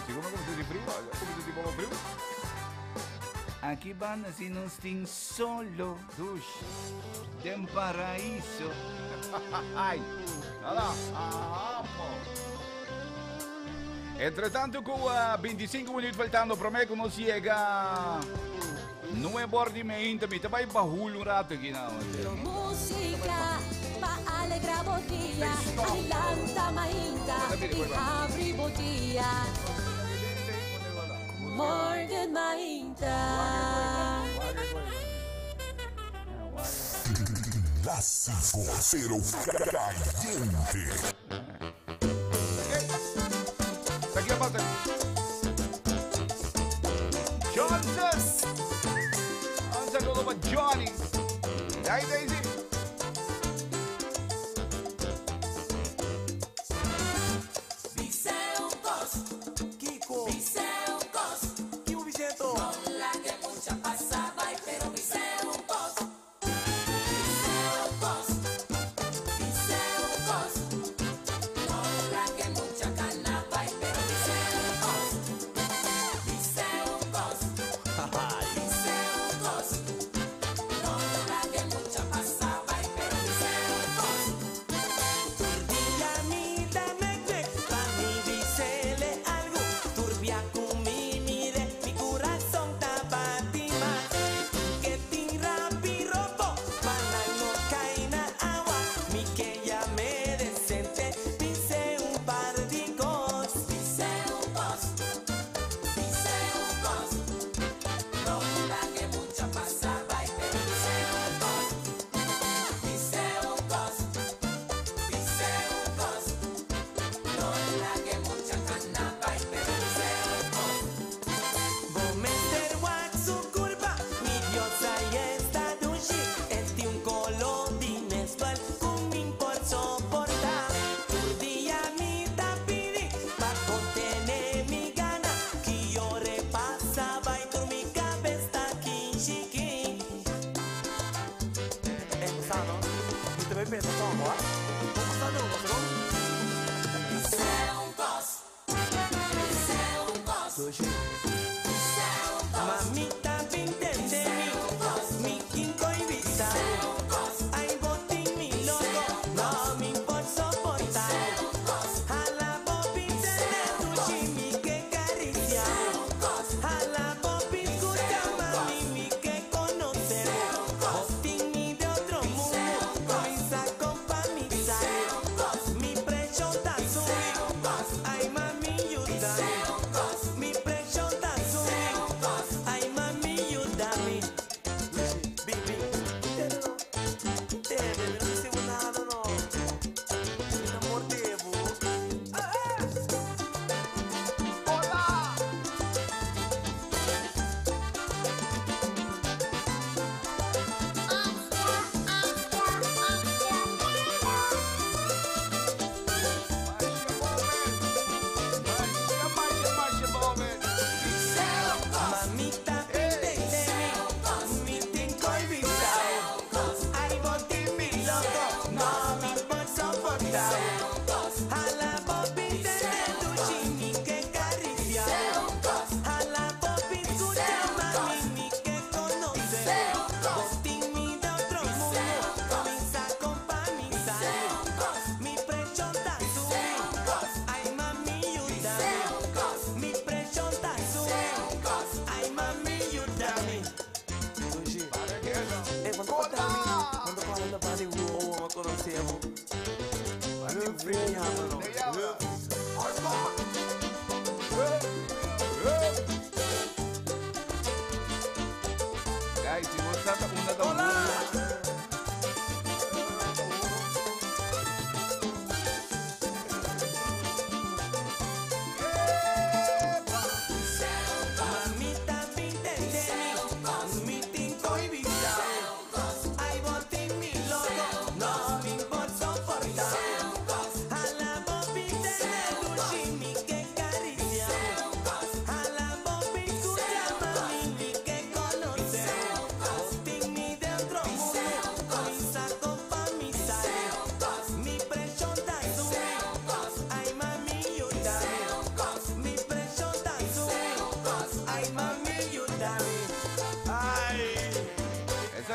Sigur a kuminsá si friu, a kuminsá si poko friu. Aki banda si nos tin solo dushi den paraiso. Ai, hala, amo. Entre tanto ku 25 minuut faltando prome ku nos yega nuebe or di meinta mi ta bai bahul un rato aki na. Música pa alegra bo dia, adelanta mainta y habri bo dia. Morgen mainta. Clásico, pero caliente. Aquí aparte. Johnson. Un saludo para Johnny. Ahí Daisy. Kiko. Kiko Vicento.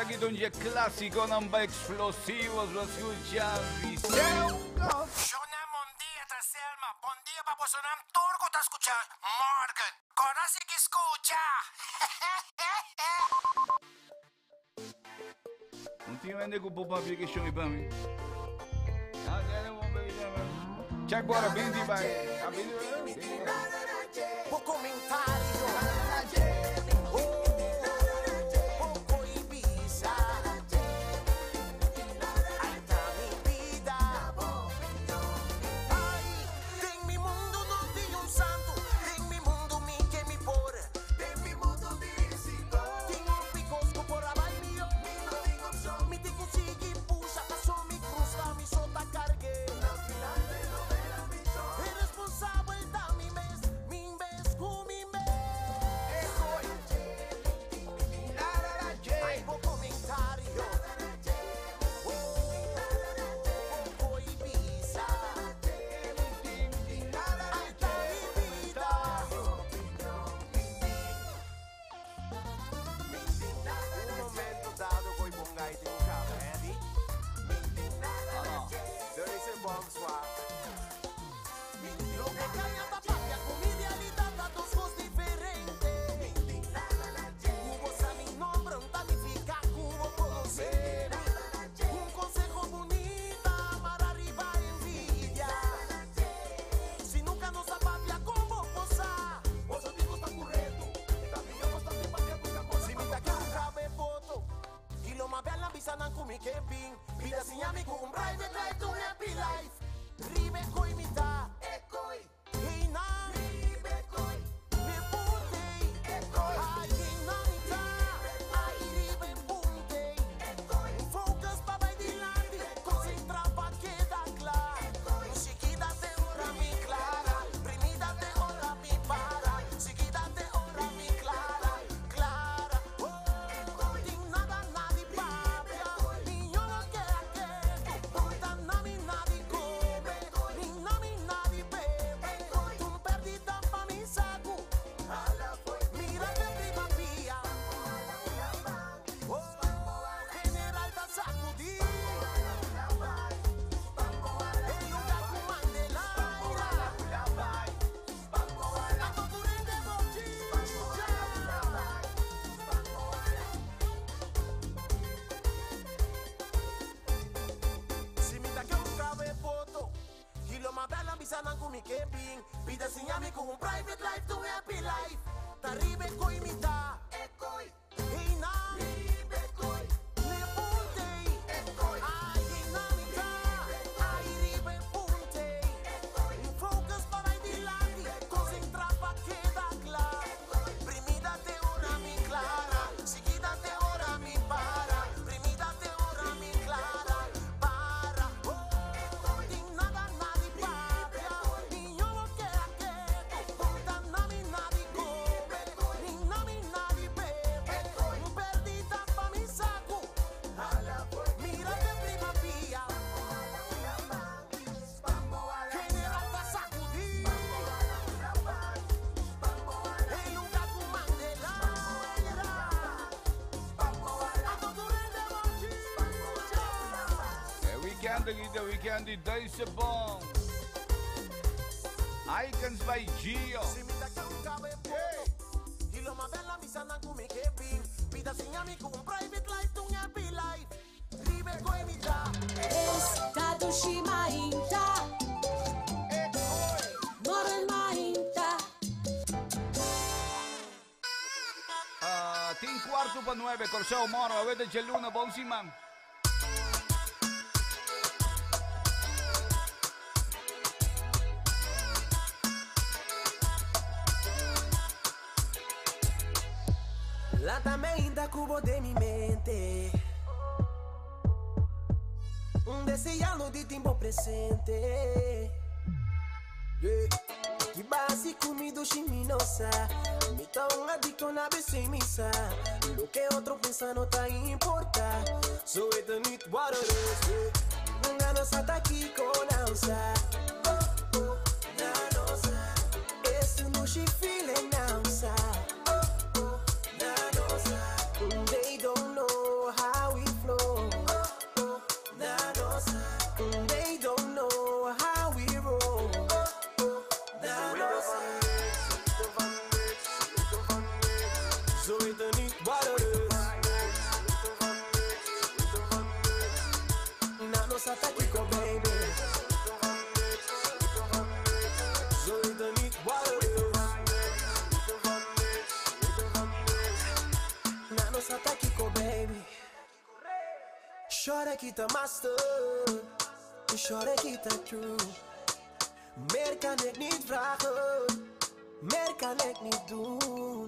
Esaki ta un dje clásiconan pa explosivos lo escucha Viseu. Shona bon dia ta Selma bon dia pa bosonan tur ku ta skucha Morgan kora sigui skucha. Un tin hende ku por papia ke shon i pa mi. Check bora binti bai. A binti Bo comentario. Oh, poco Ibiza. Ahí está mi vida. Ay, den mi mundo no tin un santo. Den mi mundo mi ke mi por. Den mi mundo Tin un picos ku por abai mi yo. Mi no tin opcion. Mi tin ku sigui pusha paso mi cruz ta mi so ta cargue. E responsabel ta mi mes, mi mes ku mi mes. Ay, bo comentario. Oh, poco Ibiza. Ay, ta mi vida. Un momento dado koi bongay din ka, ready? There is a bomb swap. Lo que calla ta papia con mi realidad ta dos cosas diferentes. Cubo sa mi nombre, un tanifica cubo conocer. Un consejo bonita, mar arriba envidia. Si nunca nos apapia como posa. Si mi ta cabe foto. Y lo más bella visa nan kumi keping. Vida sin amigo, un private life, un happy life. Ribe koi mita. Ekoi. Hey na. Ribe koi. Me punte. Ekoi. Ay na mita. Ay ribe punte. Ekoi. Focus pa bay dilante. Concentra pa queda clara. Chiquita te ora mi clara. Primita te ora mi para. Chiquita te ora mi clara. Clara. Oh, tin nada nadi papia. Ni yo no queda quieto. Punta nami nadi come. Ni nami nadi bebe. Tu perdida pa mi saco. Mira que prima pia. Oh, general ta sacudir. El lugar ku Mandela. A todo rende bochincha. Si mi ta ke un cabe foto Kilo ma bella bisa nan ku mi keping Vida sin ami ku un private life to happy life Taribe koi mi ta Ekoi Hey na Ribe koi Ne punte Ekoi Ay hey na mi ta Ay ribe punte Ekoi Focus pa vai dilante Concentra pa queda clara Primida te ora mi clara Seguida te ora mi para Primida te ora mi clara Para Oh, tin nada nadi papia Ni yo no queda quieto Punta nami nadi come Ni nami nadi bebe Perdida pa mi saco Mira que prima pia General pa sacudir El lugar ku Mandela A todo rende bochincha E weekend aki ta weekend di Duitse Bom. Icons by Gio. Si mi ta ke un cabe foto Y lo más bella misa nan ku mi keping Vida sin amigo, un private life, un happy life Ribe koi mi ta Esta dushi mainta. Morgen mainta. Ah, tin cuarto pa nuebe, Corseo Moro, a ver de Luna, bon siman. Lata me cubo de mi mente. Un deseando de tiempo presente. Yeah. Que base comido chiminosa. Mi ta un adicto na misa. Lo que otro piensa no te importa. So het niet wat het is. Yeah. Una nosa ta aquí con ansa. Oh, oh, na nosa. Es un feeling ansa. Oh, oh, na nosa. They don't know how Ze weten niet wat het is. Na no sa takiko, baby. Ze weten niet wat het is. Na no sa takiko, baby. Chora que tá master, chora que tá true. Meer kan ik niet vragen, meer kan ik niet doen.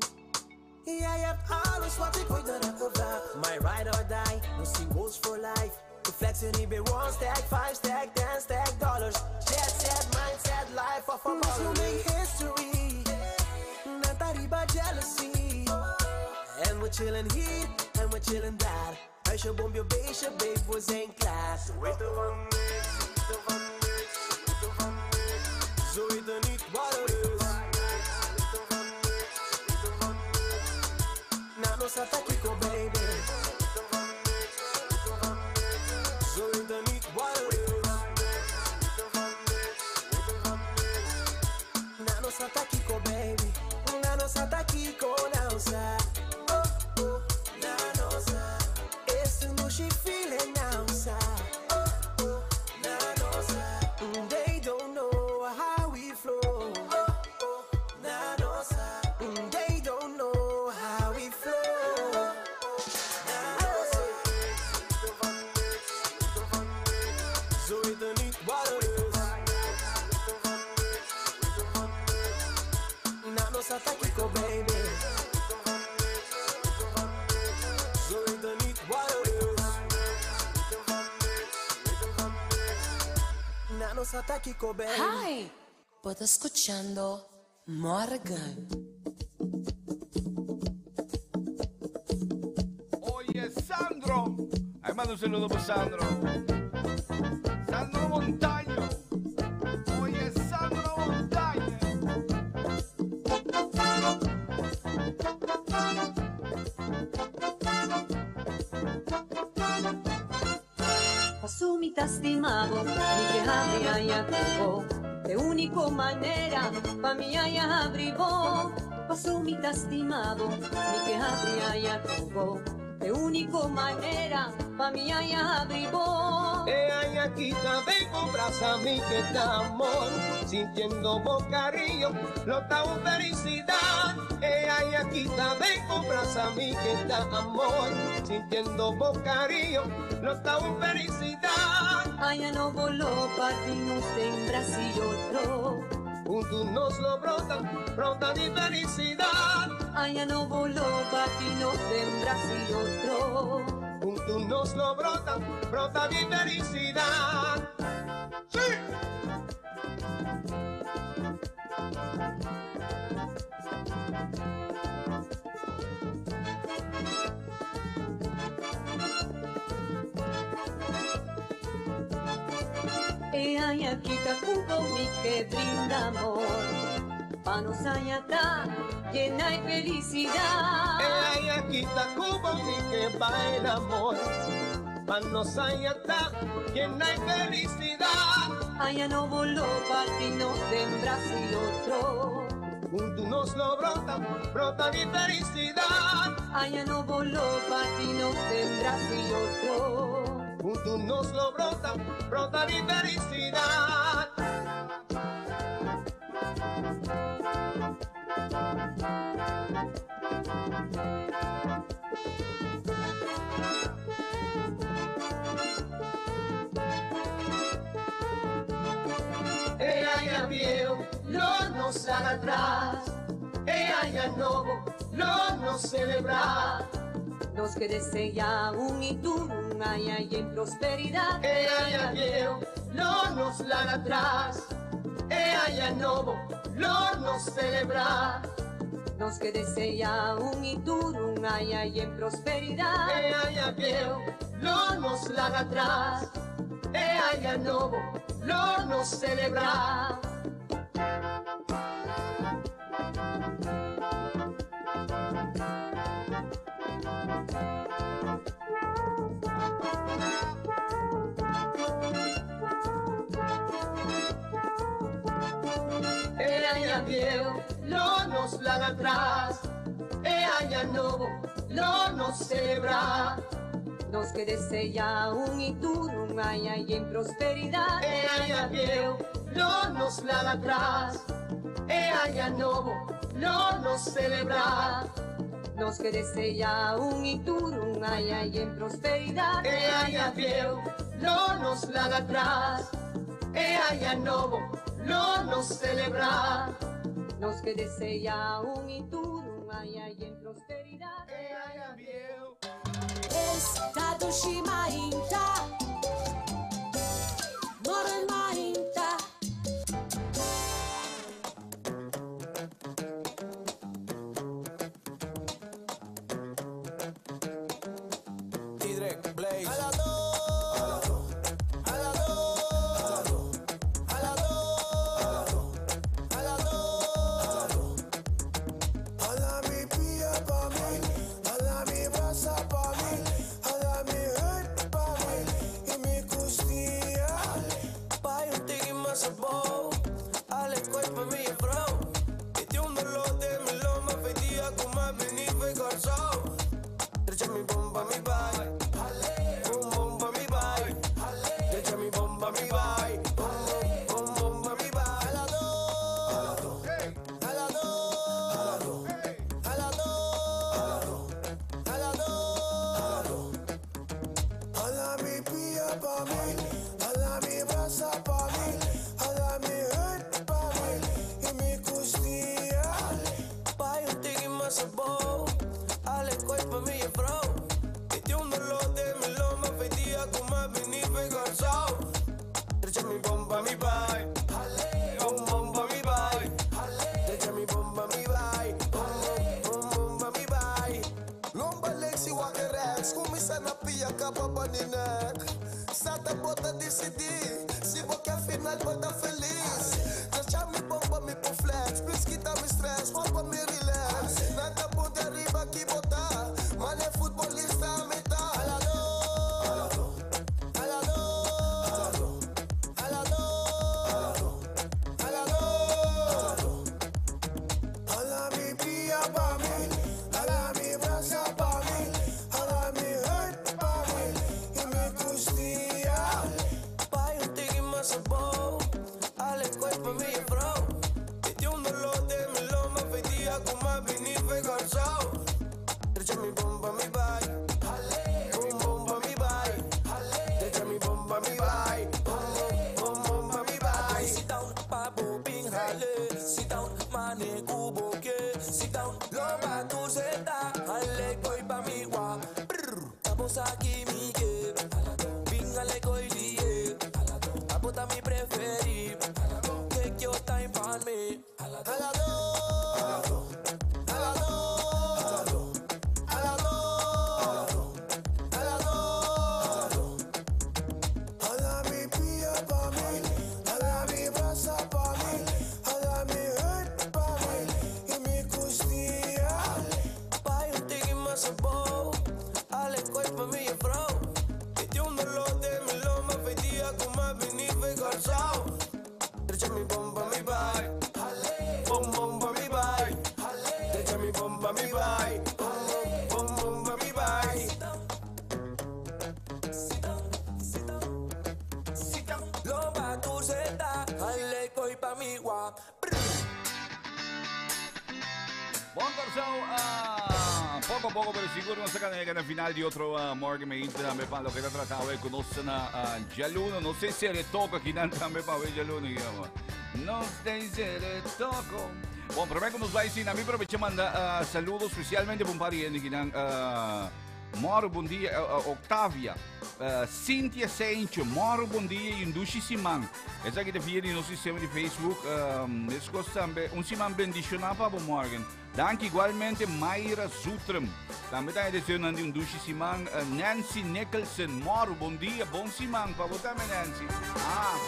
Jij hebt alles wat ik ooit naar heb gevraagd. My ride or die, no singles for life. We flexen niet bij one stack, five stack, ten stack dollars. Jet set, mindset, life of a baller. We make history, not arriba jealousy. En we chillen hier, en we chillen daar. Huisje, bompje, beestje, babe, we zijn klaar. Ze weten van niks, ze weten van niks, ze weten van niks. Ze weten niet wat het is. Na no sa takiko, baby. Ze weten niet wat het is. Na no sa takiko, baby. Na no sa takiko, na sa. Oh, oh, na no sa. Esse no feeling now, sa. Oh, oh, na no sa. They don't know how we flow. Oh, oh, na no sa. They don't know how we flow. Ze weten niet wat het is. Na no sa takiko, baby. Ze weten niet wat het is. Na no sa takiko, baby. Hi, bo ta scuchando Morgan. Oye, Sandro. Ahí mando un saludo para Sandro. Sandro Montaño. Oye, Sandro Montaño. Pasumita stimavo, mi ke habri aya kubo. De único manera, pa mi aya habri bo. Pasumita stimavo, mi ke habri aya kubo. De único manera, pa mi aya habri bo. E Ayaquita, ven con brasa mi que da amor, sintiendo bocarillo, lo da un felicidad. E Ayaquita, ven con brasa mi que da amor, sintiendo bocarillo, lo da un felicidad. Aya no voló pa ti nos en Brasil otro. Juntos nos lo brota, brota mi felicidad. Aya no voló pa ti nos en Brasil otro. Juntos nos lo brota, brota mi felicidad. ¡Sí! E Ayaquita cubo mi que brinda amor. Pa nos ayata llena de felicidad. E Ayaquita, Cuba, mi que baila amor. Panos ayata, llena de felicidad. Aya no voló pa ti nos en Brasil otro. Juntos nos lo brota, brota mi felicidad. Aya no voló pa ti nos en Brasil otro. Juntos nos lo brota, brota mi felicidad. E aya viejo, lo nos haga atrás. E aya novo, lo nos celebrar. Los que desea un y tú, un aya y en prosperidad. E aya viejo, lo nos laga atrás. E aya novo, lo nos celebrar. Los que desea un y tú, un aya y en prosperidad. E aya viejo, lo nos laga atrás. E aya novo, lo nos celebrar. E aya viejo, lo nos laga atrás. E aya novo, nos celebra. Nos que desea un y un aña y en prosperidad. E aña viejo, no nos laga atrás. E aña novo, no nos celebra. Nos que desea un y un aña y en prosperidad. E aña viejo, no nos laga atrás. E aña novo, no nos celebra. Nos que desea un y un aña y en prosperidad. E aña viejo. Esta Shimainta. Morgen Mainta. Didrek, Blaze. A la dos, a la dos, a la dos, a la dos. A la mi pía pa' mí, a la mi brasa pa' mí, a la mi head pa' mí y mi costilla. Pai, un tiki más above. Ale, cuerpo mi bro. Este un dolor de mi loma, fetía con más venido y corazón. Trecha mi bomba, mi bye. Bom, bomba, mi bye. Trecha mi bomba, mi bye. Bom, bom, bomba, mi bye. A la dos, a la dos, a la dos, a la dos. A la mi pía pa' mí, a la mi brasa pa' mí, a la mi head pa' mí y mi costilla. Pai, un tiki más above. Ale, cuerpo mi bro. Este un dolor de mi loma, fetía con más venido y corazón. Trecha mi bomba, mi bye. Bom, bomba, mi bye. Trecha mi bomba, mi bye. Bom, bom, bomba, mi bye. Lomba Lexi wakerex, kumisa na pia kapa baninek. Sata bota decidi, si boca final bota feliz. Deixa mi bomba mi po flex, please quita mi stress, pompa mi relax. Nada ponte arriba aqui botar, mane futbolista a mitad. A la dos, a la dos, a la dos, a la dos. A la mi pia pa' mí, a la mi brasa pa' mí, a la mi head pa' mí y mi costilla. Pai, un tiki más above. Ale, cuerpo mi bro. Este un dolor de mi loma, fetía con más venido y corazón. Trecha mi bomba, mi bye. Bom, bomba, mi bye. Trecha mi bomba, mi bye. Bom, bom, bomba, mi bye. Sit down, papo, ping, jale. Sit down, mane, cubo, que. Sit down, lomba, tu seta. Jale, koi pa mi wa. Brr. Tapos aquí mi que. Ping, jale, koi liye. Papo ta mi preferi. Take your time on me. A la dos, a la dos, a la dos, a la dos. A la mi pía pa' mí, a la mi brasa pa' mí, a la mi head pa' mí y mi costilla. Pai, un tiki más above. Ale, cuerpo mi bro. Este un dolor de mi loma, fetía con más venido y corazón. Trecha mi bomba, mi bye. Bom, bomba, mi bye. Trecha mi bomba, mi bye. Bom, bom, bomba, mi bye. Lomba, tu seta. Jale, koi pa mi wa. Bon Corsao, ah, poco a poco, pero seguro nos sacan na final de otro Morgan me también para lo que está tratado de conocen a Yaluno. No sé si le toca aquí también para ver Yaluno, digamos. No sé si le toco. Bueno, pero vengo nos va a decir, a mí aprovecho manda saludos especialmente para un par de gente Moro, bom dia, Octavia, Cynthia Sencho, Moro, bom dia e um duche Simão. Essa aqui te no nosso sistema de Facebook, um Simão bendicionado para Morgan. Dank igualmente Mayra Zutrum. Também está desejando um duche Simão, Nancy Nicholson, Moro, bom dia, bom Simão, para você também, Nancy. Ah.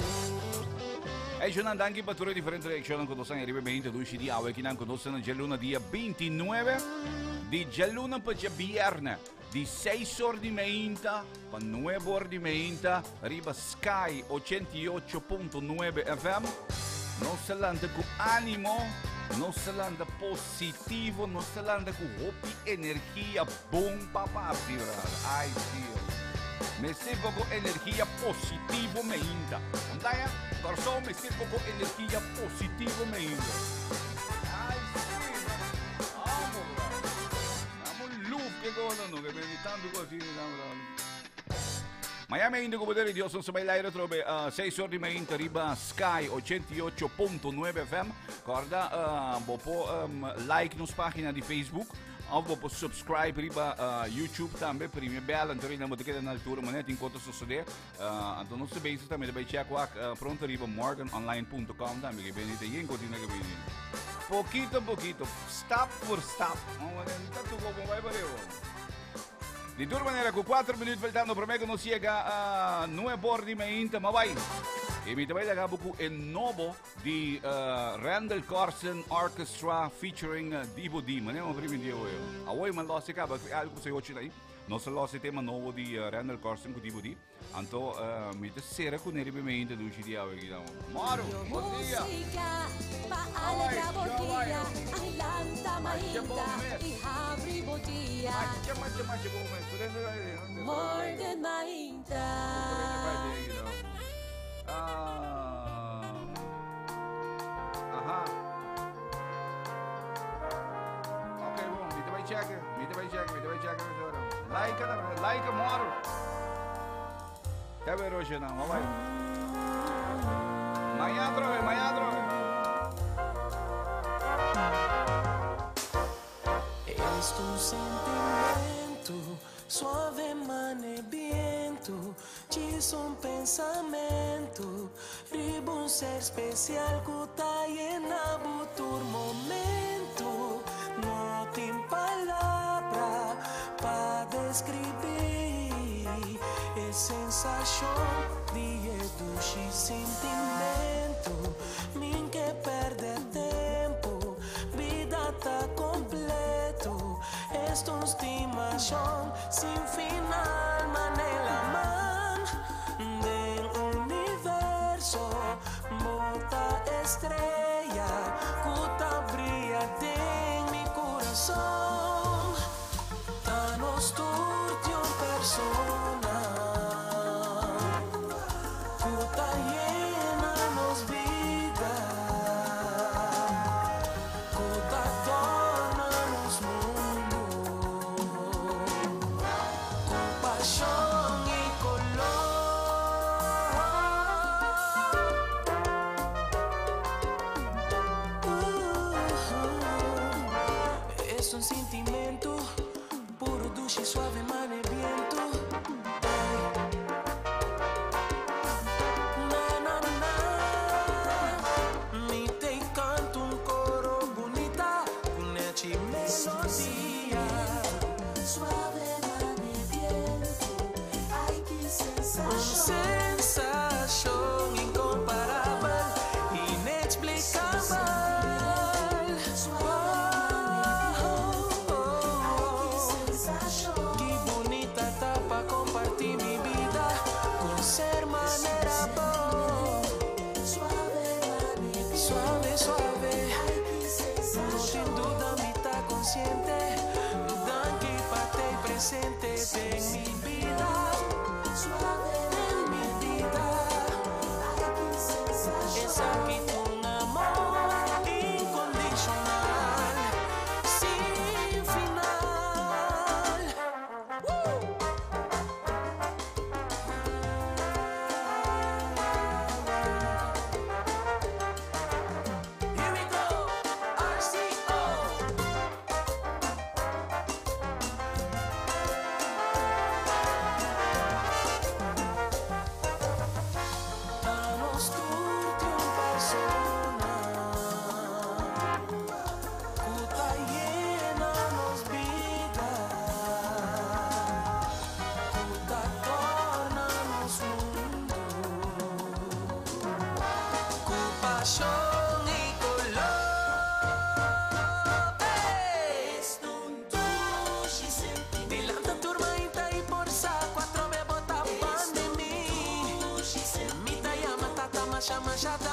Hey, Jonan, danke pa tur diferente reaccion cu nos a riba 20 dushi dia awe kinan cu nos na djaluna dia 29 di djaluna pa djabierne di 6 or di meinta pa 9 or di meinta riba Sky 88.9 FM. Nos ta lanta cu animo. Nos ta lanta positivo, nos ta lanta ku hopi energia bon pa parti, brother. Ai, Dios. Mester poko energia positivo meinta. Ontaya, Kòrsou mester poko energia positivo meinta. Ai, sí, amo, brother. Amo luf ke gona no, ke beni tantu kos ini, brother. Miami ainda ku poder di Dios nos bai laira trobe 6 or di mainta riba Sky 88.9 FM. Korda bo po like nos pagina di Facebook of bo po subscribe riba YouTube tambe. Prime bell anto riba bo te keda na altura manet in kota suceder. Anto nos te bezig tambe bai check wak pronto riba morganonline.com tambe ke beni te yen kotina ke beni. Poquito poquito, stap por stap. Ta tu como bai bareo. Di tur manera ku 4 minuut faltando promé ku nos yega a 9 or di mainta, ma bai. I mi ta bai laga bo ku e nobo di Randall Carson Orchestra featuring Dibo D. Manera mi primintí awe. Awe mi a los e kaba, algu ku 6 ocho ta ei. Nos a los e tema nobo di Randall Carson ku Dibo D. Anto mi ta sera ku ne riba mi introduci di awe ki damo. Moro, bon dia. Música pa alegra bo dia. Adelanta mainta y habri bo dia. Morgen mainta. Aha. Ok, bon, mi ta bai check, mi ta bai check, mi ta bai check. Like, like, moro. Te ver hoje não, vai. Mañana otra vez, mañana otra vez. Es tu sentimiento, suave mane viento, chis un pensamento, riba un ser special ku ta llena butur momento, no tin palabra pa describir e sensacion di e dushi sentimento, min ke perde tempo, bida ta completo, esto un stimacion sin final, manela man del universo, bota estrella, kuta brilla den mi corazón, ta nos tur di un persona, kuta llena nos vida, kuta adorna nos mundo, con pasión y color. Es un sentimiento puro, dulce, suave, mane viento. Na, na, na. Mi te canto un coro bonita, con echi melodía. Suave mane viento, ay qué Un sensación incomparable, inexplicable. Oh, oh, oh. Qué bonita etapa compartí mi vida con ser manera bo. Suave, suave. No sin duda mi está consciente. Danke pa' presente en mi vida. En mi vida. Es aquí un amor incondicional, sin final. ¡Woo! Here we go, RCO. Danos tur un persona, kuta llena nos vida, kuta torna nos mundo, con pasión y color. Es un dulce sentimiento. Dilanta turma y por sa cuatro me bota pan de mí. Mi ta llama tata masha masha.